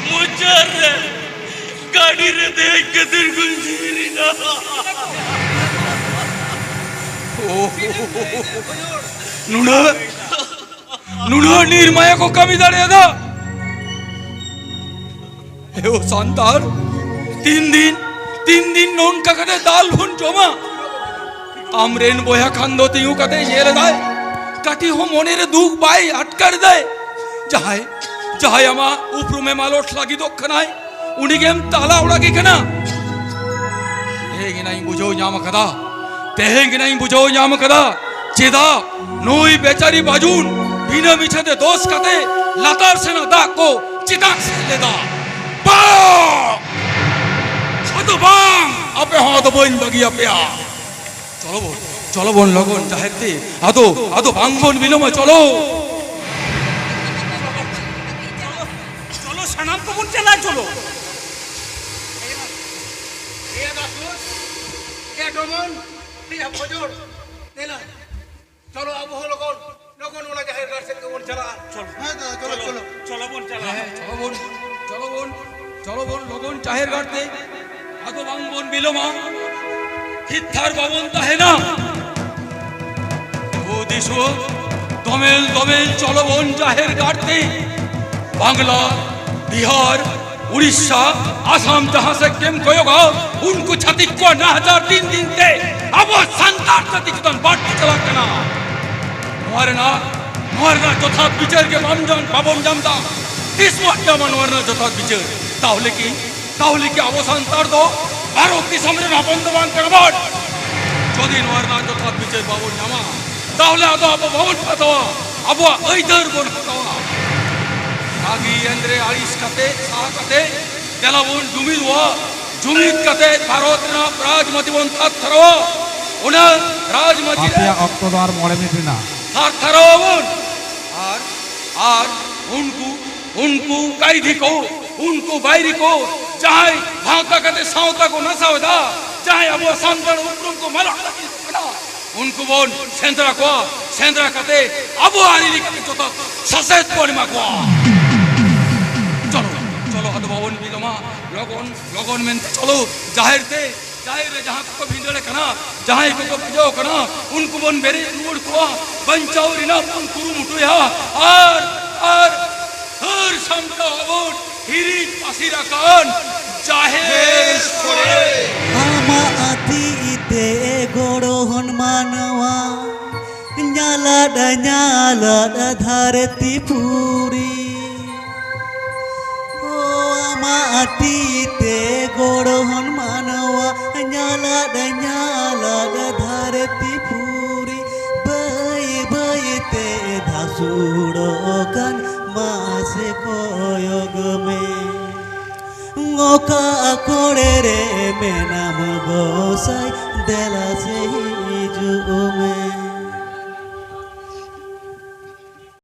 ᱢᱩᱪᱟᱹᱫ ᱨᱮ ᱜᱟᱹᱰᱤ ᱨᱮ ᱫᱮᱡ ᱠᱟᱛᱮ ᱠᱚ ᱧᱤᱨ ᱮᱱᱟ᱾ ᱱᱩᱱᱟᱹᱜ, ᱱᱩᱱᱟᱹᱜ ᱱᱤᱨᱢᱟᱭᱟ ᱠᱚ ᱠᱟᱹᱢᱤ ᱫᱟᱲᱮᱭᱟᱫᱟ᱾ ᱮ ᱳ ᱥᱟᱱᱛᱟᱲ, ᱛᱤᱱ ᱫᱤᱱ, ᱛᱤᱱ ᱫᱤᱱ ᱱᱚᱝᱠᱟ ᱠᱟᱛᱮ ᱫᱟᱞ ᱵᱚᱱ ᱡᱚᱢᱟ? ᱟᱢᱨᱮᱱ ᱵᱚᱭᱦᱟ ᱠᱷᱟᱱ ᱫᱚ ᱛᱤᱸᱜᱩ ᱠᱟᱛᱮ ᱧᱮᱞ ᱮᱫᱟᱭ, ᱠᱟᱹᱴᱤᱡ ᱦᱚᱸ ᱢᱚᱱᱮᱨᱮ ᱫᱩᱠ ᱵᱟᱭ ᱟᱴᱠᱟᱨ ᱮᱫᱟᱭ᱾ ᱡᱟᱦᱟᱸᱭ, ᱡᱟᱦᱟᱸᱭ ᱟᱢᱟᱜ ᱩᱯᱨᱩᱢᱮ ᱢᱟᱞᱚᱴ ᱞᱟᱹᱜᱤᱫᱚᱜ ᱠᱟᱱᱟᱭ, ᱩᱱᱤᱜᱮᱢ ᱛᱟᱞᱟ ᱚᱲᱟᱜᱮ ᱠᱟᱱᱟ᱾ ᱛᱮᱦᱮᱧ ᱮᱱᱟᱝ ᱤᱧ ᱵᱩᱡᱷᱟᱹᱣ ᱧᱟᱢ ᱟᱠᱟᱫᱟ, ᱛᱮᱦᱮᱧ ᱮᱱᱟᱝ ᱤᱧ ᱵᱩᱡᱷᱟᱹᱣ ᱧᱟᱢ ᱟᱠᱟᱫᱟ, ᱪᱮᱫᱟᱜ ᱱᱩᱭ ᱵᱮᱪᱟᱨᱤ ᱵᱟᱹᱡᱩᱱ ᱵᱤᱱᱟᱹ ᱢᱤᱪᱷᱟᱹ ᱛᱮ ᱫᱳᱥ ᱠᱟᱛᱮ ᱞᱟᱛᱟᱨ ᱥᱮᱱᱟᱜ ᱫᱟᱜ ᱠᱚ ᱪᱮᱛᱟᱱ ᱥᱮᱫ ᱞᱮᱫᱟ᱾ ᱵᱟᱝ! ᱟᱫᱚ ᱵᱟᱝ! ᱟᱯᱮ ᱦᱚᱸ ᱟᱫᱚ ᱵᱟᱹᱧ ᱵᱟᱹᱜᱤᱭᱟᱯᱮᱭᱟ᱾ ᱪᱚᱞᱚ ᱵᱚᱱ, ᱪᱚᱞᱚ ᱵᱚᱱ ᱞᱚᱜᱚᱱ ᱡᱟᱦᱮᱨ ᱛᱮ᱾ ᱟᱫᱚ, ᱟᱫᱚ ᱵᱟᱝ ᱵᱚᱱ ᱵᱤᱞᱚᱢᱟ, ᱪᱚᱞᱚ᱾ ᱪᱚᱞᱚ, ᱥᱟᱱᱟᱢ ᱠᱚᱵᱚᱱ ᱪᱟᱞᱟᱜᱼᱟ, ᱪᱚᱞᱚ᱾ ᱮᱭᱟ, ᱮᱭᱟ ᱫᱟᱥᱩᱨ, ᱮᱭᱟ ᱰᱚᱢᱚᱱ, ᱮᱭᱟ ᱵᱷᱚᱡᱚᱲ, ᱫᱮᱞᱟ᱾ ᱪᱚᱞᱚ, ᱟᱵᱚ ᱦᱚᱸ ᱞᱚᱜᱚᱱ, ᱞᱚᱜᱚᱱ ᱚᱱᱟ ᱡᱟᱦᱮᱨ ᱜᱟᱲ ᱥᱮᱫ ᱜᱮᱵᱚᱱ ᱪᱟᱞᱟᱜᱼᱟ᱾ ᱪᱚᱞᱚ᱾ ᱦᱮᱸ ᱫᱟᱫᱟ, ᱪᱚᱞᱚ, ᱪᱚᱞᱚ᱾ ᱪᱚᱞᱚ ᱵᱚᱱ ᱪᱟᱞᱟᱜᱼᱟ᱾ ᱦᱮᱸ, ᱪᱚᱞᱚ ᱵᱚᱱ, ᱪᱚᱞᱚ ᱵᱚᱱ, ᱪᱚᱞᱚ ᱵᱚᱱ ᱞᱚᱜᱚᱱ ᱡᱟᱦᱮᱨ ᱜᱟᱲ ᱛᱮ᱾ ᱟᱫᱚ ᱵᱟᱝ ᱵᱚᱱ ᱵᱤᱞᱚᱢᱟ᱾ ᱛᱷᱤᱨ ᱛᱷᱟᱨ ᱵᱟᱵᱚᱱ ᱛᱟᱦᱮᱱᱟ᱾ ᱦᱩᱫᱤᱥ ᱦᱚᱸ ᱫᱚᱢᱮᱞ ᱫᱚᱢᱮᱞ ᱪᱚᱞᱚ ᱵᱚᱱ ᱡᱟᱦᱮᱨ ᱜᱟᱲ ᱛᱮ᱾ ᱵᱟᱝᱞᱟ, ᱵᱤᱦᱟᱨ, ᱩᱲᱤᱥᱥᱟ, ᱟᱥᱟᱢ ᱡᱟᱦᱟᱸ ᱥᱮᱫ ᱜᱮᱢ ᱠᱚᱭᱚᱜᱟ, ᱩᱱᱠᱩ ᱪᱷᱟᱹᱛᱤᱠ ᱠᱚᱣᱟᱜ ᱱᱟᱦᱟᱪᱟᱨ ᱫᱤᱱ ᱫᱤᱱ ᱛᱮ ᱟᱵᱚ ᱥᱟᱱᱛᱟᱲ ᱡᱟᱹᱛᱤ ᱪᱮᱛᱟᱱ ᱵᱟᱹᱲᱛᱤ ᱪᱟᱞᱟᱜ ᱠᱟᱱᱟ᱾ ᱱᱚᱣᱟ ᱨᱮᱱᱟᱜ, ᱱᱚᱣᱟ ᱨᱮᱱᱟᱜ ᱡᱚᱛᱷᱟᱛ ᱵᱤᱪᱟᱹᱨ ᱜᱮ ᱵᱟᱢ ᱧᱟᱢ, ᱵᱟᱵᱚᱱ ᱧᱟᱢ ᱮᱫᱟ᱾ ᱛᱤᱥ ᱵᱚᱱ ᱧᱟᱢᱟ ᱱᱚᱣᱟ ᱨᱮᱱᱟᱜ ᱡᱚᱛᱷᱟᱛ ᱵᱤᱪᱟᱹᱨ? ᱛᱟᱦᱚᱞᱮ ᱠᱤ, ᱛᱟᱦᱚᱞᱮ ᱠᱤ ᱟᱵᱚ ᱥᱟᱱᱛᱟᱲ ᱫᱚ ᱵᱷᱟᱨᱚᱛ ᱫᱤᱥᱚᱢ ᱨᱮᱱ ᱦᱚᱯᱚᱱ ᱫᱚ ᱵᱟᱝ ᱠᱟᱱᱟ ᱵᱚᱱ? ᱡᱩᱫᱤ ᱱᱚᱣᱟ ᱨᱮᱱᱟᱜ ᱡᱚᱛᱷᱟᱛ ᱵᱤᱪᱟᱹᱨ ᱵᱟᱵᱚᱱ ᱧᱟᱢᱟ, ᱛᱟᱦᱚᱞᱮ ᱟᱫᱚ ᱟᱵᱚ ᱵᱟᱵᱚᱱ ᱦᱟᱛᱟᱣᱟ, ᱟᱵᱚᱣᱟᱜ ᱟᱹᱭᱫᱟᱹᱨ ᱵᱚᱱ ᱦᱟᱛᱟᱣᱟ᱾ ᱨᱟᱹᱜᱤ ᱮᱱᱫᱨᱮ ᱟᱹᱲᱤᱥ ᱠᱟᱛᱮ, ᱥᱟᱦᱟ ᱠᱟᱛᱮ, ᱫᱮᱞᱟ ᱵᱚᱱ ᱡᱩᱢᱤᱫᱚᱜᱼᱟ᱾ ᱡᱩᱢᱤᱫ ᱠᱟᱛᱮ ᱵᱷᱟᱨᱚᱛ ᱨᱮᱱᱟᱜ ᱨᱟᱡᱽᱢᱟᱹᱪᱤ ᱵᱚᱱ ᱛᱷᱟᱨ ᱛᱷᱟᱨᱟᱣᱟ᱾ ᱚᱱᱟ ᱨᱟᱡᱽᱢᱟᱹᱪᱤ ᱨᱮ ᱟᱯᱮᱭᱟᱜ ᱚᱠᱛᱚ ᱫᱚ ᱟᱨ ᱢᱚᱬᱮ ᱢᱤᱱᱤᱴ ᱨᱮᱱᱟᱜ᱾ ᱛᱷᱟᱨ ᱛᱷᱟᱨᱟᱣ ᱟᱵᱚᱱ᱾ ᱟᱨ, ᱟᱨ ᱩᱱᱠᱩ, ᱩᱱᱠᱩ ᱠᱟᱭᱫᱷᱤ ᱠᱚ, ᱩᱱᱠᱩ ᱵᱟᱭᱨᱤ ᱠᱚ, ᱡᱟᱦᱟᱸᱭ ᱵᱷᱟᱶᱛᱟ ᱠᱟᱛᱮ ᱥᱟᱶᱛᱟ ᱠᱚ ᱱᱟᱥᱟᱣ ᱮᱫᱟ, ᱡᱟᱦᱟᱸᱭ ᱟᱵᱚᱣᱟᱜ ᱥᱟᱱᱛᱟᱲ ᱩᱯᱨᱩᱢ ᱠᱚ ᱢᱟᱞᱚᱴ ᱞᱟᱹᱜᱤᱫ ᱠᱟᱱᱟ, ᱩᱱᱠᱩ ᱵᱚᱱ ᱥᱮᱸᱫᱽᱨᱟ ᱠᱚᱣᱟ᱾ ᱥᱮᱸᱫᱽᱨᱟ ᱠᱟᱛᱮ ᱟᱵᱚ ᱟᱹᱨᱤ ᱞᱮᱠᱟᱛᱮ ᱡᱚᱛᱚ ᱥᱟᱥᱮᱛ ᱵᱚᱱ ᱮᱢᱟ ᱠᱚᱣᱟ᱾ ᱪᱚᱞᱚ, ᱪᱚᱞᱚ, ᱟᱫᱚ ᱵᱟᱵᱚᱱ ᱵᱤᱞᱚᱢᱟ, ᱞᱚᱜᱚᱱ, ᱞᱚᱜᱚᱱ ᱢᱮᱱᱛᱮ ᱪᱚᱞᱚ ᱡᱟᱦᱮᱨ ᱛᱮ᱾ ᱡᱟᱦᱮᱨ ᱨᱮ ᱡᱟᱦᱟᱸ ᱠᱚᱠᱚ ᱵᱷᱤᱸᱫᱟᱹᱲ ᱟᱠᱟᱱᱟ, ᱡᱟᱦᱟᱸᱭ ᱠᱚᱠᱚ ᱵᱟᱡᱟᱣ ᱟᱠᱟᱱᱟ, ᱩᱱᱠᱩ ᱵᱚᱱ ᱵᱮᱨᱮᱫ ᱨᱩᱣᱟᱹᱲ ᱠᱚᱣᱟ, ᱵᱟᱧᱪᱟᱣ ᱨᱮᱱᱟᱜ ᱵᱚᱱ ᱠᱩᱨᱩᱢᱩᱴᱩᱭᱟ᱾ ᱟᱨ, ᱟᱨ ᱦᱟᱹᱨ ᱥᱟᱢᱴᱟᱣ ᱟᱵᱚᱱ ᱦᱤᱨᱤᱡ ᱯᱟᱹᱥᱤᱨ ᱟᱠᱟᱱ ᱡᱟᱦᱮᱨ ᱥᱳᱲᱮ᱾ ᱟᱢᱟᱜ ᱛᱤ ᱛᱮ ᱜᱚᱲᱦᱚᱱ ᱢᱟᱱᱣᱟ, ᱧᱟᱞᱟᱫ ᱧᱟᱞᱟᱫ ᱫᱷᱟᱹᱨᱛᱤ ᱯᱩᱨᱤ᱾ ᱳ ᱟᱢᱟᱜ ᱛᱤ ᱛᱮ ᱜᱚᱲᱦᱚᱱ ᱢᱟᱱᱣᱟ, ᱧᱟᱞᱟᱫ ᱧᱟᱞᱟᱫ ᱫᱷᱟᱹᱨᱛᱤ ᱯᱩᱨᱤ᱾ ᱵᱟᱹᱭ ᱵᱟᱹᱭ ᱛᱮ ᱫᱷᱟᱥᱩ ᱠᱟᱱ ᱢᱟᱥᱮ ᱠᱚᱭᱚᱜ ᱢᱮ, ᱚᱠᱟ ᱠᱚᱲᱮ ᱨᱮ ᱢᱮᱱᱟᱢ ᱜᱚᱸᱥᱟᱭ, ᱫᱮᱞᱟ ᱥᱮ ᱦᱤᱡᱩᱜ ᱢᱮ᱾